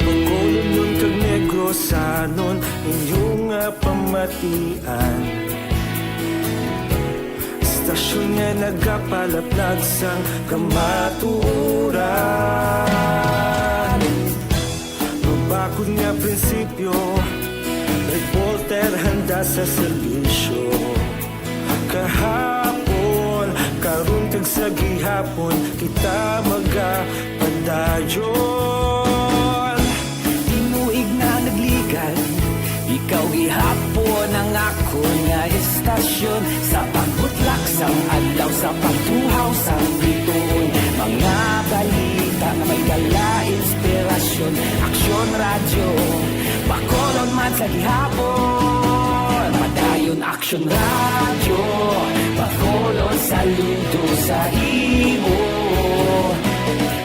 Bacolodnon kag Negrosanon, inyo nga pamatian. Estasyon nga nagapalaplag sang kamatuoran. Mabakod nga prinsipyo, reporter handa sa serbisyo. Kahapon, karon kag sa gihapon, kita magapadayon. Tinuig na nagligan, ikaw gihapon ang akon nga estasyon. Sa pagbutlak sang adlaw, sa pagtuhaw sang bituon, mga balita nga may dala inspirasyon. Aksyon Radyo, Bacolod man sa gihapon. Padayon Aksyon Radyo, Bacolod, saludo sa imo.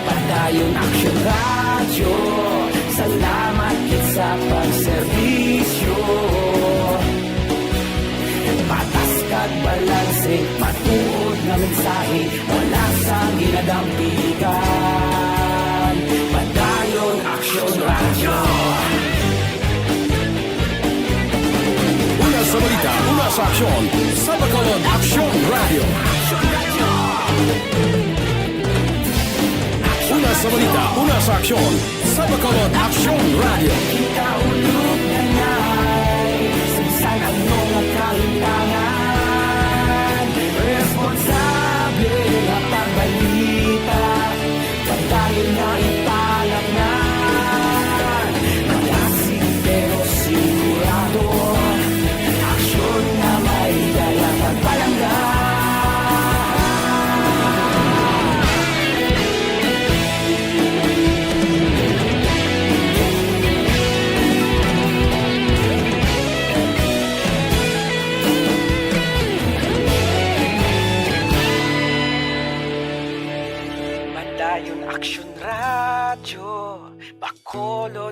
Padayon Aksyon Radyo, salamat gid sa pagserbisyo. Patas kag balanse, matuod nga mensahe, wala sang ginadampigan. Padayon Aksyon Radyo. Una sa balita, una sa aksyon, sa Bacolod Aksyon Radyo. Una sa balita, una sa aksyon, sa Bacolod Aksyon Radyo. Kita ulog na ngay, sa bisan ano nga kahimtangan, responsable nga pagbalita.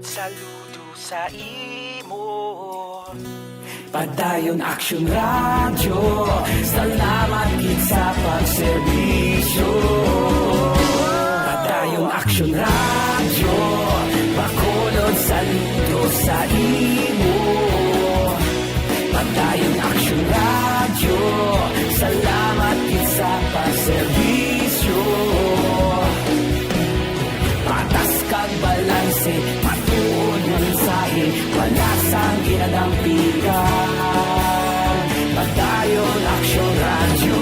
Saludo sa imo. Padayon Aksyon Radyo, salamat gid sa pagserbisyo. Padayon Aksyon Radyo, Bacolod, saludo sa imo. Padayon Aksyon Radyo, salamat gid sa pagserbisyo. Patas kag balanse, matuod nga mensahe, wala sang ginadampigan. Padayon Aksyon Radyo.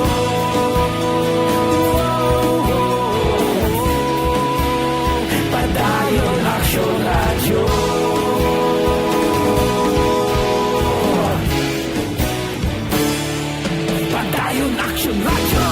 Padayon Aksyon Radyo. Padayon Aksyon Radyo.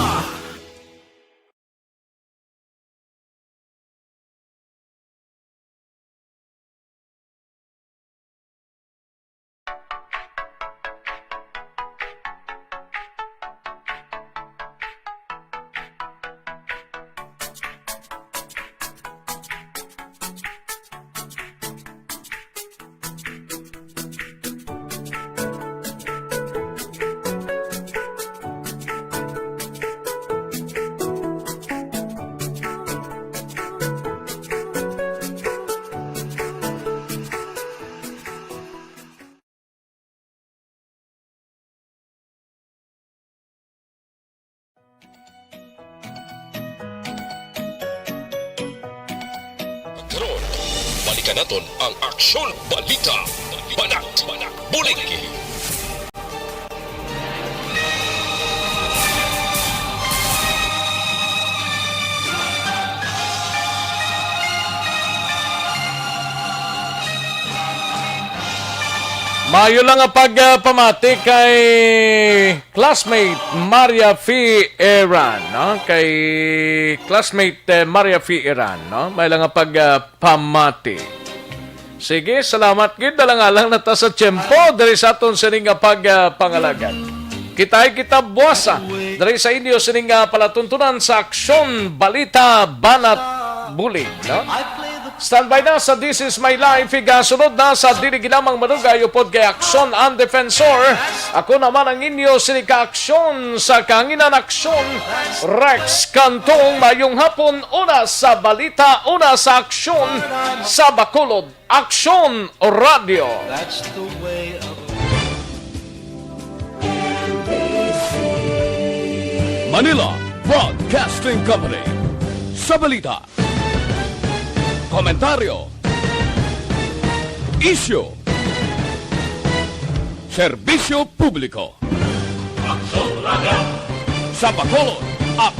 Karon, balikan naton ang Aksyon Balita. Banat, Banat, Bulig. Maayo lang nga pagpamati kay classmate Maria Fie Eran, no? Kay classmate, eh, Maria Fie Eran, no? May lang nga pagpamati. Sige, salamat gid. Alang-alang na ta sa tiyempo diri sa aton sini nga pagpangalagad. Kitaay kita buwasa diri sa inyo sini nga palatuntunan sa Aksyon Balita Banat Bulig, no? Standby na sa This Is My Life, igasunod na sa dili ginamang madugay upod kay Aksyon ang Defensor. Ako naman ang inyo sini ka aksyon sa kahanginan, Aksyon Rex Cantong. Mayong hapon, una sa balita, una sa aksyon sa Bacolod. Aksyon Radio. That's the way of Manila Broadcasting Company. Sa balita, komentaryo, isyu, serbisyo publiko. Aksyon Radio. Sa Bacolod, Aksyon